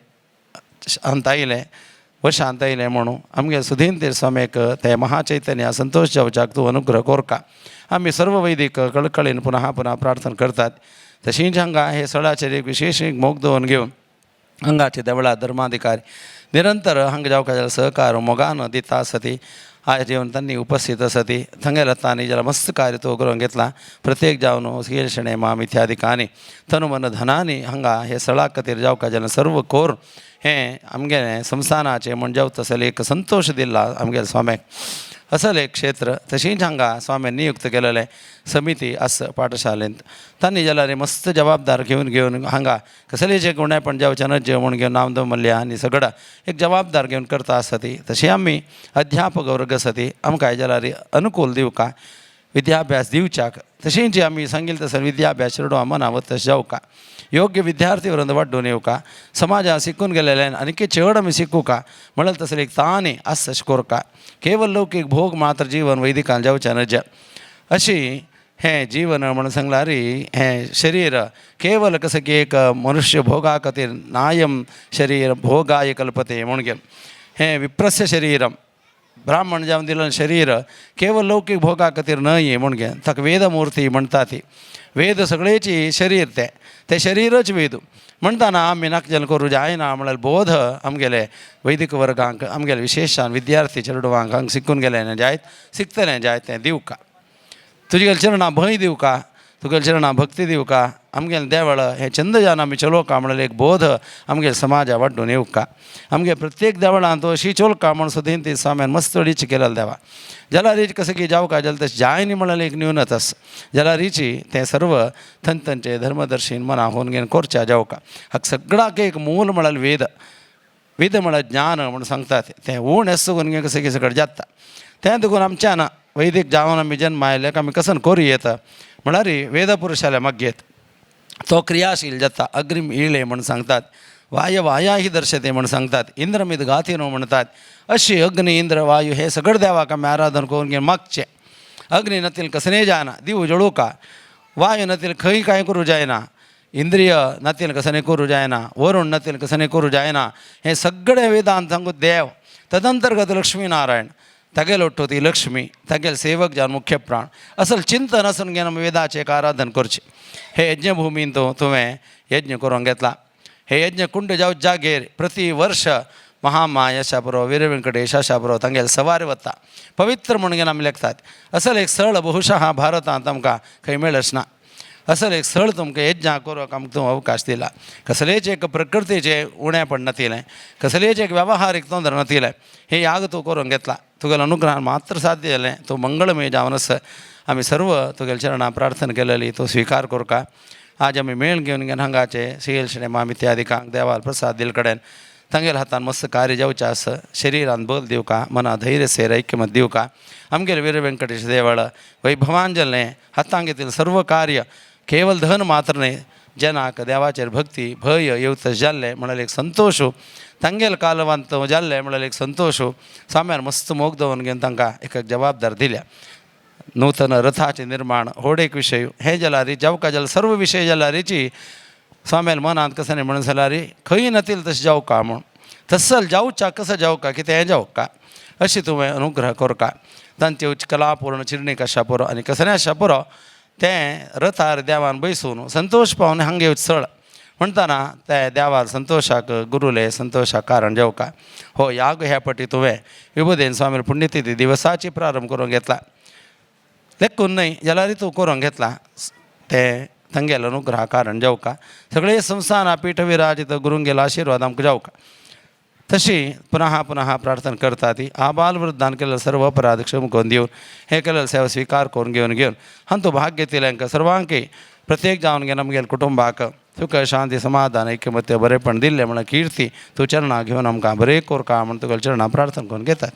अंतायले वशांत आयलें म्हणून आमगे सुधीन तीर्थ स्वामीक ते महाचैतन्य संतोष जावच्याक तूं अनुग्रह कोरका. आमी सर्व वैदिक कळकळीन पुनः पुनः प्रार्थना करतात. तशींच हांगा हे सळाचेर एक विशेश एक मोग दवरून घेवन हांगाचे देवळा धर्माधिकारी निरंतर हांगा जावका सहकार मोगान दिता आसती आयज येवन तांणी उपस्थित आसती थंगेल्या तांणी जाल्यार मस्त कार्य तो करून घेतला. प्रत्येक जावन श्री माम इत्यादिकांनी तनुमन धनानी हांगा हे सळा खातीर जावका जाल्यार सर्व कोर हें आमगेलें संस्थानाचें म्हण जावता तसलें एक संतोश दिला आमगेल्या स्वाम्याक. असल एक क्षेत्र. तशीच हांगा स्वाम्यान नियुक्त केलेलें समिती आसा पाठशालेंत. तांणी जाल्यार मस्त जबाबदार घेवन घेवन हांगा कसलेच एक उणेपण जावचें नजे म्हूण घेवन नामदेव मल्ल्या आनी सगळा एक जबाबदार घेवन करता आसा ती. तशी आमी अध्यापक वर्ग आसा ती आमकां जाल्यार अनुकूल दिवका विद्याभ्यास दिवच्याक. तशेंच आमी सांगील तसो विद्याभ्यास चेडवां मनावत तशें जावका, योग्य विद्यार्थी वृंद वाडून येवका, समाजान शिकून गेलेल्यान आनीक चड आमी शिकूका म्हणल्यार तसले एक तानी आस तशें कोरका. केवल लौकीक भोग मात्र जीवन वैदिकान जावचें नज. अशी हें जीवन म्हणून सांगल्यार हें शरीर केवल कसं की एक मनुष्य भोगा खातीर नायम शरीर भोगाय कल्पते म्हणून घेवन हें विप्रस्य शरीरम ब्राह्मण जावन दिलें शरीर केवल लौकीक भोगा खातीर न्हय म्हूण घेवन ताका वेदमूर्ती म्हणटा ती. वेद सगळेची शरीर तें, तें शरीरच वेद म्हणटाना आमी नाका करूं जायना म्हळ्यार बोध आमगेले वैदिक वर्गांक आमगेले विशेशान विद्यार्थी चेडवांक हांगा शिकून गेले जायत शिकतलें जायत तें दिवका. तुजे चरणां भंय दिवका, तुगेले चरणां भक्ती दिवका, आमगेलें देवळ हें चंद जावन आमी चलोवका म्हळ्यार एक बोध आमगेले समाजा वाडून येवका. आमगे प्रत्येक देवळांत तो अशी चोलका म्हूण सुद्दां ती स्वाम्यान मस्त रीच केलेलो देवा. जाल्यार रीच कसं की जावका जाल्यार तशें जायनी म्हळ्यार एक न्यूनत आसा. जाल्यार रिची तें सर्व थंय धर्मदर्शीन मना होवन घेवन कोरच्या जावका. हाका सगळ्याक एक मूल म्हळ्यार वेद. वेद म्हळ्यार ज्ञान म्हूण सांगतात तें ऊण येसो करून कसं की सगळें जाता. तें देखून आमच्यान वैदीक जावन आमी जन्म आयले आमी कसन करूं येता म्हळ्यार वेदपुरुषाल्या मागयेत तो क्रियाशील जाता. अग्रीम इळे म्हूण सांगतात, वाय वाया ही दर्शते म्हूण सांगतात, इंद्रमीद गाथिनो म्हणटात. अशी अग्नी इंद्र वायू हे सगळे देवाक आमी आराधन करून घेवन मागचें. अग्नी नतील कसने जायना दिव जळूका, वायू नतील खंय कांय करूं जायना, इंद्रिय नतील कसने करूं जायना, वरुण नतील कसने करूं जायना. हें सगळें वेदांत सांगू देव. तदंतर्गत लक्ष्मी नारायण तागेल ओट्टो ती लक्ष्मी तागेल सेवक जावन मुख्य प्राण असल चिंतन आसून घेवन आमी वेदाचें एक आराधन करचें. हे यज्ञभुमीन तुवें यज्ञ करूंक घेतला. हे यज्ञ कुंड जावं जागेर प्रति वर्ष महामाय आशा पुरो वीर वेंकटेश आशा पुरो तांगेल सवार वता पवित्र म्हणून घेवन आमी लेखतात. असल एक स्थळ बहुशः भारतांत आमकां खंय मेळच ना. असल एक स्थळ तुमकां यज्ञ करूंक आमकां तूं अवकाश दिला. कसलेच एक प्रकृतीचें उणेपण नातिलें, कसलेच एक वेवहारीक तोंदर नातिलें हे याग तूं करूंक घेतला. तुगेल्या अनुग्रहान मात्र साध्य जालें. तूं मंगळमय जावन आस. आमी सर्व तुगेल्या चरणां प्रार्थना केलेली तूं स्विकार करका. आज आमी मेळ घेवन घेवन हांगाचे सिएल सिनेमा इत्यादिकांक देवाल प्रसाद दिल कडेन तांगेल्या हातान मस्त कार्य जावचें आसा. शरिरान बल दिवका, मना धैर्य सेर ऐक्यमत दिवका. आमगेले वीर वेंकटेश देवळ वैभवान जाल्लें हातांक घेतिल्लें सर्व कार्य केवल धन मात्र न्हय, जनाक देवाचेर भक्ती भंय येवत जाल्लें म्हळ्यार एक संतोश तांगेल कालवांत जाल्लें म्हळ्यार एक संतोश स्वाम्यान मस्त मोग दवरून घेवन तांकां एक जबाबदार दिल्या. नूतन रथाचें निर्माण होड एक विशय हें जाल्यार जावका जाल्यार सर्व विशय जाल्यारीची स्वाम्यान मनांत कसं न्ही म्हणून जाल्यार खंय नातील तशें जावका म्हूण तसल जावच्या कसं जावका कितें जावका अशी तुवें अनुग्रह करका. तांचे उच्च कलापूर्ण चिरणीक आशा पुरो आनी कसलें आशा पुरो तें रथार देवान बैसून संतोश पावन हांगे चळ म्हणटाना ते देवार संतोशाक गुरुले संतोशाक कारण जावका. हो याग ह्या पटी तुवें विबुधेन स्वामी पुण्यतिथी दिवसाची प्रारंभ करूंक घेतला. लेखून न्हय जाल्यार तूं करूंक घेतला तें तांगेलो अनुग्रह कारण जावका. सगळे संस्थान पीठ विराजित गुरुंगेलो आशिर्वाद आमकां जावका. तशी पुनः पुनः प्रार्थना करता ती आबाल वृद्धान केलें सर्व अपराध क्षम करून दिवन हें केलें सेवा स्विकार करून घेवन घेवन हांतू भाग्य दिलें सर्वांकी प्रत्येक जावन घेवन आमगेल्या कुटुंबाक सुख शांती समाधान ऐक्यमत्य बरेपण दिल्लें म्हणून कीर्ती तूं चरणां घेवन आमकां बरें कोरका म्हूण तुगेल्या चरणां प्रार्थना करून घेतात.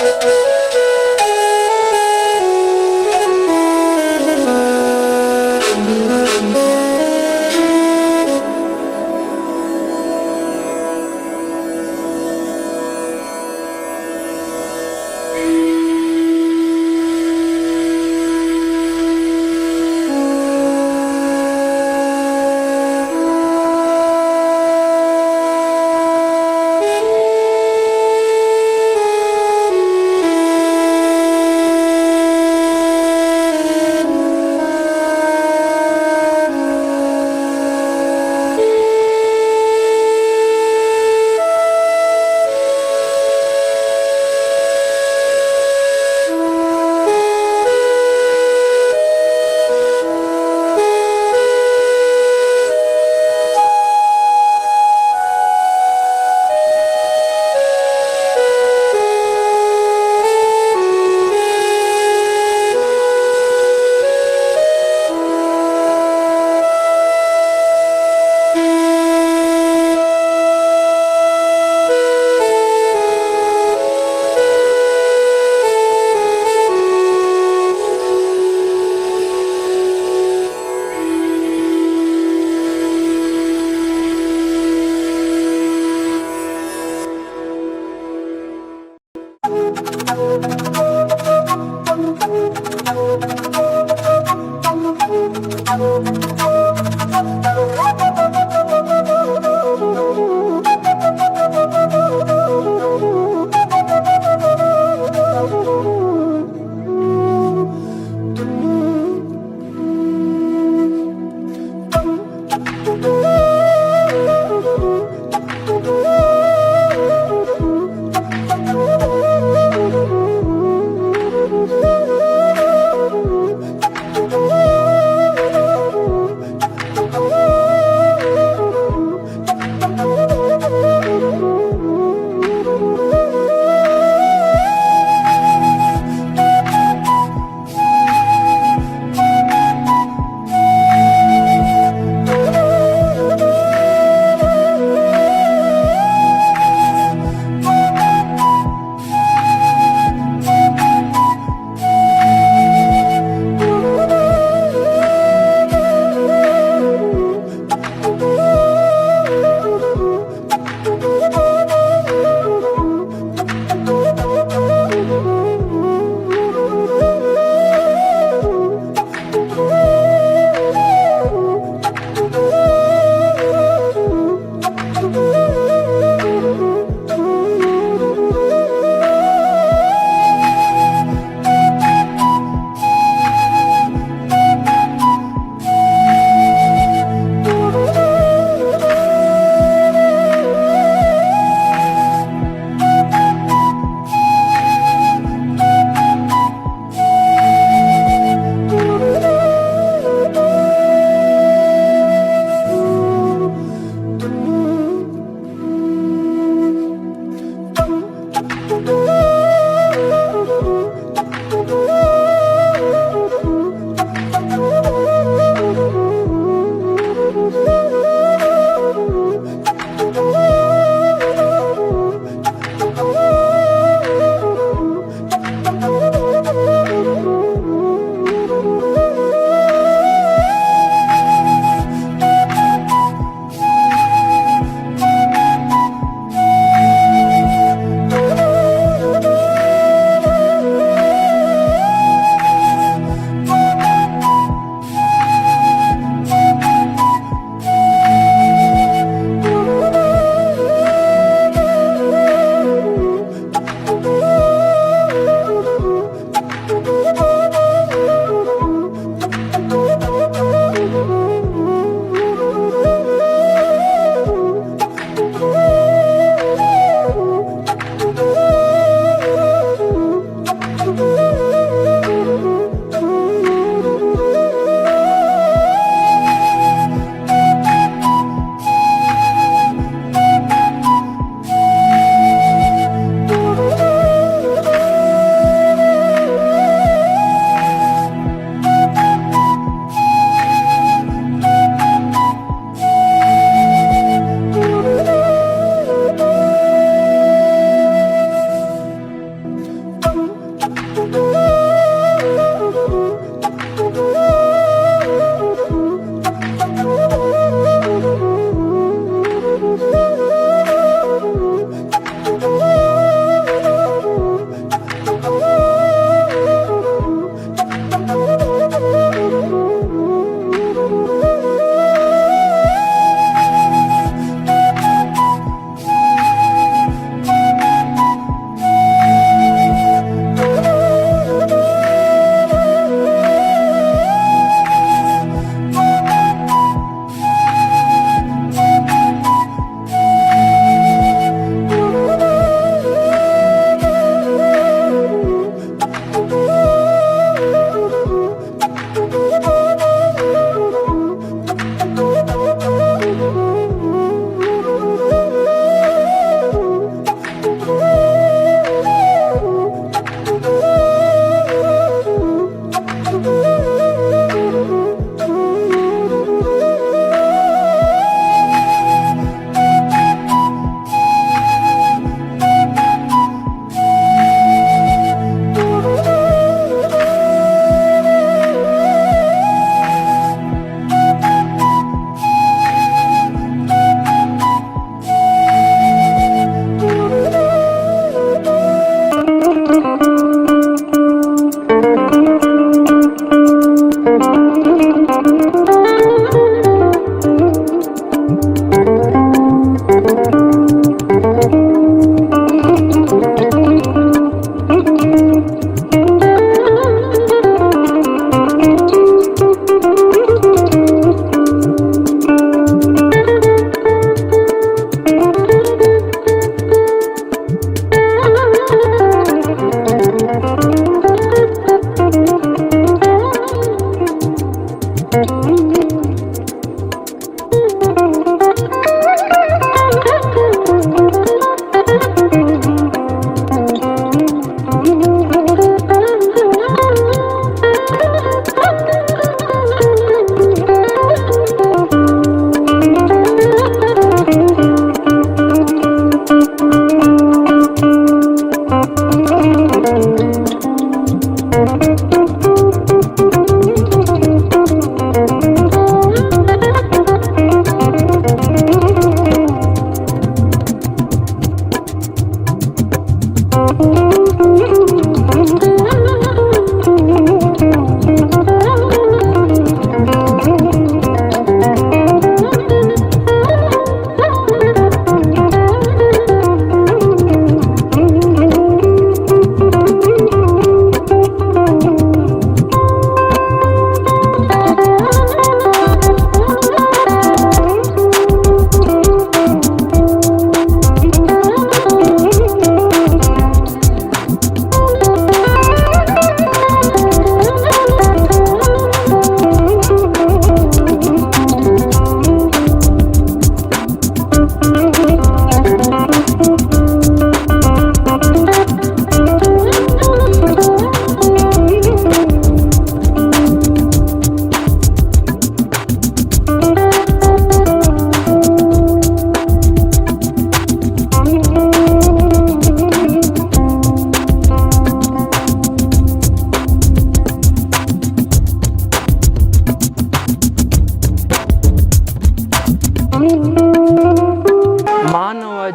Thank you.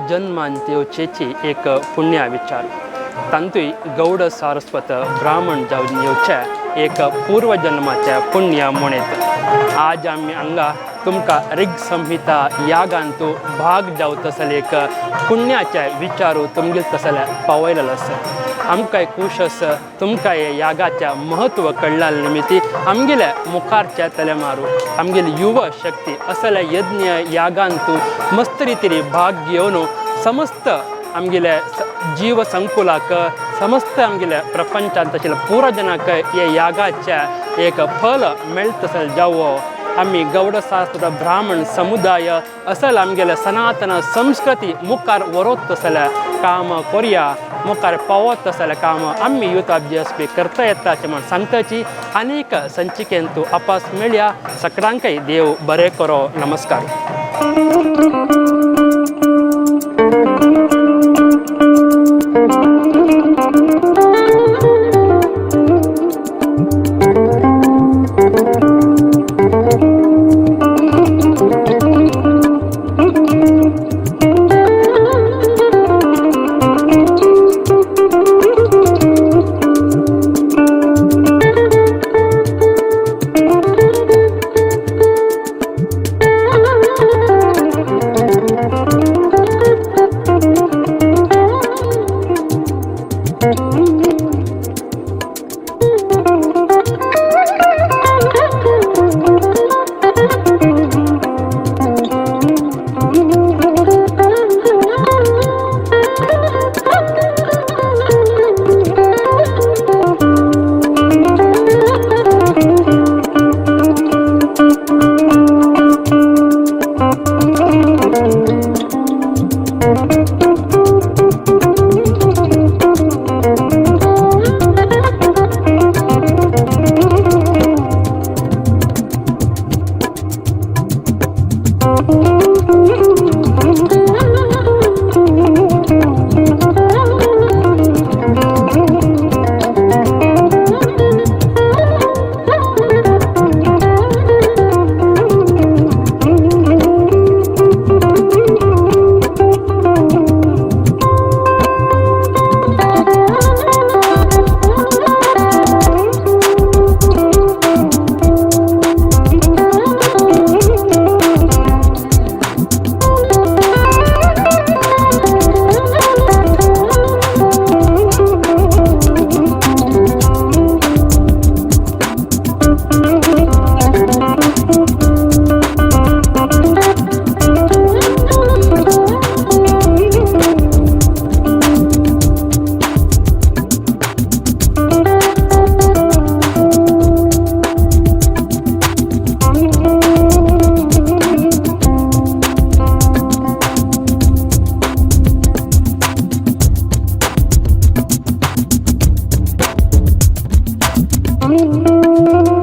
जन्मान येवचेची एक पुण्य विचार तांतूय गौड सारस्वत ब्राह्मण जावन येवचे एक पूर्वजन्माचे पुण्य म्हणत आज आमी हांगा तुमकां ऋग संहिता यागांतू भाग जावं तसले एक पुण्याचे विचारू तुमगेल तसले पावयलेलो आसा. आमकां खूश आसा तुमकां हे यागाचें म्हत्व कळ्ळा निमित्ती आमगेल्या मुखारच्या तलेमारू आमगेली युवा शक्ती असल्या यज्ञ यागांतू मस्त रितीन भाग घेवन समस्त आमगेल्या जीव संकुलाक समस्त आमगेल्या प्रपंचांत तशें पुरा जनाक हे यागाचें एक फल मेळतसले जावो. आमी गौड सारस्वत ब्राह्मण समुदाय असल आमगेल्या सनातन संस्कृती मुखार व्हरत तसलें काम कोरया मुखार पावत तसलें काम आमी यूथ ऑफ जी.एस.पी करता येता अशें म्हण सांगताची आनीक संचिकेंतू आपास मेळया. सगळ्यांकय देव बरें करो. नमस्कार. Mm-hmm.